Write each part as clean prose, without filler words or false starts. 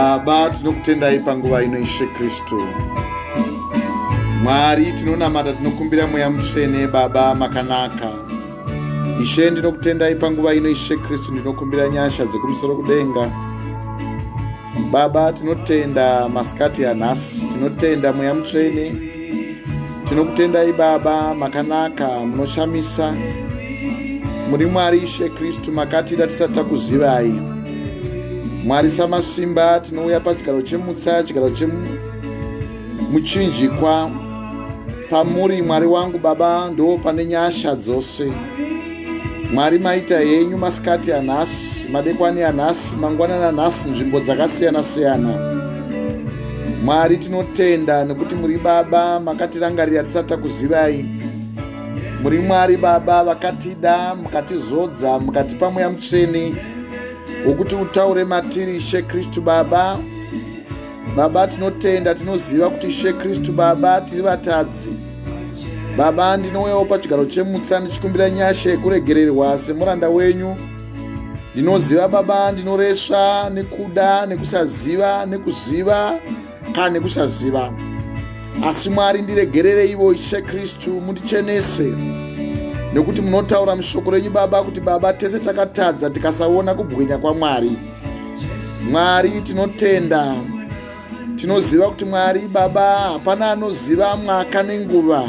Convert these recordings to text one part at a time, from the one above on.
Baba, tinokutendai panguva ino, Ishe Kristu. Mwari, tinonamata, tinokumbira Mweya Mutsvene. Baba makanaka. Ishe, ndinokutendai panguva ino, Ishe Kristu. Ndinokumbira nyasha dzekumusoro kudenga. Baba, tinotenda masikati anhasi, tinotenda Mweya Mutsvene. Tinokutendai Baba, makanaka, munoshamisa. Muri Mwari, Ishe Kristu, makatida tisati takuzivai. Mwari samasimba, tinouya pachigaro chemutsa, chigaro chemuchinjikwa. Pamuri Mwari wangu Baba ndo pane nyasha dzose. Mwari, maita henyu masikati anhasi, madekwani anhasi, mangwanani anhasi, nzvimbo dzakasiyana siyana. Mwari, tinotenda nekuti muri Baba makatirangarira tisati takuzivai. Muri Mwari Baba vakatida, mukatizodza, mukatipa Mweya Mutsvene wokuti utaure matiri, Ishe Kristu Baba. Baba, tinotenda, tinoziva kuti Ishe Kristu Baba tiri vatadzi. Baba, ndinouyawo pachigaro chemutsa ndichikumbira nyasha yekuregererwa semuranda wenyu. Ndinoziva Baba, ndinoresva nekuda, nekusaziva, nekuziva kana nekusaziva. Asi Mwari, ndiregerereivo Ishe Kristu, mundichenese, nekuti munotaura mushoko renyu Baba kuti Baba tese takatadza tikasaona kubwinya kwaMwari. Mwari, tinotenda, tinoziva kuti Mwari Baba hapana anoziva mwaka nenguva,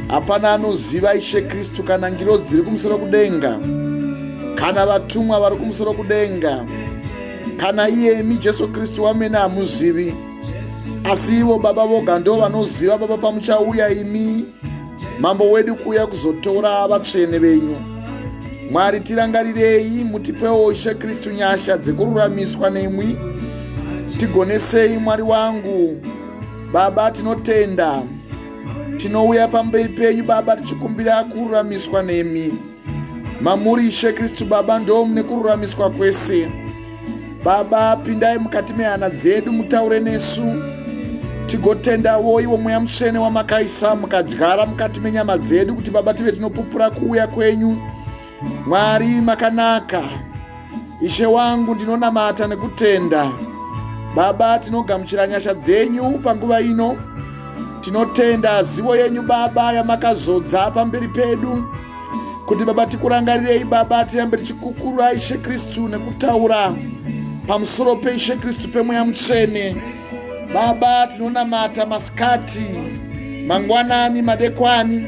hapana anoziva Ishe Kristu, kana ngirozi dziri kumusoro kudenga, kana vatumwa vari kumusoro kudenga, kana iyemi Jesu Kristu wamene hamuzivi, asi ivo Baba voga ndo vanoziva. Baba, pamuchauya imi Mambo wedu kuuya kuzotora vatsvene venyu, Mwari, tirangarirei, mutipewo Ishe Kristu nyasha dzekururamiswa nemwi. Tigonesei Mwari wangu Baba, tinotenda, tinouya pamberi penyu Baba tichikumbira kururamiswa nemi. Mamuri Ishe Kristu Baba ndo mune kururamiswa kwese. Baba, pindai mukati mehana dzedu, mutaure nesu, tigotendawo iwo Mweya Mutsvene wamakaisa mukadyara mukati menyama dzedu, kuti Baba tive tinopupura kuuya kwenyu. Mwari makanaka. Ishe wangu, ndinonamata nekutenda. Baba, tinogamuchira nyasha dzenyu panguva ino. Tinotenda zivo yenyu Baba yamakazodza pamberi pedu, kuti Baba tikurangarirei, Baba tirambe tichikukura Ishe Kristu nekutaura pamusoro peIshe Kristu peMweya Mutsvene. Baba, tinonamata masikati, mangwanani, madekwani,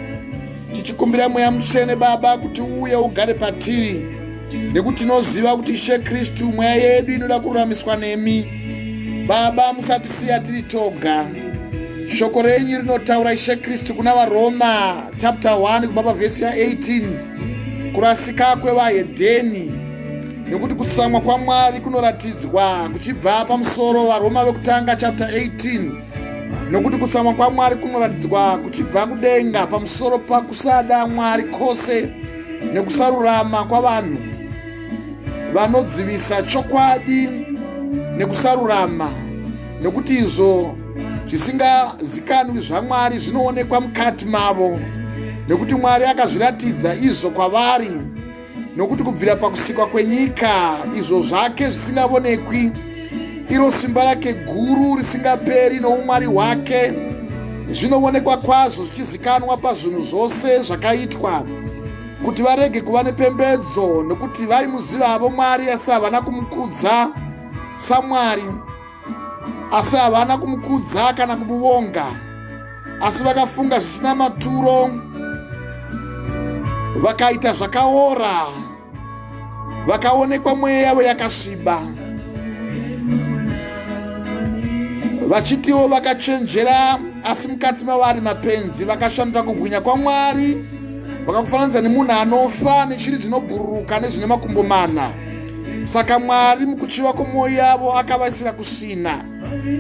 tichikumbira Mweya Mutsvene Baba kuti uuye ugare patiri, nekuti tinoziva kuti Ishe Kristu mweya yedu inoda kururamiswa nemi. Baba, musatisiya tiri toga. Shoko renyu rinotaura, Ishe Kristu, kuna vaRoma chapter 1 kubva pavhesi ya18, kurasika kwevahedheni, nekuti kutsamwa kwaMwari kunoratidzwa kuchibva pamusoro. VaRoma vekutanga chapter 18, nokuti kutsamwa kwaMwari kunoratidzwa kuchibva kudenga pamusoro pakusada Mwari kwose nekusarurama kwavanhu vanodzivisa chokwadi nekusarurama, nekuti izvo zvisingazikanwi zvaMwari zvinoonekwa mukati mavo, nekuti Mwari akazviratidza izvo kwavari. Nokuti kubvira pakusikwa kwenyika izvo zvake zvisingavonekwi, iro simba rake guru risingaperi noumwari hwake, zvinoonekwa kwazvo zvichizikanwa pazvinhu zvose zvakaitwa, kuti varege kuva nepembedzo, nokuti vaimuzivavo Mwari, asi havana kumukudza saMwari, asi havana kumukudza kana kumuvonga, asi vakafunga zvisina maturo, vakaita zvakaora, vakaonekwa mweya yavo yakasviba, vachitiwo vakachenjera, asi mukati mavari mapenzi. Vakashandura kubwinya kwaMwari vakakufananidza nemunhu anofa, neshiri dzinobhururuka nezvine makumbo mana. Saka Mwari mukuchiva kwomwoyo yavo akavaisira kusvina,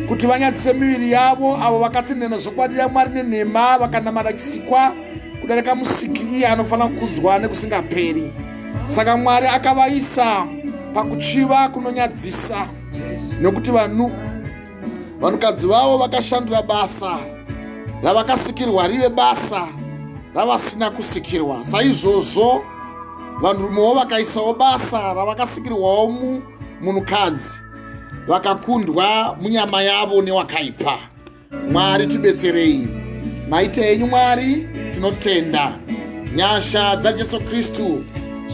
kuti vanyadzise miviri yavo, avo vakatsinhana zvokwadi yaMwari nenhema, vakanamata chisikwa kudarika Musiki, iye anofanira kukudzwa nekusingaperi. Saka Mwari akavaisa pakuchiva kunonyadzisa, nekuti vanhu vanhukadzi vavo vakashandura basa ravakasikirwa rive basa ravasina kusikirwa. Saizvozvo vanhurumewo vakaisawo basa ravakasikirwawo munhukadzi. Vakakundwa munyama yavo newakaipa. Mwari tibetserei. Maita enyu Mwari, tinotenda. Nyasha dzaJesu Kristu,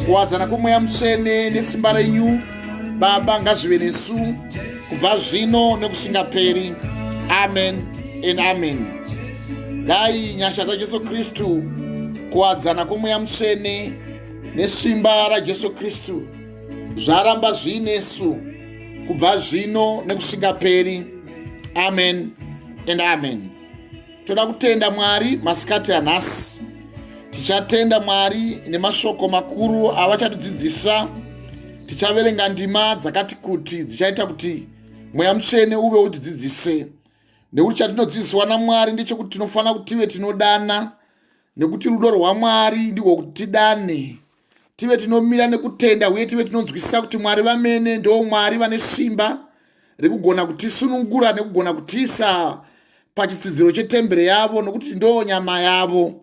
kuwadzana kwomweya mutsvene nesimba renyu Baba ngazvive nesu kubva zvino nekusingaperi. Amen and amen. Dai nyasha dzaJesu Kristu, kuwadzana kwomweya mutsvene nesimba raJesu Kristu zvaramba zviinesu kubva zvino nekusingaperi. Amen and amen. Toda kutenda Mwari masikati anhasi. Tichatenda Mwari nemashoko makuru avachatidzidzisa. Tichaverenga ndima dzakati kuti dzichaita kuti Mweya Mutsvene uve utidzidzise, nekuti chatinodzidziswa naMwari ndechekuti tinofanira kuti tive tinodana, nekuti rudo rwaMwari ndihwo kuti tidane, tive tinomira nekutenda uye tive tinonzwisisa kuti Mwari vamene ndo Mwari vane simba rekugona kutisunungura nekugona kutiisa pachitsidziro chetembere yavo, nokuti ndo nyama yavo.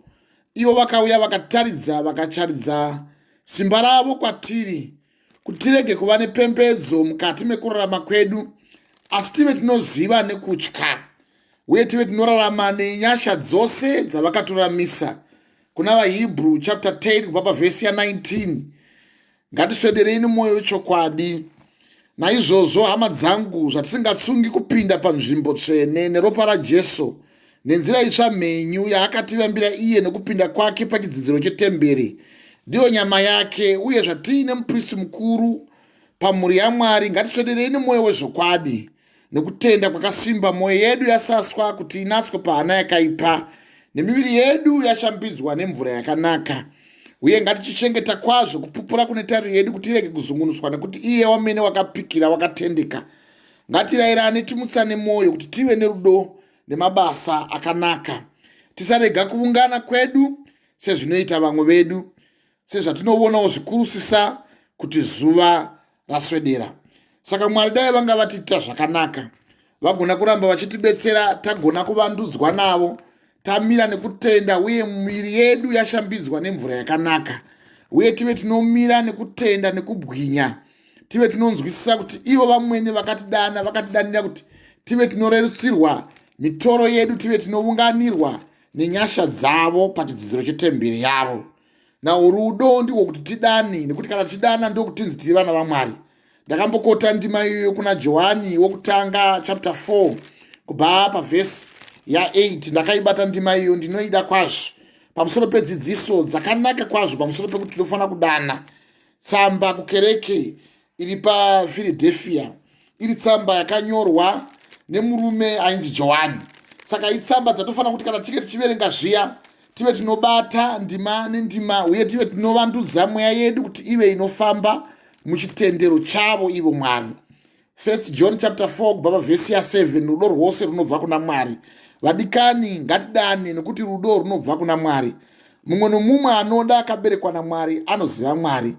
Ivo vakauya vakataridza, vakacharidza simba ravo kwatiri kuti tirege kuva nepembedzo mukati mekurarama kwedu, asi tive tinoziva nekutya uye tive tinorarama nenyasha dzose dzavakaturamisa. Kuna vaHebrew chapter 10 kubva pavhesi ya19, ngatiswederei nemwoyo wechokwadi. Naizvozvo, hama dzangu, zvatisingatsungi kupinda panzvimbo tsvene neropa raJesu, nenzira itsva mhenyu yaakativambira iye nokupinda kwake pachidzidziro chetemberi, ndiyo nyama yake, uye zvatiine mupristi mukuru pamhuri yaMwari, ngatiswederei nemwoyo wezvokwadi nokutenda kwakasimba, mwoyo yedu yasaswa kuti inatswe pahana yakaipa, nemiviri yedu yashambidzwa nemvura yakanaka. Uye ngatichichengeta kwazvo kupupura kune tariro yedu, kuti irege kuzungunuswa, nekuti iye wamene wakapikira wakatendeka. Ngatirayirane timutsane mwoyo kuti tive nerudo nemabasa akanaka. Tisarega kuungana kwedu sezvinoita vamwe vedu, sezvatinoonawo zvikurusisa kuti zuva raswedera. Saka Mwari dai vanga vatiita zvakanaka, vagona kuramba vachitibetsera, tagona kuvandudzwa navo, tamira nekutenda uye miviri yedu yashambidzwa nemvura yakanaka, uye tive tinomira nekutenda nekubwinya, tive tinonzwisisa kuti ivo vamwene vakatidana, vakatidanira kuti tive tinorerutsirwa mitoro yedu, tive tinounganirwa nenyasha dzavo pachidzidziro chetemberi yavo. Now rudo ndiko kuti tidane, nekuti kana tichidana ndokutinzi tiri vana vaMwari. Ndakambokota ndima iyoyo kuna Johani wokutanga chapter 4 kubva pavhesi ya8. Ndakaibata ndima iyo, ndinoida kwazvo pamusoro pedzidziso dzakanaka kwazvo pamusoro pekuti tinofanira kudana. Tsamba kukereke iri paPhiladelphia iri tsamba yakanyorwa nemurume ainzi Johani. Saka itsamba dzatofanira kuti kana tichinge tichiverenga zviya tive tinobata ndima nendima, uye tive tinovandudza mweya yedu kuti ive inofamba muchitendero chavo ivo Mwari. First John chapter 4 kubva pavhesi ya7, rudo rwose runobva kuna Mwari. Vadikani, ngatidane, nekuti rudo runobva kuna Mwari. Mumwe nomumwe anoda akaberekwa naMwari anoziva Mwari,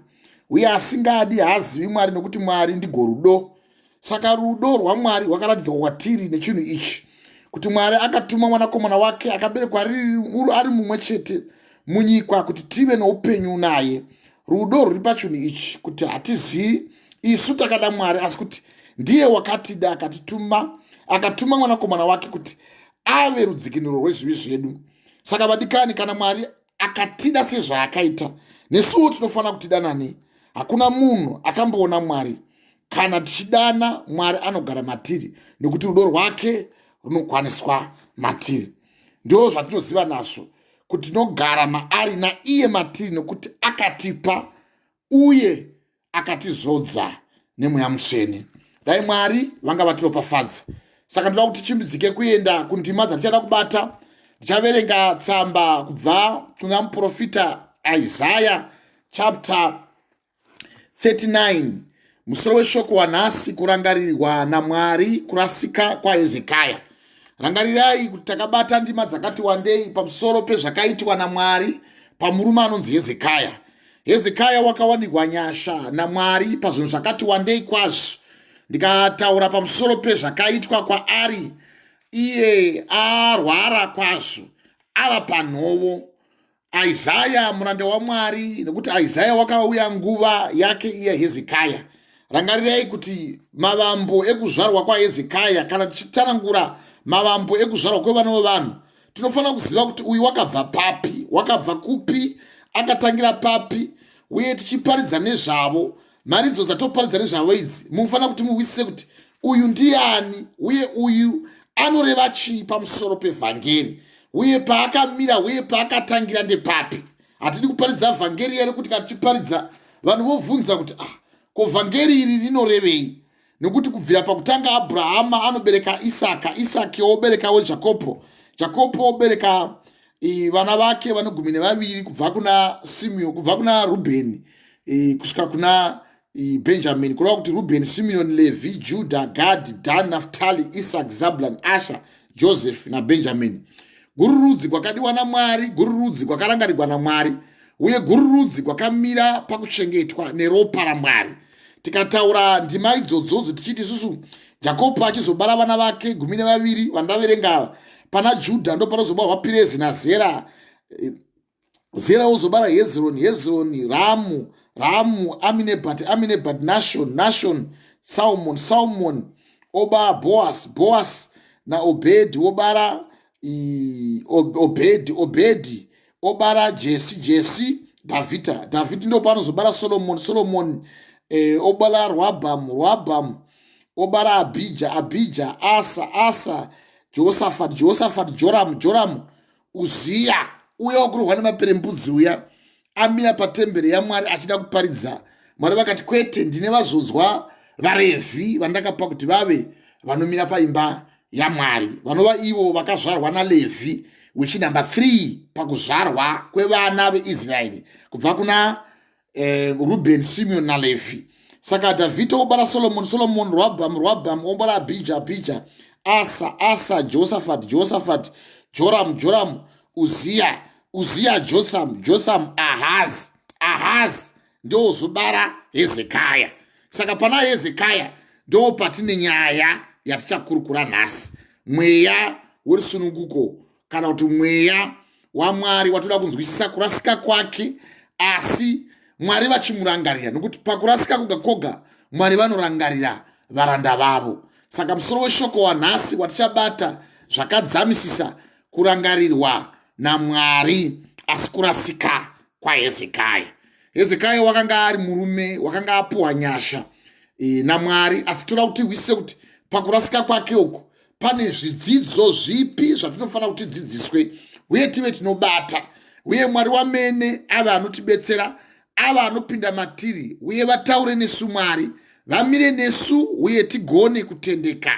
uye asingadi haazivi Mwari, nokuti Mwari ndigo rudo. Saka rudo rwaMwari rwakaratidzwa kwatiri nechinhu ichi, kuti Mwari akatuma mwanakomana wake akaberekwa ari mumwe chete munyika kuti tive noupenyu naye. Rudo rwuri pachinhu ichi, kuti hatizivi isu takada Mwari, asi kuti ndiye wakatida akatituma, akatuma mwanakomana wake kuti ave rudzikinuro rwezvivi zvedu. Saka vadikani, kana Mwari akatida sezvaakaita, nesuwo tinofanira kutidanane. Hakuna munhu akamboona Mwari. Kana tichidana, Mwari anogara matiri, nekuti rudo rwake runokwaniswa matiri. Ndo zvatinoziva nazvo kuti tinogara maari naiye matiri, nekuti akatipa uye akatizodza nemweya mutsvene. Dai Mwari vanga vatiropafadza. Saka ndoda kuti tichimbidzike kuenda kundima dzatichada kubata. Ndichaverenga tsamba kubva kuna muprofita Isaya chapter 39. Musoro weshoko wanhasi, kurangarirwa naMwari, kurasika kwaHezekaya. Rangarirai kuti takabata ndima dzakati wandei pamusoro pezvakaitwa naMwari pamurume anonzi Hezekaya. Hezekaya wakawanirwa nyasha naMwari pazvinhu zvakati wandei kwazvo. Ndikataura pamusoro pezvakaitwa kwaari iye arwara kwazvo, ava panhovo. Isaya muranda waMwari, nekuti Isaya wakauya nguva yake iye Hezekaya. Rangarirai kuti mavambo ekuzvarwa kwaHezekaya, kana tichitsanangura mavambo ekuzvarwa kwevana vevanhu, tinofanira kuziva kuti uyu wakabva papi, wakabva kupi, akatangira papi, uye tichiparidza nezvavo. Mharidzo dzatoparidza nezvavo idzi, munofanira kuti muhwisise kuti uyu ndiani uye uyu anoreva chii pamusoro pevhangeri, uye paakamira uye paakatangira ndepapi. Hatidi kuparidza vhangeri yari kuti kana tichiparidza vanhu vobvunza kuti ah, ko vhangeri iri rinorevei? Nekuti kubvira pakutanga Abrahama anobereka Isaka, Isaki oberekawo Jakobho, Jakobho obereka vana vake vanogumi nevaviri kubva kuna Simeon, kubva kuna Rubheni kusvika kuna Benjamini, kureva kuti Rubheni, Simeon, Levi, Juda, Gadi, Dan, Naftali, Isak, Zabulon, Asha, Joseph naBenjamini. Gururudzi kwakadiwa naMwari, gururudzi kwakarangarirwa naMwari, uye gururudzi kwakamira pakuchengetwa neropa raMwari. Tikataura ndima idzodzodzo tichiti isusu Jakobho achizobara vana vake 12 vandaverenga ava, pana Judha ndo panozobarwa Pirezi naZera, Zera wozobara Hezironi, Hezironi Ramu, Ramu Aminebhati, Aminebhati Nashon, Nashon Salmon, Salmon obara Boas, Boas naObhedhi wobara Obhedhi, Obhedhi obara Jesi, Jesi Dhavhidha, Dhavhidhi ndo paanozobara Solomoni, Solomoni obara Rwabhamu, Rwabhamu obara Abhija, Abhija Asa, Asa Jehoshafati, Jehoshafati Joramu, Joramu Uziya uya wakurohwa nemaperembudzi uya amira patemberi yaMwari achida kuparidza. Mwari vakati, kwete, ndine vazodzwa vaRevhi vandakapa kuti vave vanomira paimba yaMwari, vanova ivo vakazvarwa naLevhi, wechinamba 3 pakuzvarwa kwevana veIsraeri kubva kuna Rubheni, Simeoni naLevhi. Saka Dhavhidha obara Solomoni, Solomoni Rwabhamu, Rwabhamu obara Abhija, Abhija Asa, Asa Jehoshafati, Jehoshafati Joramu, Joramu Uziya, Uziya Jothamu, Jothamu Ahazi, Ahazi ndozobara Hezekaya. Saka pana Hezekaya ndo patine nyaya yatichakurukura nhasi, mweya werusununguko kana kuti mweya waMwari watoda kunzwisisa kurasika kwake, asi Mwari vachimurangarira, nokuti pakurasika koga koga Mwari vanorangarira varanda vavo. Saka musoro weshoko wanhasi watichabata zvakadzamisisa, kurangarirwa naMwari asi kurasika kwaHezekaya. Hezekaya wakanga ari murume wakanga apuwa nyasha naMwari, asi toda kuti hwisise kuti pakurasika kwake uku pane zvidzidzo zvipi zvatinofanira kuti tidzidziswe uye tive tinobata, uye Mwari wamene ave anotibetsera, ave anopinda matiri, uye vataure nesu Mwari vamire nesu, uye tigone kutendeka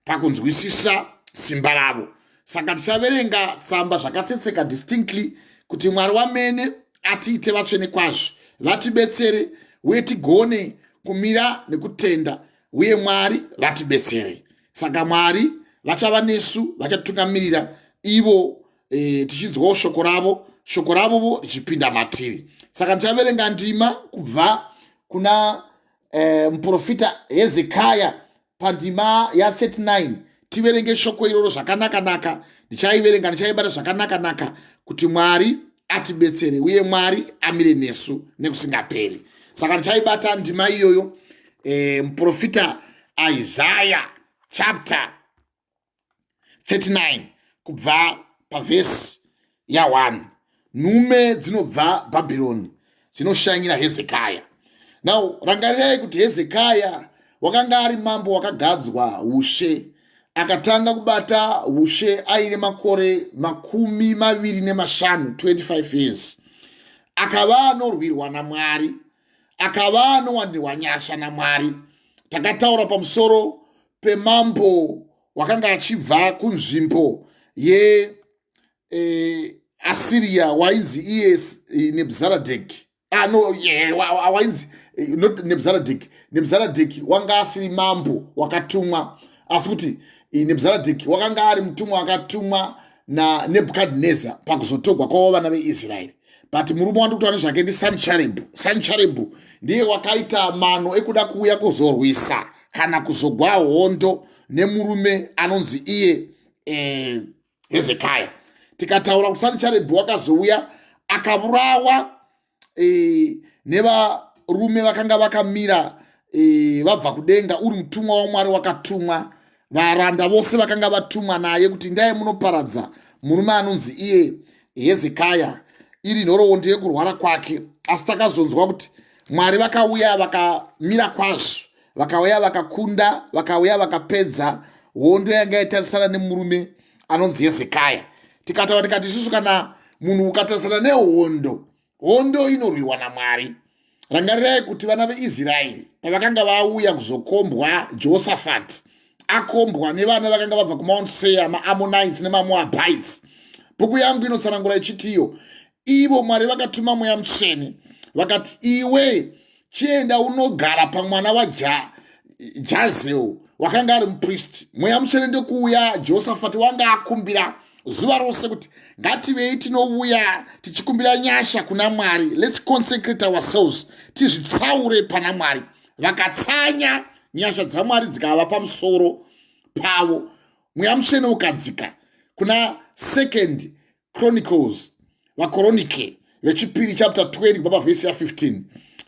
pakunzwisisa simba ravo. Saka tichaverenga tsamba zvakatsetseka distinctly kuti Mwari wamene atiite vatsvene kwazvo, vatibetsere, uye tigone kumira nekutenda, uye Mwari vatibetsere. Saka Mwari vachava nesu, vachatungamirira ivo tichinzwawo shoko ravo, shoko ravovo richipinda matiri. Saka ndichaverenga ndima kubva kuna muprofita Hezekaya pandima ya39. Tiverenge shoko iroro zvakanaka-naka. Ndichaiverenga, ndichaibata zvakanaka-naka kuti Mwari atibetsere uye Mwari amire nesu nekusingaperi. Saka ndichaibata ndima iyoyo, muprofita Isaiah chapter 39 kubva pavhesi ya1. Nhume dzinobva Bhabhironi dzinoshanyira Hezekaya. Now rangarirai kuti Hezekaya wakanga ari mambo wakagadzwa ushe, akatanga kubata ushe aine makore 25, 25 years. Akava anorwirwa naMwari, akava anowanirwa nyasha naMwari. Takataura pamusoro pemambo wakanga achibva kunzvimbo ye Asiria, wainzi iye Nebzaradheki. No, yeah, wainzi not Nebzaradheki. Nebzaradheki wanga asiri mambo wakatumwa, asi kuti Nebzaradheki wakanga ari mutumwa wakatumwa naNebhukadhineza pakuzotogwa kwavo vana veIsraeri. But murume wandiri kutaura nezvake ndiSancharibhu. Sancharibhu ndiye wakaita mano ekuda kuuya kuzorwisa kana kuzogwa hondo nemurume anonzi iye Hezekaya. Tikataura kuti Sancharibhu wakazouya akavurawa nevarume vakanga vakamira. e, vabva kudenga uri mutumwa wamwari wakatumwa varanda vose vakanga vatumwa naye kuti ndai munoparadza murume anonzi iye hezekaya iri nhoroondo yekurwara kwake asi takazonzwa kuti mwari vakauya vakamira kwazvo vakauya vakakunda vakauya vakapedza hondo yanga yaitarisana nemurume anonzi hezekaya tikataura tikati isusu kana munhu ukatarisana nehondo Hondo inorwiwa naMwari. Rangarirai kuti vana veIsraeri pavakanga vauya kuzokombwa Josafati akombwa nevana vakanga vabva kuMount Seir, maAmmonites nemaMoabites. Bhuku yangu inotsanangura ichitiyo ivo Mwari vakatuma Mweya Mutsvene vakati, iwe chienda unogara pamwana waJazel wakanga ari mupristi. Mweya Mutsvene ndokuuya, Josafati wanga akumbira zuva rose kuti ngativei tinouya tichikumbira nyasha kuna Mwari, let's consecrate ourselves, tizvitsaure pana Mwari. Vakatsanya, nyasha dzaMwari dzikava pamusoro pavo, Mweya Mutsvene ukadzika. Kuna Second Chronicles, Vakoronike vechipiri chapter 20 kubva pavhesi ya15.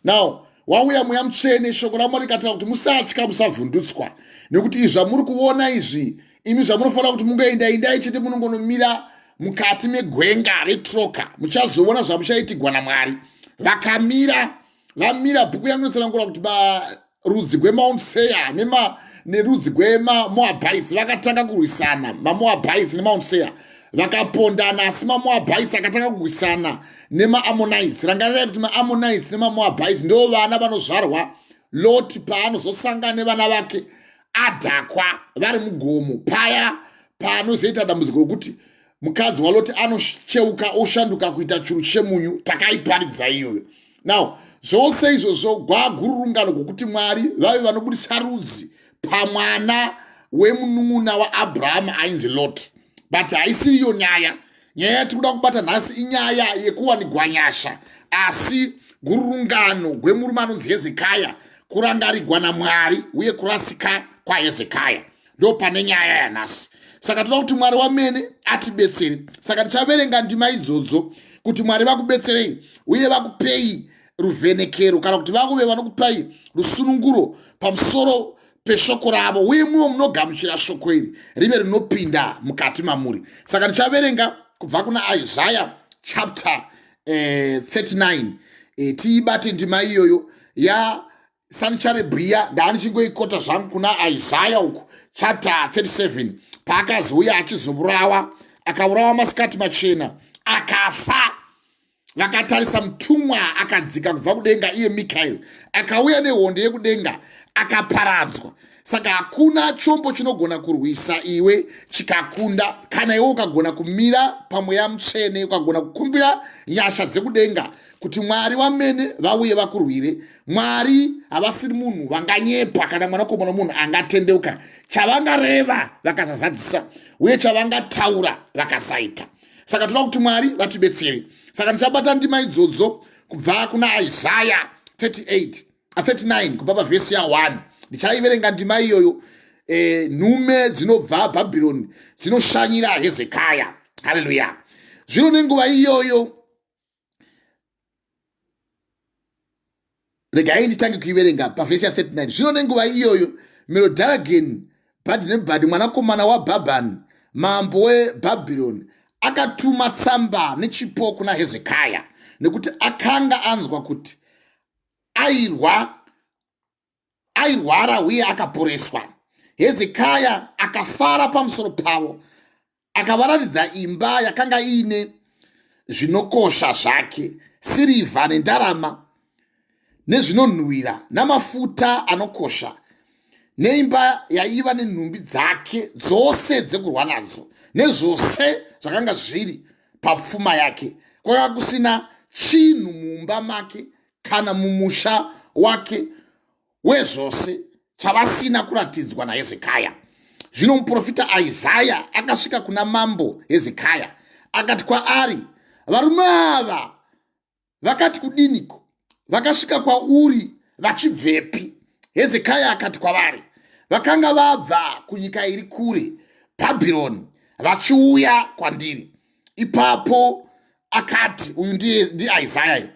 Now wauya Mweya Mutsvene, shoko raMwari rikataura kuti musatya, musavhundutswa, nekuti izvi zvamuri kuona izvi, imi zvamunofanira kuti mungoenda indai chete, munongonomira mukati megwenga retroka, muchazoona zvamuchaitigwa naMwari. Vakamira, vamira, bhuku yangu inotsanangura kuti rudzi gwemount Seir nema nerudzi gwemamoabites vakatanga kurwisana. MaMoabites neMount Seir vakapondana, asi maMoabites akatanga kurwisana nemaAmmonites. Rangarirai kuti maAmmonites nemaMoabites ndo vana vanozvarwa Lot paanozosangana nevana vake adhakwa vari mugomo, paya paanozoita dambudziko rokuti mukadzi waLoti anocheuka oshanduka kuita churu chemunyu. Takaiparidza iyoyo. Now zvose izvozvo gwagururungano gwokuti Mwari vave vanobudisa rudzi pamwana wemunun'una waAbrahama ainzi Lot. But haisiriyo nyaya. Nyaya yatiri kuda kubata nhasi inyaya yekuwanigwa nyasha, asi gururungano gwemurume anonzi Hezekaya, kurangarigwa naMwari uye kurasika kwaHezekaya, ndo pane nyaya yanhasi. Saka toda kuti Mwari wamene atibetsere. Saka tichaverenga ndima idzodzo kuti Mwari vakubetserei uye vakupei ruvhenekero, kana kuti vakuve vanokupai rusununguro pamusoro peshoko ravo, uye muvo munogamuchira shoko iri rive rinopinda mukati mamuri. Saka ndichaverenga kubva kuna Isaya chapter 39, tiibate ndima iyoyo ya Sanicharebhiya. Ndaandichingoikota zvangu kuna Isaya uku chapter 37, paakazouya achizourawa, akaurawa masikati machena, akafa vakatarisa mutumwa akadzika kubva kudenga, iye Mikaeri akauya nehondo yekudenga, akaparadzwa. Saka hakuna chombo chinogona kurwisa iwe chikakunda kana iwe ukagona kumira paMweya Mutsvene, ukagona kukumbira nyasha dzekudenga kuti Mwari wamene vauye vakurwire. Mwari havasiri munhu vanganyepa, kana mwanakomana womunhu angatendeuka. Chavangareva vakasazadzisa, uye chavangataura vakasaita. Saka toda kuti Mwari vatibetsere. Saka ndichabata ndima idzodzo kubva kuna Isaya 38 39 kubva pavhesi ya1. Ndichaiverenga ndima iyoyo. Nhume dzinobva Bhabhironi dzinoshanyira Hezekaya. Haleluya. Zvino nenguva iyoyo, regai nditange kuiverenga pavhesi ya39. Zvino nenguva iyoyo Merodharageni Bhadhinebhadhi mwanakomana waBhabhani mambo weBhabhironi akatuma tsamba nechipo kuna Hezekaya, nekuti akanga anzwa kuti airwara uye akaporeswa. Hezekaya akafara pamusoro pavo, akavaratidza imba yakanga iine zvinokosha zvake, sirivha nendarama nezvinonhuhwira namafuta anokosha, neimba yaiva nenhumbi dzake dzose dzekurwa nadzo, nezvose zvakanga zviri papfuma yake. Kwakanga kusina chinhu mumba make kana mumusha wake wezvose chavasina kuratidzwa naHezekaya. Zvino muprofita Isaya akasvika kuna mambo Hezekaya akati kwaari, varume ava vakati kudiniko? Vakasvika kwauri vachibvepi? Hezekaya akati kwavari, vakanga vabva kunyika iri kure, Bhabhironi, vachiuya kwandiri. Ipapo akati, uyu ndiIsaya,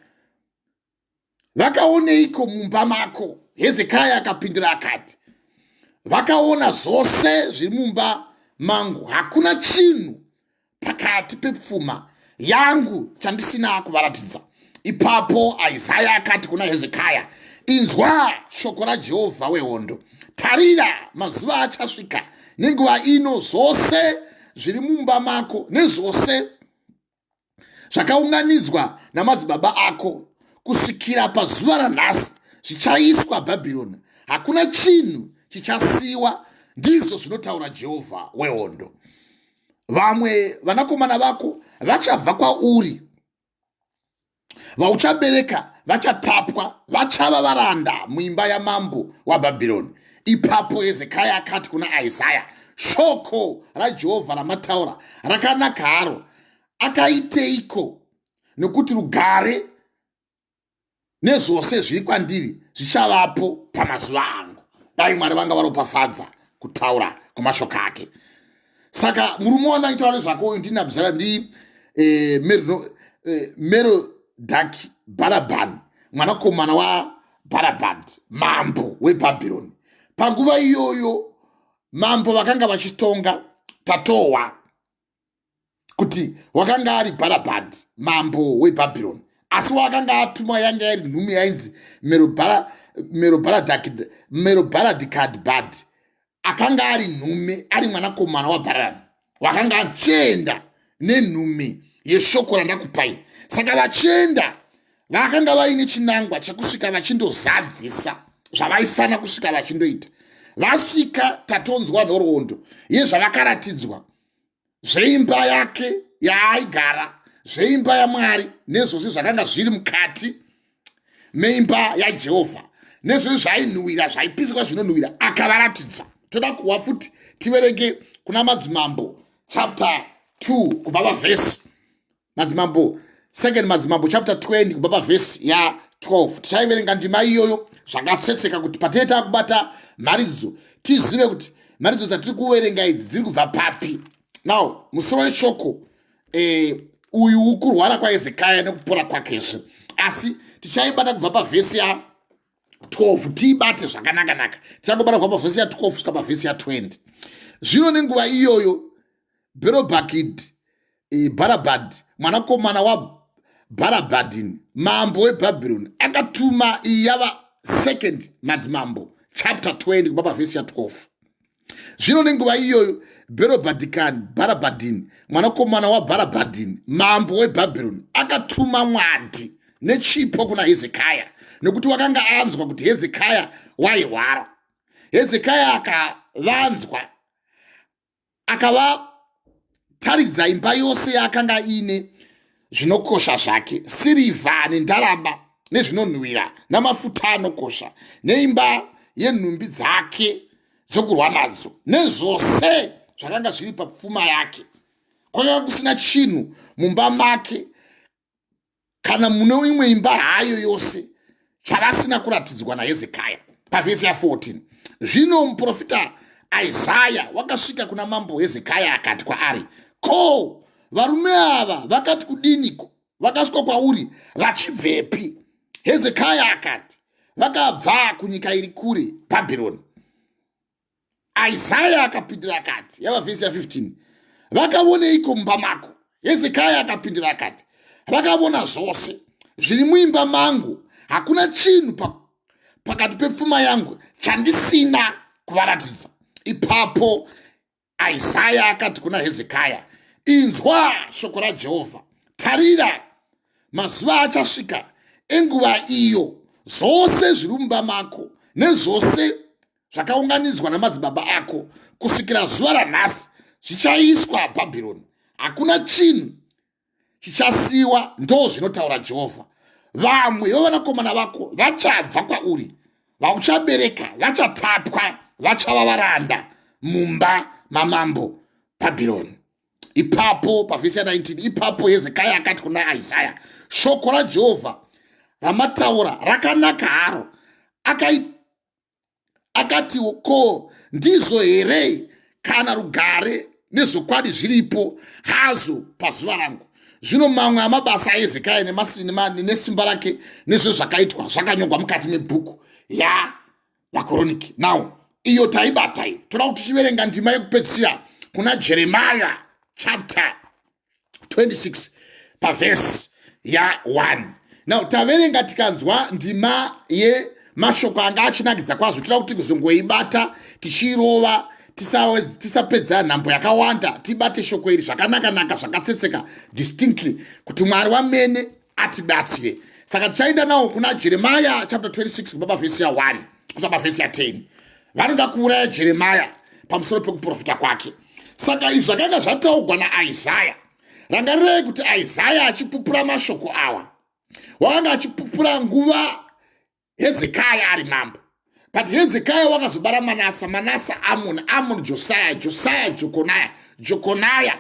Vakaoneiko mumba mako? Hezekaya akapindura akati, Vakaona zvose zviri mumba mangu, hakuna chinhu pakati pepfuma yangu chandisina kuvaratidza. Ipapo Isaya akati kuna Hezekaya, Inzwa shoko raJehovha wehondo, tarira, mazuva achasvika nenguva ino zvose zviri mumba mako nezvose zvakaunganidzwa namadzibaba ako kusvikira pazuva ranhasi zvichaiswa Bhabhironi, hakuna chinhu chichasiyiwa, ndizvo zvinotaura Jehovha wehondo. Vamwe vanakomana vako vachabva kwauri, vauchabereka vachatapwa, vachava varanda muimba yamambo waBhabhironi. Ipapo Hezekaya akati kuna Isaya, Shoko raJehovha ramataura rakanaka haro. Akaiteiko? Nokuti rugare nezvose zviri kwandiri zvichavapo pamazuva angu. Dai Mwari vanga varopafadza kutaura kwemashoko ake. Saka murume wandaitaura nezvako uyu ndinabzara ndi eh, eh, Merodaki Bharabhani, mwanakomana waBharabhani, mambo weBhabhironi. Panguva iyoyo mambo vakanga vachitonga tatohwa kuti wakanga ari Bharabhadhi, mambo weBhabhironi, asi waakanga atumwa yanga iri nhume yainzi Merobharadikadbhadhi, akanga ari nhume, ari mwanakomana waBharani, wakanga achienda nenhume yeshoko randakupai. Saka vachienda vakanga vaine chinangwa chekusvika vachindozadzisa zvavaifanira kusvika vachindoita. Vasvika, tatonzwa nhoroondo yezvavakaratidzwa zveimba yake yaaigara, zveimba yaMwari, nezvose zvakanga zviri mukati meimba yaJehovha, nezvose zvainhuwira, zvaipiswa zvinonhuwira, akavaratidza. Toda kuwa futi tiverenge kuna Madzimambo chapter 2 kubva pavhesi, Madzimambo, Second Madzimambo chapter 20 kubva pavhesi ya 12. Tichaiverenga ndima iyoyo zvakatsetseka kuti patinee takubata mharidzo tizive kuti mharidzo dzatiri kuverenga idzi dziri kubva papi. Now musoro weshoko eh, uyu kurwara kwaHezekaya nekupora kwakezve, asi tichaibata kubva pavhesi ya 12 tiibate zvakanaka-naka. Tichangobata kubva pavhesi ya 12 kusvika pavhesi ya 20. Zvino nenguva iyoyo Berobhakid e, Bharabhadhi, mwanakomana waBharabhadhini, mambo weBhabhironi, akatuma. Iyi yava Second Madzimambo chapter 20 kubva pavhesi ya 12. Zvino nenguva iyoyo Berobhadhikani Bharabhadhini, mwanakomana waBharabhadhini, mambo weBhabhironi, akatuma mwadhi nechipo kuna Hezekaya, nekuti wakanga anzwa kuti Hezekaya wairwara. Hezekaya akavanzwa, akavataridza imba yose yaakanga iine zvinokosha zvake, sirivha nendarama nezvinonhuwira namafuta anokosha, neimba yenhumbi dzake dzokurwa nadzo, nezvose zvakanga zviri papfuma yake. Kwakanga kusina chinhu mumba make kana mune imwe imba hayo yose chavasina kuratidzwa naHezekaya. Pavhesi ya14, zvino muprofita Isaya wakasvika kuna mambo Hezekaya akati kwaari, Ko varume ava vakati kudiniko vakasvika kwauri vachibvepi? Hezekaya akati, Vakabva kunyika iri kure, Bhabhironi. Isaya akapindura akati, yava vhesi ya15, Vakavoneiko mumba mako? Hezekaya akapindura akati, Vakavona zvose zviri muimba mangu, hakuna chinhu pakati pepfuma yangu chandisina kuvaratidza. Ipapo Isaya akati kuna Hezekaya, Inzwa shoko raJehovha, tarira, mazuva achasvika enguva iyo zvose zviri mumba mako nezvose zvakaunganidzwa namadzibaba ako kusvikira zuva ranhasi zvichaiswa Bhabhironi, hakuna chinhu chichasiyiwa, ndo zvinotaura Jehovha. Vamwe vevanakomana vako vachabva kwauri, vauchabereka vachatapwa, vachava varanda mumba mamambo Bhabhironi. Ipapo pavhesi ya19, ipapo Hezekaya akati kuna Isaya, Shoko raJehovha ramataura rakanaka haro. Akati, Ko ndizvo here kana rugare nezvokwadi zviripo hazvo pazuva rangu? Zvino mamwe amabasa aHezekiah nesimba rake nezvezvakaitwa zvakanyorwa mukati mebhuku yaVakoroniki. Now iyo taibata iyo, toda kuti tichiverenga ndima yekupedzisira kuna Jeremiah chapter 26 pavhesi ya1. Now taverenga tikanzwa ndima yemashoko anga achinakidza kwazvo. Toda kuti kuzongoibata tichiirova, tisapedza nhambo yakawanda, tibate shoko iri zvakanaka-naka, zvakatsetseka, distinctly, kuti Mwari wamene atibatsire. Saka tichaenda nawo kuna Jeremiah chapter 26 kubva pavhesi ya1 kusvika pavhesi ya10. Vanoda kuuraya Jeremiah pamusoro pekuprofita kwake. Saka izvi zvakanga zvataugwa naIsaya. Rangarirai kuti Isaya achipupura mashoko awa, wakanga achipupura nguva Hezekaya ari mambo. But Hezekaya wakazobara Manasa, Manasa Amon, Amon Josiah, Josiah Jokonaya, Jokonaya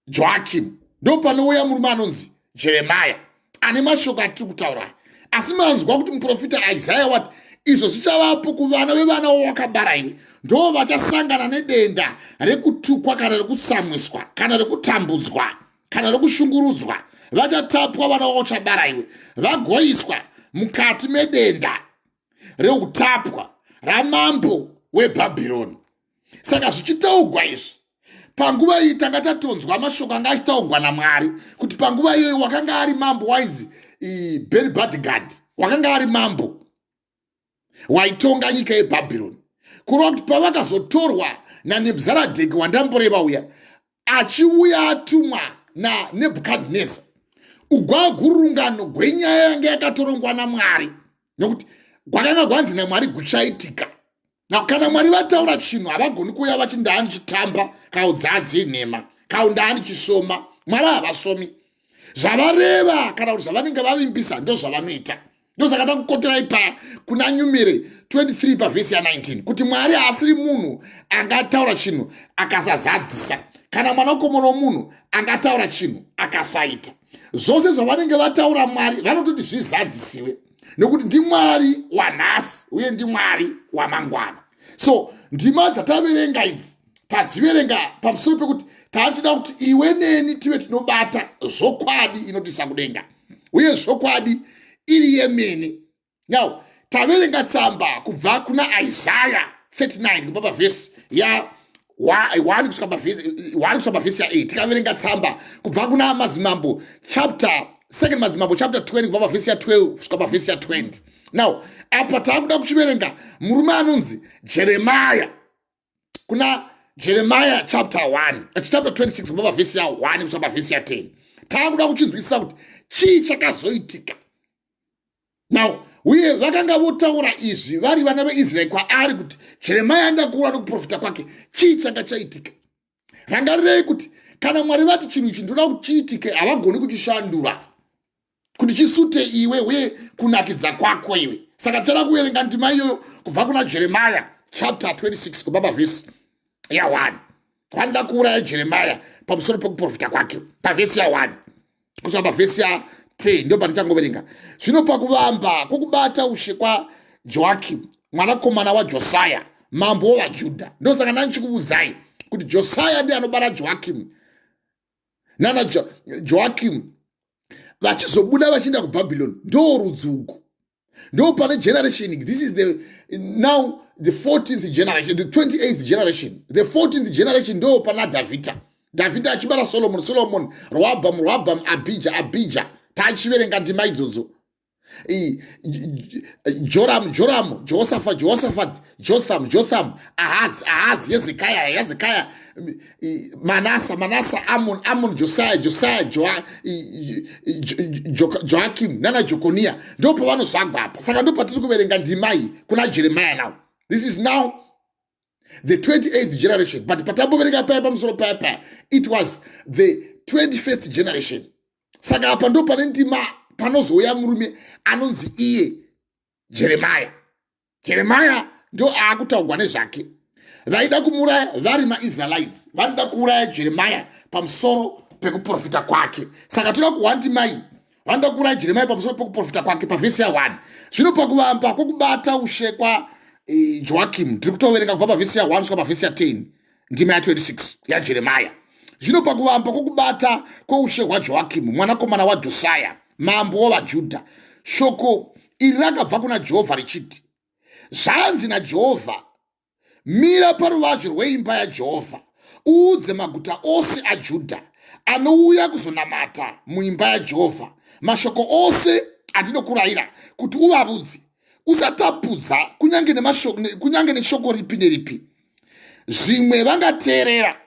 Joakim. Ndo panouya murume anonzi Jeremiah ane mashoko atiri kutaura. Asi manzwa kuti muprofita Isaya wati izvo zvichavapo kuvana vevana wawakabara iwe, ndo vachasangana nedenda rekutukwa kana rekutsamwiswa kana rekutambudzwa kana rekushungurudzwa. Vachatapwa vana wauchabara iwe, vagoiswa mukati medenda reutapwa ramambo weBhabhironi. Saka zvichitaugwa izvi panguva iyi, tanga tatonzwa mashoko anga achitaugwa naMwari kuti panguva iyoyo wakanga ari mambo wainzi Beribadgad, wakanga ari mambo waitonga nyika yeBhabhironi. Kureva kuti pavakazotorwa naNebhuzaradheki wandamboreva uya, achiuya atumwa naNebhukadhineza, ugwagurungano gwenyaya yanga yakatorongwa naMwari, nekuti gwakanga gwanzi naMwari guchaitika. Na kana Mwari vataura chinhu, havagoni kuuya vachi ndaanichitamba kaudzadzi nhema, kaundaanichisoma. Mwari havasomi. Zvavareva kana kuti zvavanenge vavimbisa ndo zvavanoita. Ndosaka ndakukoterai pa kuna Numere 23 pavhesi ya19 kuti Mwari haasiri munhu angataura chinhu akasazadzisa, kana mwanakomana womunhu angataura chinhu akasaita. Zvose zvavanenge vataura Mwari vanototi zvizadzisiwe, nekuti ndiMwari wanhasi uye ndiMwari wamangwana. So ndima dzataverenga idzi tadziverenga pamusoro pekuti taachida kuti iwe neni tive tinobata zvokwadi inotisa kudenga, uye zvokwadi iri yemene. Now taverenga tsamba kubva kuna Isaya 39 kubva pavhesi ya 1 kusvika pavhesi ya8. Tikaverenga tsamba kubva kuna Madzimambo chapter, Second Madzimambo chapter 20 kubva pavhesi ya12 kusvika pavhesi ya20. Now apa taakuda kuchiverenga murume anonzi Jeremaya, kuna Jeremiah chapter 1, chapter 26 kubva pavhesi ya1 kusvika pavhesi ya10. Taakuda kuchinzwisisa kuti chii chakazoitika now. Uye vakanga votaura izvi vari vana veIsraeri kwaari kuti Jeremiah anoda kuura nokuprofita kwake. Chii changa chaitika? Rangarirei kuti kana Mwari vati chinhu ichi ndoda kuti chiitike, havagoni kuchishandura kuti chisute iwe uye kunakidza kwako iwe. Saka tichada kuverenga ndima iyoyo kubva kuna Jeremiah chapter 26 kubva pavhesi ya1. Vanoda kuuraya Jeremiah pamusoro pekuprofita kwake. Pavhesi ya1 kusvika pavhesi ya10 ndo pandichangoverenga. Zvino pakuvamba kwokubata ushe kwaJoakim mwanakomana waJosiah, mambo wevaJudha. Ndosaka ndandichikuudzai kuti Josiah ndiye anobara Joakim, nana Joakim vachizobuda vachienda kuBhabhironi. Ndo rudzi ugu, ndo pane generation. This is the now the 14th generation, the 28th generation, the 14th generation. Ndo pana Dhavhidha, Dhavhidha achibara Solomon, Solomon Rehoboam, Rehoboam Abhija, Abhija taachiverenga ndima idzodzo, Joram, Joram Josaphat, Josaphat Jotham, Jotham Ahaz, Ahaz Hezekaya, Hezekaya Manasa, Manasa Amon, Amon Josiah, Josiah Joakim nana Jokonia. Ndo pavanozvagwa apa. Saka ndo patiri kuverenga ndima iyi kuna Jeremiah. Now this is now the 28th generation, but patamboverenga paya pamusoro paya paya, it was the 21st generation. Saka apa ndo pane ndima panozouya murume anonzi iye Jeremaya. Jeremaya ndo aakutaugwa nezvake. Vaida kumuuraya vari maIsraelites, vanoda kuuraya Jeremaya pamusoro pekuprofita kwake. Saka toda kuhwa ndimai vanoda kuuraya Jeremaya pamusoro pekuprofita kwake pavhesi ya1. Zvino pakuvamba kwokubata ushe kwaJoakim, tiri kutoverenga kubva pavhesi ya1 kusvika pavhesi ya10, ndima ya26 yaJeremaya. Zvino pakuvamba kwokubata kwoushe hwaJoakimu mwanakomana waJosiya mambo wavaJudha, shoko iri rakabva kuna Jehovha richiti, Zvanzi naJehovha, Mira paruvazhe rweimba yaJehovha, uudze maguta ose aJudha anouya kuzonamata muimba yaJehovha mashoko ose andinokurayira kuti uvavudze. Usatapudza kunyange neshoko ripi neripi, zvimwe vangateerera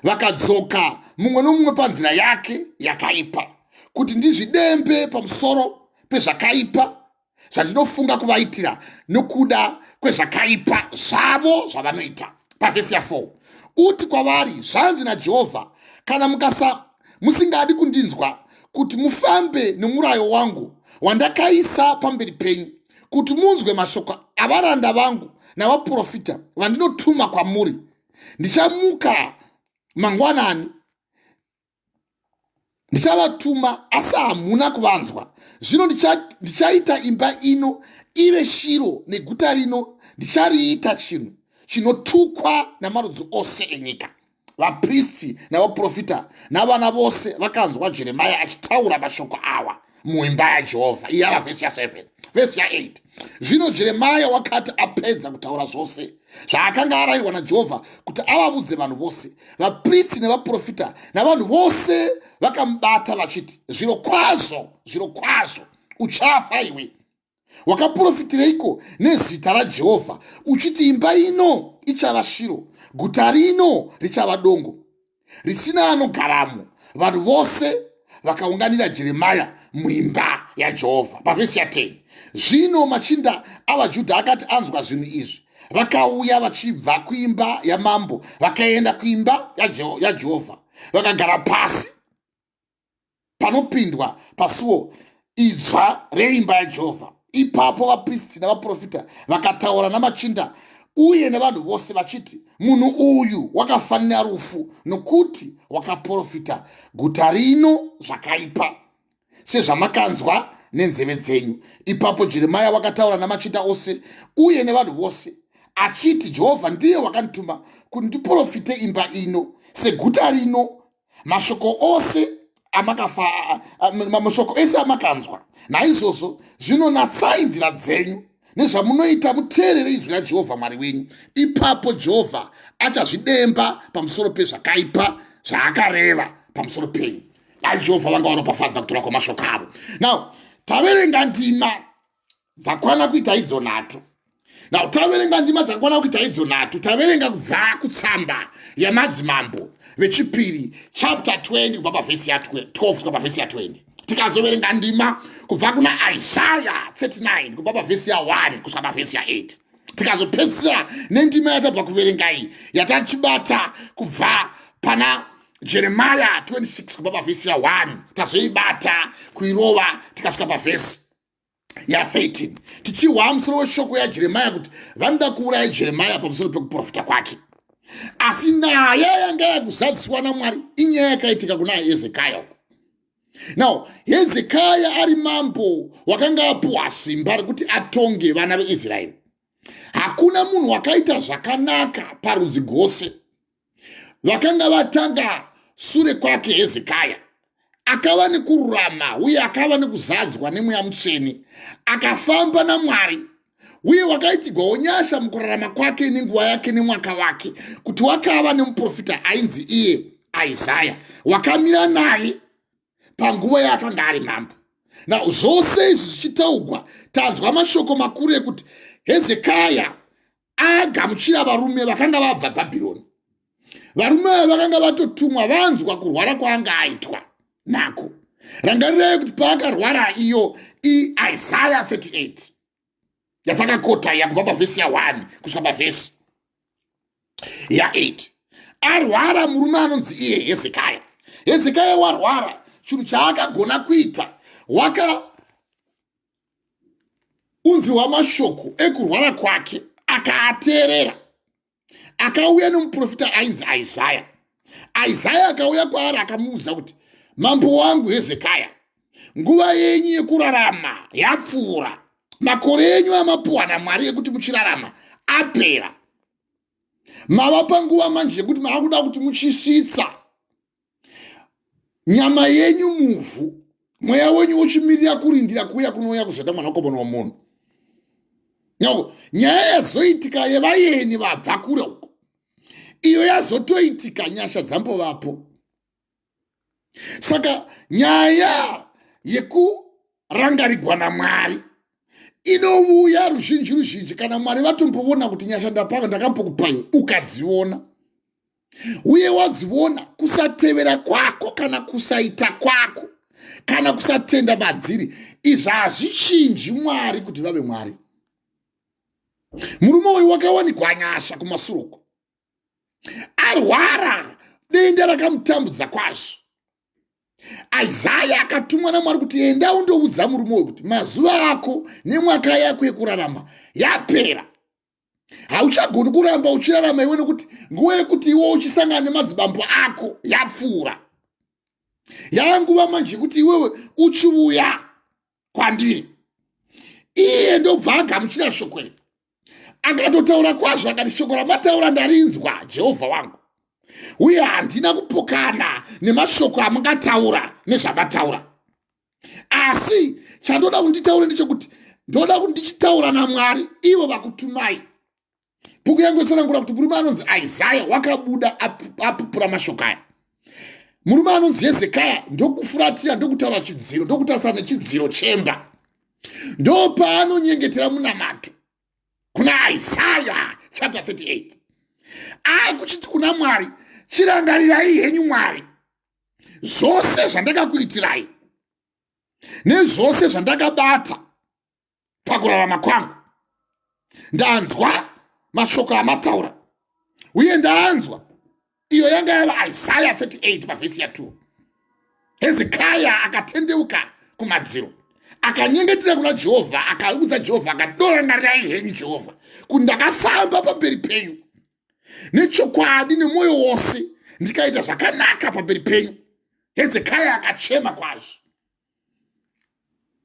vakadzoka mumwe nomumwe panzira yake yakaipa, kuti ndizvidembe pamusoro pezvakaipa zvandinofunga kuvaitira nokuda kwezvakaipa zvavo zvavanoita. Pavhesi ya4, uti kwavari, zvanzi naJehovha, kana mukasa musingadi kundinzwa kuti mufambe nomurayo wangu wandakaisa pamberi penyu, kuti munzwe mashoko avaranda vangu navaprofita vandinotuma kwamuri, ndichamuka mangwanani, ndichavatuma, asi hamuna kuvanzwa. Zvino ndichaita imba ino ive shiro, neguta rino ndichariita chinhu chinotukwa namarudzi ose enyika. Vapristi navaprofita navana vose vakanzwa Jeremia achitaura mashoko awa muimba yaJehovha. Iyi yava vhesi ya7. Vhesi ya8, zvino Jeremia wakati apedza kutaura zvose zvaakanga arayirwa naJehovha kuti avavudze vanhu vose, vapristi nevaprofita navanhu vose vakamubata vachiti, zviro kwazvo, zviro kwazvo uchafa iwe. Wakaprofitireiko nezita raJehovha uchiti imba ino ichava shiro, guta rino richava dongo risina anogaramo? Vanhu vose vakaunganira Jeremia muimba yaJehovha. Pavhesi ya10, zvino machinda avaJudha akati anzwa zvinhu izvi, vakauya vachibva kuimba yamambo, vakaenda kuimba yaJehovha, vakagara pasi panopindwa pasuo idzva reimba yaJehovha. Ipapo vapristi navaprofita vakataura namachinda uye nevanhu vose vachiti, munhu uyu wakafanira rufu, nokuti wakaprofita guta rino zvakaipa, sezvamakanzwa nenzeve dzenyu. Ipapo Jeremia wakataura namachinda ose uye nevanhu vose achiti, Jehovha ndiye wakandituma kuti ndiprofite imba ino seguta rino mashoko ose amakafa, mashoko ese amakanzwa. Naizvozvo zvino natsai nzira dzenyu nezvamunoita, muteerere izwi raJehovha Mwari wenyu. Ipapo Jehovha achazvidemba pamusoro pezvakaipa zvaakareva pamusoro penyu. Dai Jehovha vanga varopafadza kutora kwamashoko avo. Now taverenga ndima dzakwana kuita idzo nhatu. Now taverenga ndima dzakwana kuita idzo nhatu. Taverenga kubva kutsamba yamadzimambo vechipiri chapter 20 kubva pavhesi ya12 kusvika pavhesi ya20. Tikazoverenga ndima kubva kuna Isaya 39 kubva pavhesi ya1 kusvika pavhesi ya8. Tikazopedzisira nendima yatabva kuverenga iyi yatachibata kubva pana Jeremiah 26 kubva pavhesi ya1, tazoibata kuirova tikasvika pavhesi ya13, tichihwa musoro weshoko yaJeremia kuti vanoda kuuraya Jeremia pamusoro pekuprofita kwake. Asi nyaya yanga yakuzadziswa naMwari inyaya yakaitika kuna Hezekaya. Now Hezekaya ari mambo wakanga apuwa simba rekuti atonge vana veIsraeri. Hakuna munhu wakaita zvakanaka parudzi gwose vakanga vatanga sure kwake. Hezekaya akava nekururama uye akava nekuzadzwa nemweya mutsvene, akafamba naMwari, uye wakaitigwawo nyasha mukurarama kwake nenguva yake nemwaka wake, kuti wakava nemuprofita ainzi iye Isaya wakamira naye panguva yaakanga ari mambo. Now zvose izvi zvichitaugwa, tanzwa mashoko makuru ekuti Hezekaya agamuchira varume vakanga vabva Bhabhironi. Varume ava vakanga vatotumwa vanzwa kurwara kwaanga aitwa nako. Rangarirai kuti paakarwara, iyo iIsaya 38 yatakakota iya, kubva pavhesi ya1 kusvika pavhesi ya8, arwara murume anonzi iye Hezekaya. Hezekaya warwara, chinhu chaakagona kuita, waka unzirwa mashoko ekurwara kwake, akaateerera, akauya nemuprofita ainzi Isaya. Isaya akauya kwaari akamuudza kuti, mambo wangu Hezekaya, nguva yenyu yekurarama yapfuura, makore enyu amapuwa naMwari ekuti muchirarama apera. Mava panguva manje yekuti maakuda kuti muchisvitsa nyama yenyu muvhu, mweya wenyu uchimirira kurindira kuuya kunouya kuzoita mwanakomana womunhu. Now, nyaya yazoitika yevayeni vabva kure uko, iyo yazotoitika nyasha dzambovapo. Saka nyaya yekurangarigwa naMwari inovuya ruzhinji ruzhinji kana Mwari vatomboona kuti nyasha ndapaka ndakambokupai, ukadziona uye wadziona, kusatevera kwako kana kusaita kwako kana kusatenda madziri, izvi hazvichinji Mwari kuti vave Mwari. Murume uyu wakawanikwa nyasha kumasuruko, arwara denda rakamutambudza kwazvo. Isaya akatumwa naMwari kuti enda undoudza murume uyu kuti mazuva ako nemwaka yako yekurarama yapera, hauchagoni kuramba uchirarama iwe, nekuti nguva yekuti iwe uchisangana nemadzibambo ako yapfuura. Yava nguva manje yekuti iwewe uchiuya kwandiri. Iye ndobva agamuchira shoko iri, akatotaura kwazvo akati, shoko ramataura ndarinzwa, Jehovha wangu, uye handina kupokana nemashoko amungataura nezvamataura. Asi chandoda kuti nditaure ndechekuti ndoda kuti ndichitaura naMwari ivo vakutumai. Bhuku yangu yotsanangura kuti murume anonzi Isaya wakabuda apupura mashoko aya. Murume anonzi Hezekaya ndokufuratira, ndokutaura chidziro, ndokutarisa nechidziro chemba, ndopaanonyengetera munamato kuna Isaya chapter 38, akuchiti kuna Mwari, chirangarirai henyu Mwari zvose zvandakakuitirai nezvose zvandakabata pakurarama kwangu. Ndanzwa mashoko amataura uye ndanzwa. Iyo yanga yava Isaya 38 pavhesi ya2. Hezekaya akatendeuka kumadziro, akanyengetera kuna Jehovha, akaudza Jehovha akati, dorangarirai henyu Jehovha kuti ndakafamba pamberi penyu nechokwadi nemwoyo wose, ndikaita zvakanaka pamberi penyu. Hezekaya akachema kwazvo.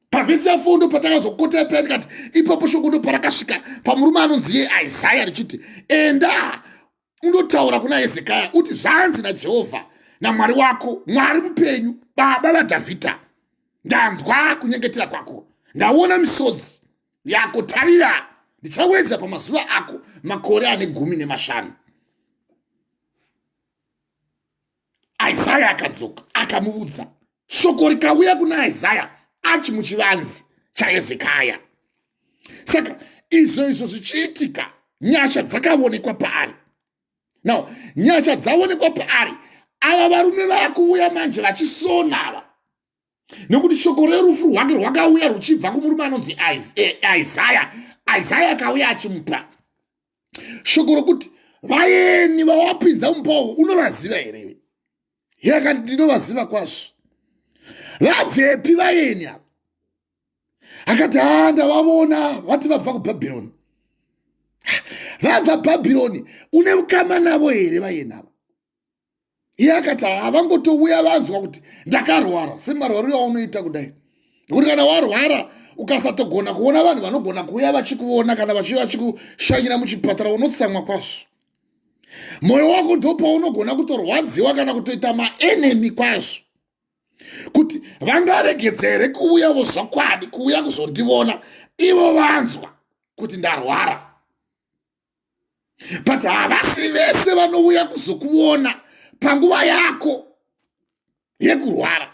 Pavhesi ya4 ndo patakazokotera paya, ndikati ipapo shoko ndo parakasvika pamurume anonzi ye Isaya richiti, enda undotaura kuna Hezekaya uti, zvanzi naJehovha naMwari wako, Mwari mupenyu, baba vaDhavhidha, ndanzwa kunyengetera kwako, ndaona misodzi yako. Tarira, ndichawedzera pamazuva ako makore ane 15. Isaya akadzoka akamuudza. Shoko rikauya kuna Isaya achi muchivanzi chaHezekaya. Saka izvo izvo zvichiitika, nyasha dzakaonekwa paari. Now nyasha dzaonekwa paari, ava varume vakuuya manje vachisona ava, nekuti shoko rerufu rwake rwakauya ruchibva kumurume anonzi Isaya. Isaya akauya achimupa shoko rokuti vaeni vawapinza mumba unovaziva here? Iye akati, ndinovaziva kwazvo. Vabvepi vaeni ava? Akati, ha, ndavavona, vati vabva kuBhabhironi. Vabva Bhabhironi, une ukama navo here vaeni ava? Iye akati, havangotouya, vanzwa kuti ndakarwara semarwariro aunoita kudai, nekuti kana warwara ukasatogona kuona vanhu vanogona kuuya vachikuona kana vachiuya vachikushanyira muchipatara, unotsamwa kwazvo. Mwoyo wako ndopaunogona kutorwadziwa kana kutoita maenemy kwazvo, kuti vangaregedza here kuuyavo zvokwadi kuuya kuzondivona ivo vanzwa kuti ndarwara? But havasi vese vanouya kuzokuona panguva yako yekurwara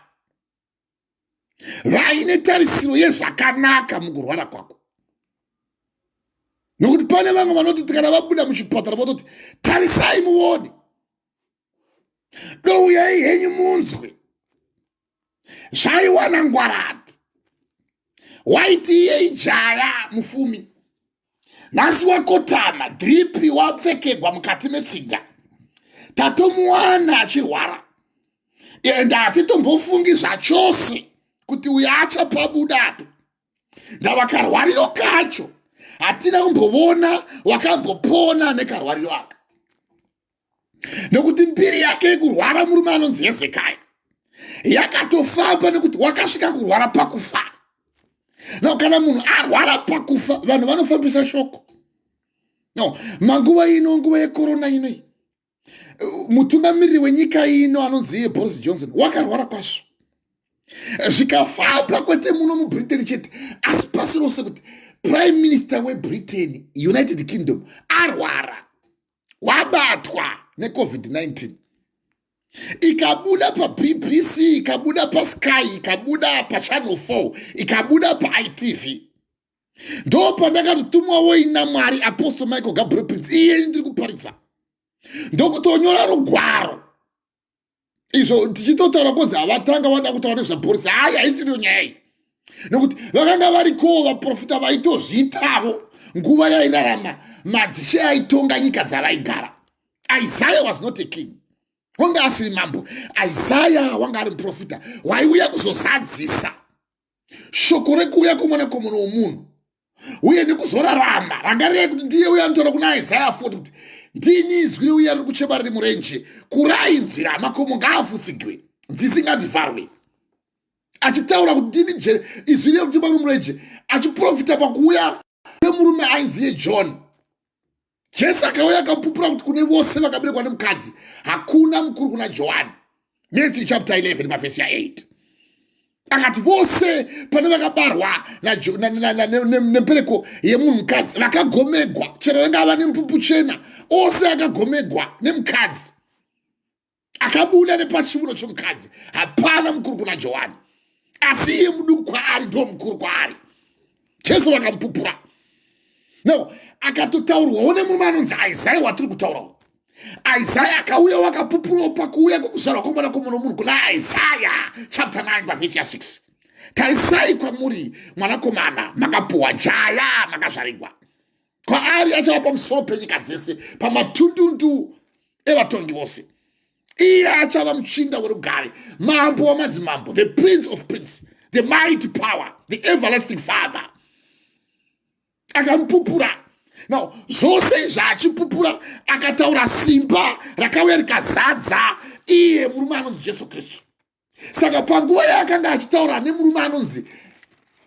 vaine tarisiro yezvakanaka mukurwara kwako, nokuti pane vamwe vanoti kana vabuda muchipatara vototi, tarisai muone, douyai henyu munzwe zvaiwana ngwarati, waiti iye ijaya mufumi, nhasi wakotama, drip wapfekegwa mukati metsinga, tatomuwana achirwara, ende hatitombofungi zvachose kuti uyo achapabuda apo. Ndava karwariro kacho hatina kumbovona wakambopona nekarwariro aka, nekuti mbiri yake yekurwara murume anonzi Hezekaya yakatofamba, nekuti wakasvika kurwara pakufa. No, kana munhu arwara pakufa, vanhu vanofambisa shoko. No, manguva ino, nguva yekorona ino, mutungamiriri wenyika ino anonzi iye Boris Johnson wakarwara kwazvo, zvikafamba kwete muno muBritain chete asi pasi rose, kuti prime minister weBritain, United Kingdom, arwara, wabatwa neCOVID-19. Ikabuda paBBC, ikabuda paSky, ikabuda paChannel 4, ikabuda paITV. Ndo pandakatotumwawo ina Mwari, Apostle Michael Gabriel Prince, iye ndiri kuparidza, ndokutonyora rugwaro izvo tichitotaura kunzi havatanga vada kutaura nezvaBoris. Hai, haisiriyo nyaya iyi, nekuti vakanga varikowo vaprofita vaitozviitavo nguva yairarama madzishe aitonga nyika dzavaigara. Isaiah was not a king, wanga asiri mambo. Isaya wanga ari muprofita waiuya kuzozadzisa shoko rekuuya kwomwanakomana womunhu uye nekuzorarama. Rangarirai kuti ndiye uya anotaura kuna Isaya 40 kuti, "Ndini izwi reuya riri kuchema riri murenje, kurai nzira, makomo ngaafutsigwe, nzizi ngadzivharwe," achitaura kuti ndini izwi riri kuchema riri murenje, achiprofita pakuuya kwemurume ainzi yeJohn. Jesu akauya akapupura kuti kune vose vakaberekwa nemukadzi hakuna mukuru kuna Johani, Matthew chapter 11 pavhesi ya8. Akati vose pane vakabarwa nembereko yemunhu mukadzi vakagomegwa, chero vangava nempupu chena, ose akagomegwa nemukadzi, akabuda nepachiuno chomukadzi, hapana mukuru kuna Johani, asi iye muduku kwaari ndo mukuru kwaari. Jesu vakamupupura. No, akatotaurwawo nemurume anonzi Isaya watiri kutaurawo. Isaya akauya wakapupurawo pakuuya kwekuzvarwa kwomwanakomana womunhu kuna Isaya chapter 9 pavhesi ya6: "Tarisai, kwamuri mwanakomana makapuhwa, jaya makazvarigwa, kwaari achava pamusoro penyika dzese, pamatundundu evatongi vose. Iye achava muchinda werugare, mambo wamadzimambo, the Prince of Prince, the Mighty Power, the Everlasting Father." Akamupupura. Now zvose izvi achipupura, akataura simba rakauya rikazadza iye murume anonzi Jesu Kristu. Saka panguva yaakanga achitaura nemurume anonzi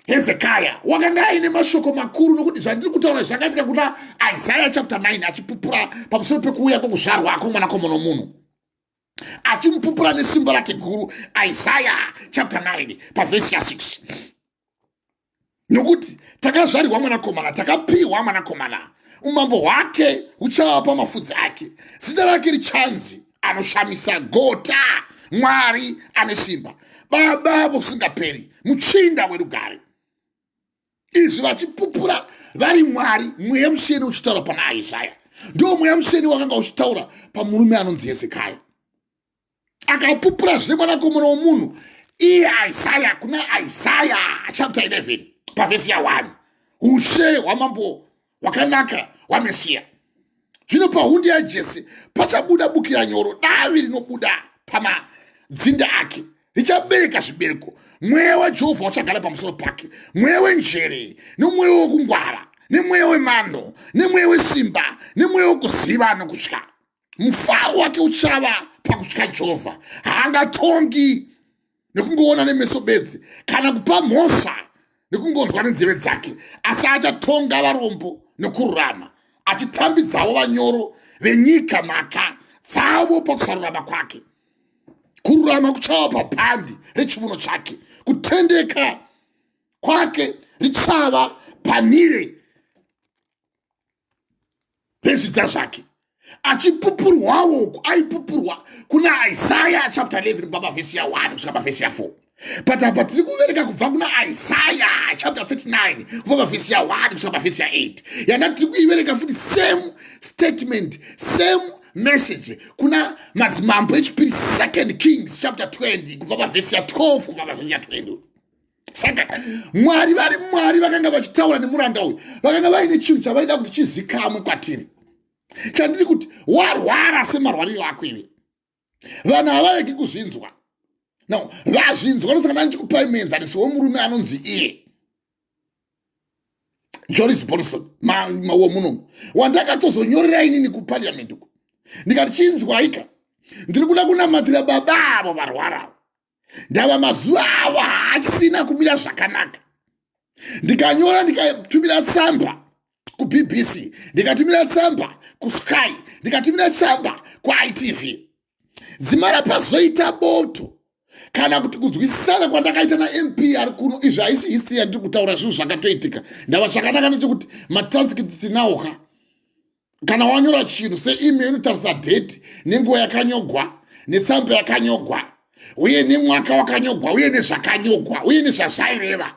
Hezekaya, wakanga aine mashoko makuru, nokuti zvandiri kutaura zvakaitika kuna Isaya chapter 9, achipupura pamusoro pekuuya kwokuzvarwa kwomwanakomana womunhu, achimupupura nesimba rake guru. Isaya chapter 9 pavhesi ya6: "Nokuti takazvarirwa mwanakomana, takapiwa mwanakomana, umambo hwake huchava pamafudzi ake. Zita rake richanzi Anoshamisa, Gota, Mwari Ane Simba, Baba Vosingaperi, Muchinda Werugare." Izvi vachipupura vari Mwari, Mweya Mutsvene uchitaura pana Isaya. Ndo Mweya Mutsvene wakanga uchitaura pamurume anonzi Hezekaya. Akapupurazve mwanakomana womunhu iye Isaya kuna Isaya chapter 11 pavhesi ya1, ushe hwamambo hwakanaka hwaMesiya: "Zvino pahundi yaJese pachabuda bukira nyoro, davi rinobuda pamadzinde ake richabereka zvibereko. Mweya waJehovha uchagara pamusoro pake, mweya wenjere nomweya wokungwara, nemweya wemano nemweya wesimba, nemweya wokuziva nokutya. Mufaro wake uchava pakutya Jehovha. Haangatongi nekungoona nemeso bedzi, kana kupa mhosva nekungonzwa nenzeve dzake, asi achatonga varombo nekururama, achitambidzawo vanyoro venyika mhaka dzavo pakusarurama kwake. Kururama kuchava pabhandi rechiuno chake, kutendeka kwake richava panhire rezvidza zvake." Achipupurwawo uku, aipupurwa kuna Isaya chapter 11 kubva pavhesi ya1 kusvika pavhesi ya4. But apa tiri kuvereka kubva kuna Isaya chapter 39 kubva pavhesi ya1 kusvika pavhesi ya8, yanda tiri kuivereka futi, same statement, same message, kuna Madzimambo Echipiri, Second Kings chapter 20 kubva pavhesi ya12 kubva pavhesi ya20. Saka Mwari vari Mwari vakanga vachitaura nemuranda uyu, vakanga vaine chinhu chavaida kuti chizikamwe kwatiri, chandiri kuti warwara semarwariro ako iwe, vanhu havaregi kuzvinzwa. No, vazvinzwa. Nosaka ndandichikupai muenzaniso wemurume anonzi iye Joris Bonson womunomu, wandakatozonyorera inini kuparliament uko, ndikati, "Chinzwaika, ndiri kuda kunamatira baba avo varwara, ndava mazuva avo haachisina kumira zvakanaka." Ndikanyora, ndikatumira tsamba. kuBBC, ndikatumira tsamba kuSky, ndikatumira tsamba kuITV. Dzimara pazoita boto kana kuti kunzwisisana kwandakaita naMP ari kuno. Izvi haisi history yandiri kutaura, zvinhu zvakatoitika. Ndava chakanaka ndechekuti matranscript tinawo ka. Kana wanyora chinhu seemail, inotarisa date nenguva yakanyogwa, netsamba yakanyogwa, uye nemwaka wakanyogwa, uye nezvakanyogwa, uye nezvazvaireva.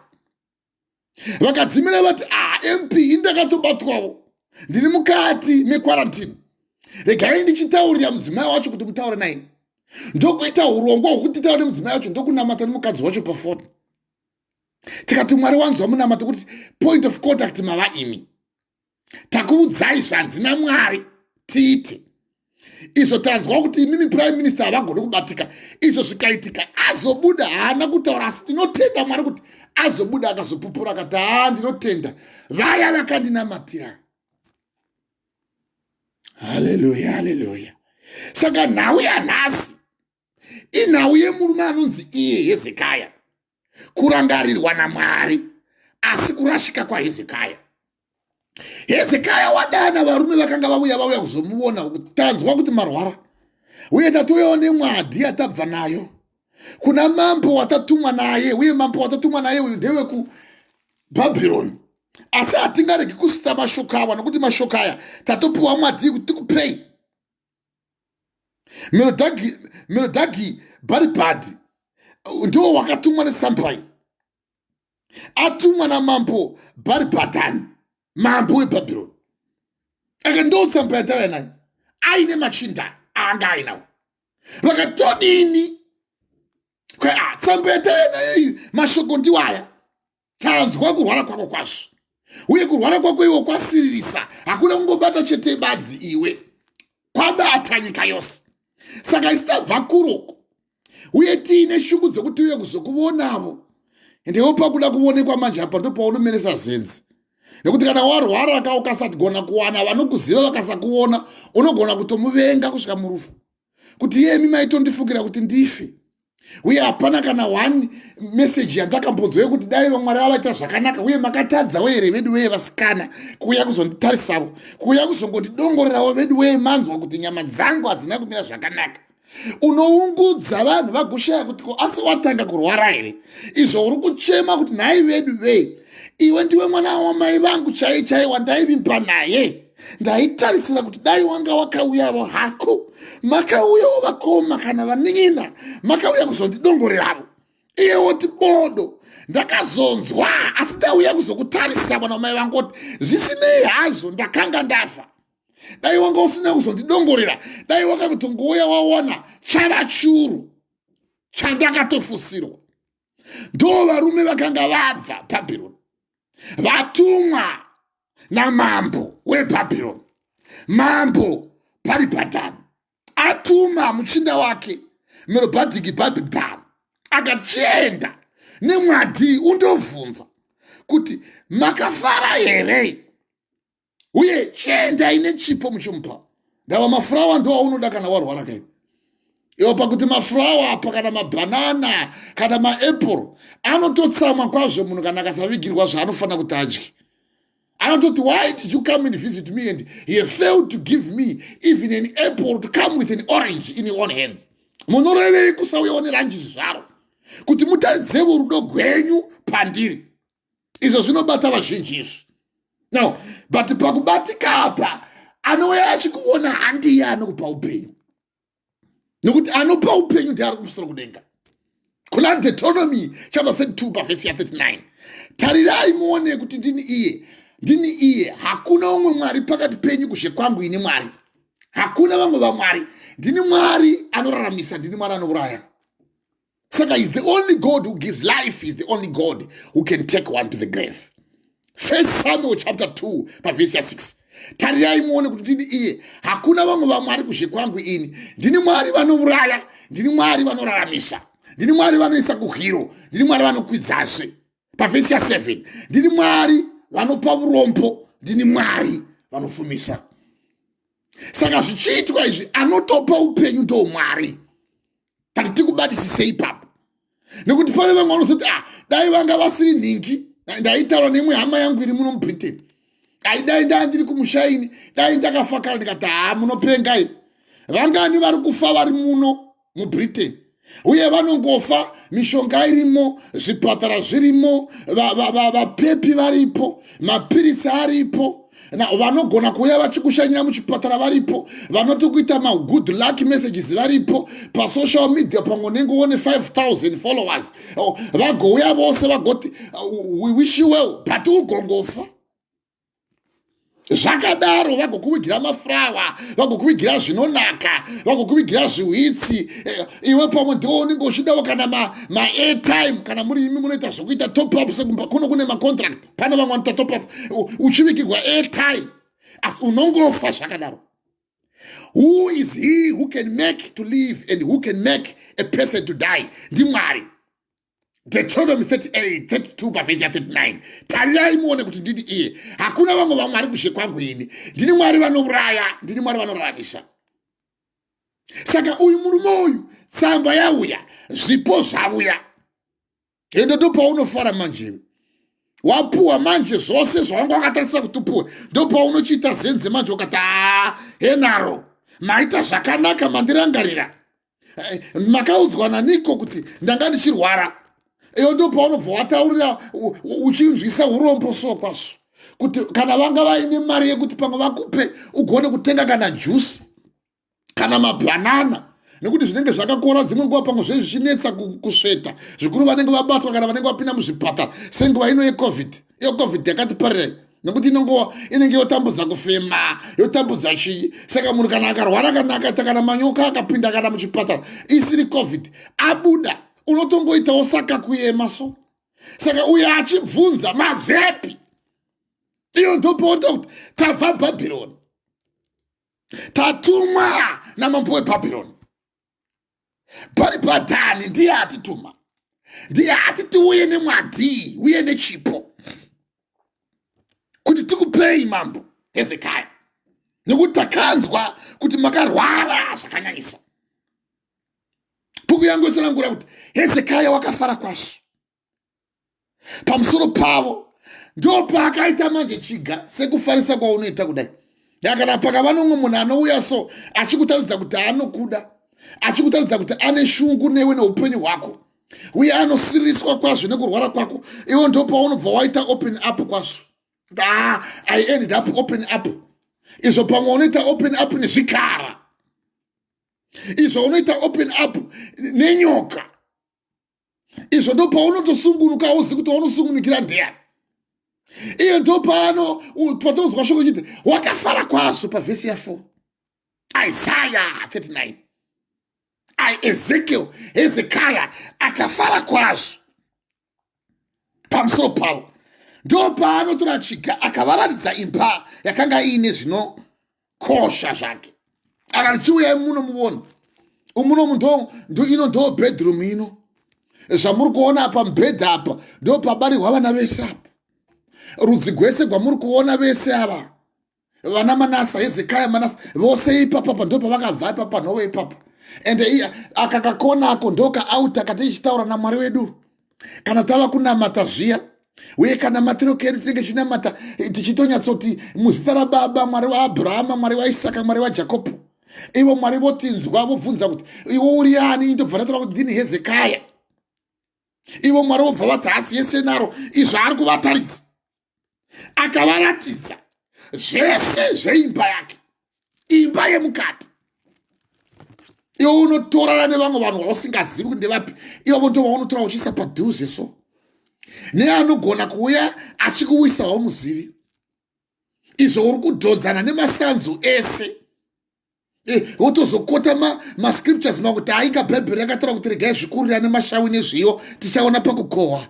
Vakadzimira vati, "Ah, MP, indakatobatwawo, ndiri mukati mequarantine. Regai ndichitaurira mudzimai wacho kuti mutaure naye." Ndokuita urongwa hwekuti titaure nemudzimai wacho, ndokunamata nemukadzi wacho pafoni. Tikati, "Mwari wanzwa munamato kuti point of contact mava imi. Takuudzai zvanzi naMwari tiite izvo. Tanzwa kuti imimi prime minister havagoni kubatika." Izvo zvikaitika, azobuda, haana kutaura, asi tinotenda Mwari kuti azobuda akazopupura akati, "Haa, ndinotenda vaya vakandinamatira." Haleluya, haleluya. Saka nhau yanhasi inhau yemurume anonzi iye Hezekaya, kurangarirwa naMwari asi kurashika kwaHezekaya. Hezekaya wadana varume vakanga vauya kuzomuona. "Tanzwa kuti marwara, uye tatouyawo nemwadhi yatabva nayo kuna mambo watatumwa naye, uye mambo watatumwa naye uyu ndewekubhabhironi. Asi hatingaregi kusita mashoko awa, nokuti mashoko aya tatopiwa mwadhi kuti tikupei. Merodhaki Bharibhadhi ndiwo wakatumwa nesambai, atumwa namambo Bharibhadhani, mambo weBhabhironi. Aka ndo tsamba yatauya nayo, aine machinda aanga ainawo." Vakatodini? "Tsamba yatauya nayo iyi, mashoko ndiwaya. Tanzwa kurwara kwako kwazvo, uye kurwara kwako iwo kwasiririsa. Hakuna kungobata chete badzi iwe, kwabata nyika yose. Saka isi tabva kuroko, uye tiine shungu dzekuti uye kuzokuvonavo." Endewo pakuda kuonekwa manje apa ndopaunomeresa zenzi, nekuti kana warwara ka, ukasagona kuwana vanokuziva, vakasakuona, unogona kutomuvenga kusvika murufu, kuti iyemi maitondifukira kuti ndife, uye hapana kana one message yandakambonzwa yekuti dai vamwari vavaita zvakanaka. Uye makatadzawo here vedu weye vasikana kuuya kuzonditarisavo, kuuya kuzongondidongorerawo vedu weye? Manzwa kuti nyama dzangu hadzina kumira zvakanaka." Unoungudza vanhu vagoshaya kuti ko asi watanga kurwara here, izvo uri kuchema kuti, "Nhai vedu vei, iwe ndiwe mwana wamai vangu chai chai wandaivimba naye. Ndaitarisira kuti dai wanga wakauyavo hako. Makauyawo vakoma kana vanin'ina, makauya kuzondidongoreravo. Iye woti bodo. Ndakazonzwa, asi ndauya kuzokutarisa mwana wamai vangu, oti zvisinei hazvo ndakanga ndafa. Dai wanga usina kuzondidongorera, dai wakatongouya waona chava churu chandakatofusirwa." Ndo varume vakanga vabva Bhabhironi, vatumwa namambo weBhabhironi, mambo Paribhadhani. Atuma muchinda wake Merobhadhiki Bhabhibhani, akachienda nemwadhi undobvunza kuti makafara here, uye chiendai nechipo muchimupa. Ndava mafurawa ndo aunoda kana warwara kai iwo, pakuti mafurawa apa kana mabhanana kana maapple anototsamwa kwazvo munhu kana akasavigirwa zvaanofanira kuti adye. Anototi, "Why did you come and visit me and he failed to give me even an apple, to come with an orange in your own hands? Munorevei kusauyawo neranjisi zvaro kuti mutaridzevo rudo gwenyu pandiri?" Izvo zvinobata vazhinji izvi now, but pakubatika apa, anouya achikuona handiye anokupa upenyu, nekuti anopa upenyu ndiari kumusoro kudenga. Kuna Deuteronomy chapter 32 pavhesi ya39, "Tarirai muone kuti ndini iye, ndini iye. Hakuna umwe mwari pakati penyu kuzhe kwangu ini Mwari. Hakuna vamwe vamwari. Ndini Mwari anoraramisa, ndini Mwari anouraya." Saka is the only God who gives life, is the only God who can take one to the grave. First Samuel chapter 2 pavhesi ya6, "Tarirai muone kuti ndini iye. Hakuna vamwe vamwari kuzhe kwangu ini. Ndini Mwari vanouraya, ndini Mwari vanoraramisa, ndini Mwari vanoisa kuhwiro, ndini Mwari vanokwidzazve." Pavhesi ya7, "Ndini Mwari vanopa urombo, ndini Mwari vanofumisa." Saka zvichiitwa izvi, anotopa upenyu ndo Mwari. Tati tikubatisisei ipapo, nekuti pane vamwe vanozoti, "Ah, dai vanga vasiri nhingi." Ndaitaura nemwe hama yangu iri muno muBritain. Ai, dai ndaa ndiri kumusha ini, dai ndakafa kare. Ndikati, haa, munopenga imi. Vangani vari kufa vari muno muBritain, uye vanongofa, mishonga irimo, zvipatara zvirimo, vapepi varipo, mapiritsi aripo, vanogona kuuya vachikushanyira muchipatara varipo, vanoti kuita magood luck messages varipo pasocial media. Pamwe unenge uone 5000 followers, vagouya vose vagoti, "We wish you well," but ugongofa zvakadaro. Vagokuvigira mafurawa, vagokuvigira zvinonaka, vagokuvigira zviwitsi. Iwe pamwe ndiwo unenge uchidawo kana maairtime ma, kana muri imi munoita zvokuita top up, sekumba kuno kune macontract, pane vamwe vanoita top up, uchivigirwa airtime, asi unongofa zvakadaro. Who is he who can make to live and who can make a person to die? NdiMwari. Deuteronomy 38 32 pavhesi ya39: "Tarirai muone kuti ndini iye, hakuna vamwe vamwari kushe kwangu ini. Ndini Mwari vanouraya, ndini Mwari vanoraramisa." Saka uyu murume uyu, tsamba yauya, zvipo zvauya, ende ndopaunofara manje. Wapuwa manje zvose zvawanga wakatarisa kuti upuwe. Ndopaunochiita zenze manje, ukati, "Haa, henaro, maita zvakanaka, mandirangarira. Makaudzwa naniko kuti ndanga ndichirwara?" Iyo ndo paunobva wataurira uchinzwisa urombo so kwazvo, kuti kana vanga vaine mari yekuti pamwe vakupe ugone kutenga kana jusi kana mabhanana, nekuti zvinenge zvakakora dzimwe nguva, pamwe zvei zvichinetsa kusveta, zvikuru vanenge vabatwa kana vanenge vapinda muzvipatara senguva ino yeCOVID. Iyo COVID yakatiparirai, nekuti inongowa inenge yotambudza kufema, yotambudza chii. Saka munhu kana akarwara, kana akaita kana manyoka akapinda kana muchipatara isiri COVID, abuda unotongoitawo saka kuyema so. Saka uyo achibvunza, "Mabvepi?" Iyo ndopoota kuti tabva Bhabhironi, tatumwa namambo weBhabhironi Bharibhadhani. Ndiye atituma, ndiye ati tiuye nemwadhi, uye nechipo kuti tikupei, Mambo Hezekaya, nekuti takanzwa kuti makarwara zvakanyanyisa. Bhuku yangu yotsanangura kuti Hezekaya wakafara kwazvo pamusoro pavo. Ndo paakaita manje chiga sekufarisa kwaunoita kudai. Kana pakava nomwe munhu anouya so achikutaridza kuti anokuda, achikutaridza kuti ane shungu newe neupenyu hwako, uye anosiririswa kwazvo nekurwara kwako, iwe ndo paunobva waita open up kwazvo. Ah, I ended up open up. Izvo pamwe unoita open up nezvikara, izvo unoita open up nenyoka, izvo ndo paunotosungunuka, uzi kuti waunosungunukira ndeyani. Iye ndo paano patonzwa shoko chiti wakafara kwazvo pavhesi ya4, Isaya 39. Ezekiel, Hezekaya akafara kwazvo pamusoro pavo. Ndo paanotora chiga akavaratidza imba yakanga iine zvinokosha zvake, akati, "Chiuyai muno muone umunomu. Ndo ino ndo bedroom ino zvamuri kuona apa, mubhedha apa ndo pabarirwa vana vese apa, rudzi gwese gwamuri kuona vese ava, vana Manasa, Hezekaya, Manasa, vose ipapapa ndo pavakabva ipapa, nhovo ipapa. Ende aka kakona ako ndo kaauta katichitaura naMwari wedu kana tava kunamata zviya, uye kana matiro kedu tinenge tichinamata tichitonyatsoti, 'Muzita raBaba, Mwari waAbhurahama, Mwari waIsaka, Mwari waJakobho.' Ivo Mwari votinzwa, vobvunza kuti, 'Iwo uri ani?' Ndobva ndataura kuti, 'Ndini Hezekaya.' Ivo Mwari vobva vati, 'Hasi yese naro.' Izvo ari kuvataridza, akavaratidza zvese zveimba yake, imba yemukati. Iwe unotorana nevamwe vanhu vausingazivi kuti ndevapi, ivavo ndo vaunotora uchiisa padhuze so, neanogona kuuya achikuwisa waumuzivi. Izvo uri kudhodzana nemasanzu ese, wotozokota mascriptures makuti ainga Bhaibheri yakataura kuti regai zvikurira nemashawi nezviyo, tichaona pakukohwa.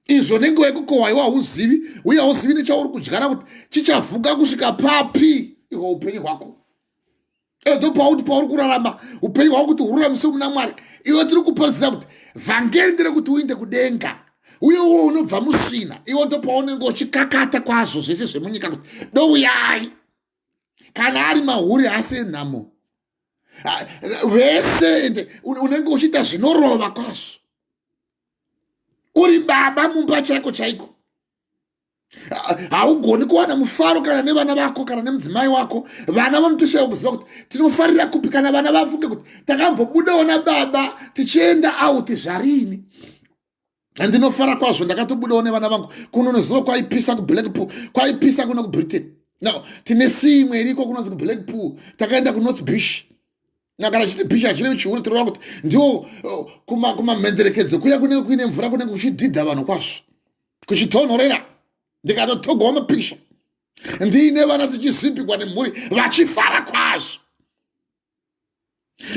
Izvo nenguva yekukohwa iwe hauzivi, uye hauzivi nechauri kudyara kuti chichavhuka kusvika papi. Ihwo upenyu hwako ndo pauti pauri kurarama upenyu hwako kuti hururamise muna Mwari. Iwe tiri kuparidzira kuti vhangeri nderekuti uinde kudenga, uye uwo unobva musina. Iwe ndo paunenge uchikakata kwazvo zvese zvemunyika kuti douyai, kana ari mahuri asi enhamo vese, ende unenge uchiita zvinorova kwazvo, uri baba mumba chaiko chaiko. Haugoni kuwana mufaro kana nevana vako kana nemudzimai wako. Vana vanotoshaya kuziva kuti tinofarira kupi. Kana vana vafunge kuti takambobudawo nababa tichienda out zvarini. Ndinofara kwazvo, ndakatobudawo nevana vangu kuno nezuro. Kwaipisa kuBlackpool, kwaipisa kuno kuBritain. Now tine sea imwe iriko kunonzi kuBlackpool. Takaenda kuNorth Beach. Kana chiti beach hachirevi chiuri, tirova kuti ndiwo kumamhenderekedzo kuya kunenge kuine mvura, kunenge kuchidhidha vanhu kwazvo, kuchitonhorera. Ndikatotogawo mapikicha ndiine vana tichisimbikwa nemhuri vachifara kwazvo.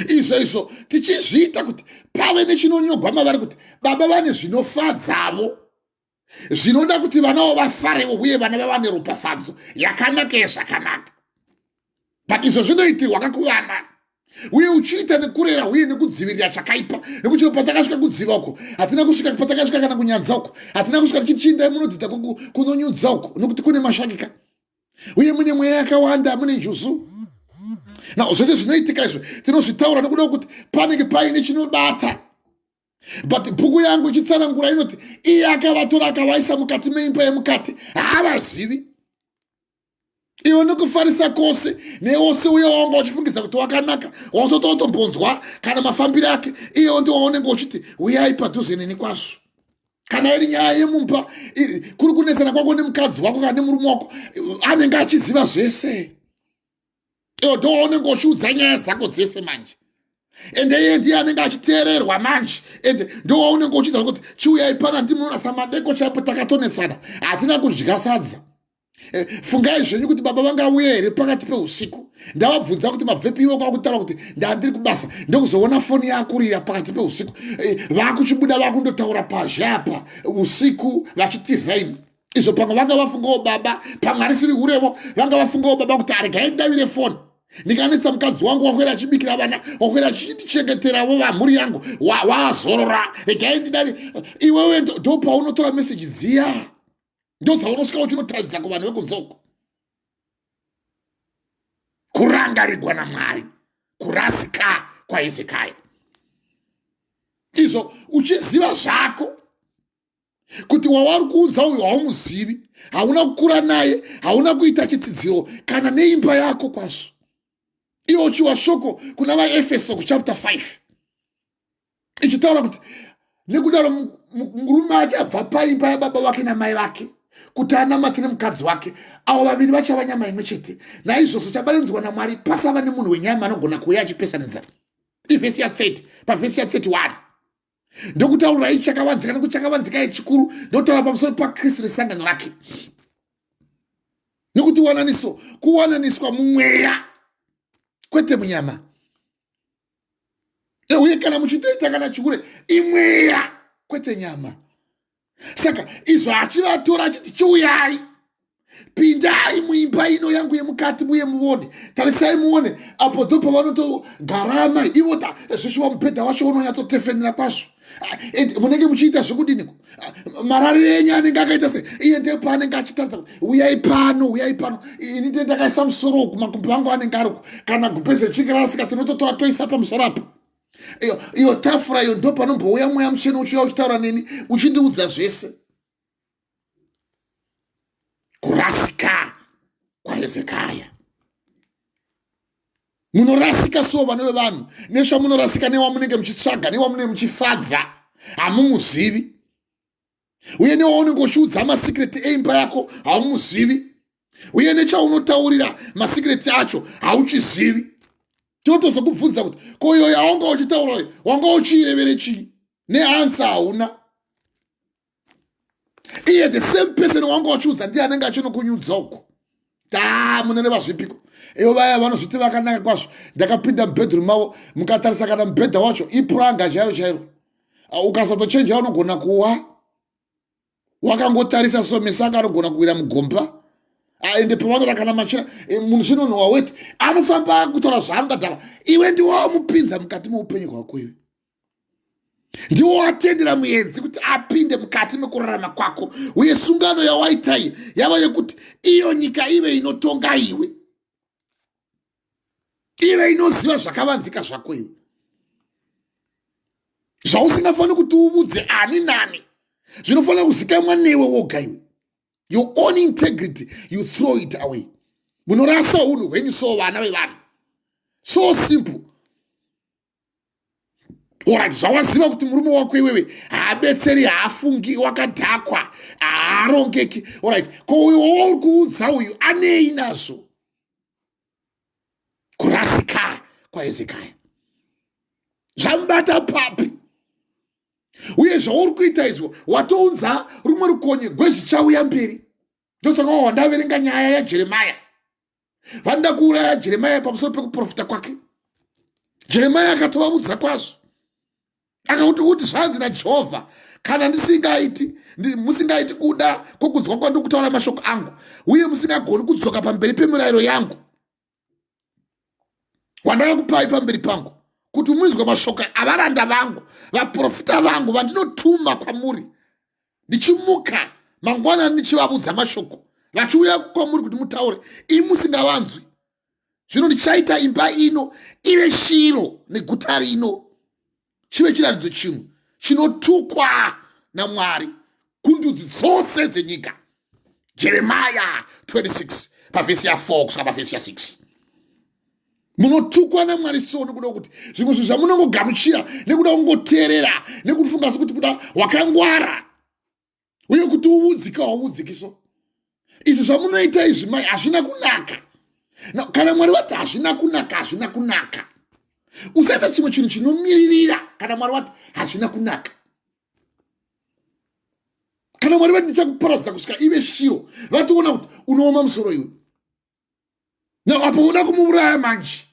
Izvo izvo tichizviita kuti pave nechinonyogwa mavari kuti baba vane zvinofadzavo zvinoda kuti vanawo vafarewo, uye vana vava neropafadzo yakanaka yezvakanaka. But izvo zvinoitirwa kakuvana, uye uchiita nekurera uye nekudzivirira chakaipa, nekuti chino patakasvika kudziva uko hatina kusvika, patakasvika kana kunyanza uko hatina kusvika tichiti chiindai munodzidza kunonyudza uko, nokuti kune mashakika uye mune mweya yakawanda, mune njuzu. Now zvese zvinoitika izvo tinozvitaura nekuda kuti panenge paine chinobata. But bhuku yangu ichitsanangura inoti iye akavatora akavaisa mukati meimba yemukati, haavazivi. Iwe nekufarisa kwose newose uye wanga uchifungidza kuti wakanaka, wausatotombonzwa kana mafambiro ake, iyewo ndiwo waunenge uchiti uyai padhuze neni kwazvo. Kana iri nyaya yemumba, kuri kunetsana kwako nemukadzi wako kana nemurume wako, anenge achiziva zvese. Iwo ndo waunenge uchiudza nyaya dzako dzese manje, ende iye ndiye anenge achiteererwa manje, ende ndo waunenge uchiita kuti chiuyai pana ndimunoona samadeko chaipo takatonetsana, hatina kudya sadza. Fungai zvenyu kuti baba vangauye here pakati peusiku? Ndavabvunza kuti mabvepi, ivo kwakutaura kuti ndandiri kubasa, ndokuzoona foni yakurira pakati peusiku. Vakuchibuda vakundotaura pazhe apa usiku vachitiza imi. Izvo pamwe vanga vafungawo baba, pamwe harisiri urevo, vanga vafungawo baba kuti aregai ndavire foni, ndinganetsa mukadzi wangu wakwera achibikira vana, wakwera achichengeteravo vamhuri yangu, wazorora, regai ndidari. Iwewe ndo paunotora meseji dziya, ndo dzaunosvika uchinotaridza kuvanhu vekunzoko. Kurangarigwa naMwari, kurasika kwaHezekaya. Izvo uchiziva zvako kuti wavari kuudza uyu haumuzivi, hauna kukura naye, hauna kuita chitsidziro kana neimba yako kwazvo. Iwo uchiwa shoko kuna vaEfeso kuchapter 5 ichitaura kuti nekudaro murume achabva paimba yababa vake namai vake kuti anamatire mukadzi wake, avo vaviri vachava nyama imwe chete. Naizvozvo chabarinzwa naMwari, pasava nemunhu wenyama anogona kuuya achipesanidza. Ivhesi ya30, pavhesi ya31 ndokutaurai chakavanzika, nekuti chakavanzika chikuru ndotaura pamusoro paKristu nesangano rake, nekuti wananiso kuwananiswa mumweya kwete munyama. Uye kana muchitoita kana chihure, imweya kwete nyama. Saka izvo achivatora achiti chiuyai, pindai muimba ino yangu yemukati muye muone, tarisai muone. Apo ndo pavanotogara amai ivo zvishuwa, mubhedha wacho unonyatsotefenera kwazvo. And munenge muchiita zvekudiniko? Marariro enyu anenge akaita se iye nde paanenge achitaridza kuti uyai pano, uyai pano. Ini nde ndakaisa musoro uku, makumbo angu anenge ari uku. Kana gumbeze richinge rarasika, tinototora toisa pamusoro apa. Iyo tafura iyo ndo panombouya mweya mutsvene uchiuya uchitaura neni, uchindiudza zvese. Kurasika kwaHezekaya. Munorasika so vana vevanhu, nesvamunorasika newamunenge muchitsvaga, newamunenge muchifadza, hamumuzivi, uye newaunenge uchiudza masikireti eimba yako haumuzivi, uye nechaunotaurira masikireti acho hauchizivi. Tinotozokubvunza kuti ko iyo yawanga uchitaura uyo wanga uchiirevere chii? Neansa hauna. Iye the same person wanga uchiudza ndiye anenge achinokunyudza uko. Ta munoreva zvipiko? Ivo vaya vanozviti vakanaka kwazvo, ndakapinda mubedroom mavo, mukatarisa kana mubhedha wacho ipuranga chairo chairo, ukasatochenjera unogona kuwa wakangotarisa so, mesanga anogona kuwira mugomba. Ende pavanora kana machira, munhu zvinonhuwa weti, anofamba kutaura zvaanoda dhava. Iwe ndiwo wamupinza mukati meupenyu hwako, iwe ndiwo watendera muenzi kuti apinde mukati mekurarama kwako, uye sungano yawaitai yava yekuti iyo nyika ive inotonga iwe, ive inoziva zvakavanzika zvako iwe, zvausingafaniri kuti uvudze ani nani, zvinofanira kuzikamwa newe woga iwe. Your own integrity, you throw it away. Munorasa unhu hwenyu so, vana vevanhu. So simple. Alright, zvawaziva kuti murume wako iwewe haabetseri, haafungi, wakadhakwa, haarongeki. Alright, ko uyu wauri kuudza uyu anei nazvo? Kurasika kwaHezekaya zvamubata papi? Uye zvauri kuita izvo, watounza rumwe rukonye gwezvichauya mberi. Ndosaka wandaverenga nyaya yaJeremaya, vanoda kuuraya Jeremaya pamusoro pekuprofita kwake. Jeremaya akatovaudza kwazvo, akakuti kuti zvanzi naJehovha, kana ndisingaiti, musingaiti kuda kwokunzwa kwandiri kutaura mashoko angu, uye musingagoni kudzoka pamberi pemirayiro yangu wandakakupai pamberi pangu kuti muinzwe mashoko avaranda vangu, vaprofita vangu, vandinotuma kwamuri, ndichimuka mangwanani ndichivavudza mashoko, vachiuya kwamuri kuti mutaure, imi musingavanzwi, zvino ndichaita imba ino ive shiro neguta rino chive chiratidzo chimwe chinotukwa naMwari kundudzi dzose dzenyika. Jeremaya 26, pavhesi ya4 kusvika pavhesi ya6. Munotukwa naMwari so nekuda kuti zvimwe zvinhu zvamunongogamuchira nekuda kungoteerera, nekufunga sekuti kuda wakangwara uye kuti uvudzika waudzikiso. Izvi zvamunoita izvi, mai, hazvina kunaka. Kana Mwari vati hazvina kunaka, hazvina kunaka. Usaisa chimwe chinhu chinomiririra kana Mwari vati hazvina kunaka. Kana Mwari vati ndichakuparadza kusvika ive shiro, vatoona kuti unooma musoro iwe. Na apo uda kumuuraya manje,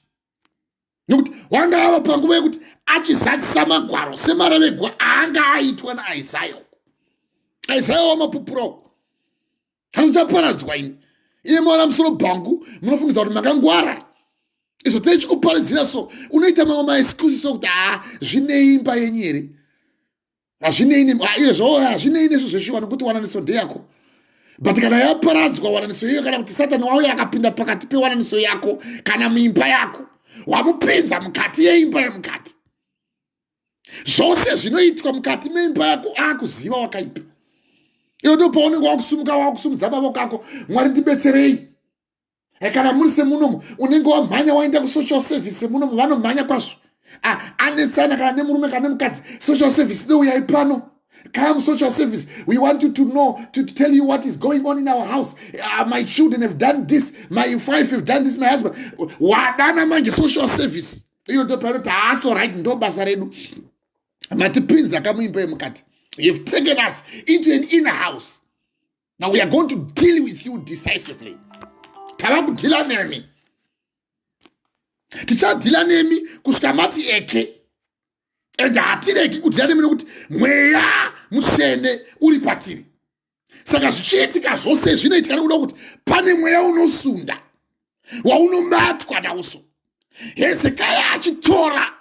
nekuti wanga ava panguva yekuti achizadzisa magwaro semarevegwa aanga aitwa naIsaya uko. Isaya wamapupura uko, kana uchaparadzwa ini. Iye maona musoro bhangu, munofungidza kuti makangwara. Izvo tichikuparidzira so, unoita mamwe maexcuses okuti, "Ha, zvinei imba yenyu here? Hazvinei izvo, hazvinei nesu zveshuwa," nekuti wananiso ndeyako. But kana yaparadzwa wananiso iyoyo, kana kuti Satani wauya akapinda pakati pewananiso yako kana muimba yako, wamupinza mukati yeimba yemukati, zvose zvinoitwa mukati meimba yako akuziva wakaipa. Iyo ndo paunenge wakusumuka, wakusumudza mavoko ako, "Mwari, ndibetserei." Kana muri semunomu, unenge wamhanya waenda kusocial service. Semunomu vanomhanya kwazvo. Anetsana kana nemurume kana nemukadzi, social service, "Neuyai pano. Come, social service. We want you to know, to tell you what is going on in our house. My children have done this, my wife have done this, my husband." Wadana manje social service iyo, ndo panoti, "Haaso right, ndo basa redu. Matipinza kamuimba yemukati. You've taken us into an inner house. Now we are going to deal with you decisively. Tava kudhila nemi, tichadhila nemi kusvika mati eke, ende hatiregi kudhila nemi, nekuti Mweya Mutsvene uri patiri." Saka zvichiitika zvose zvinoitika nekuda kuti pane mweya unosunda waunobatwa nauso. Hezekaya achitora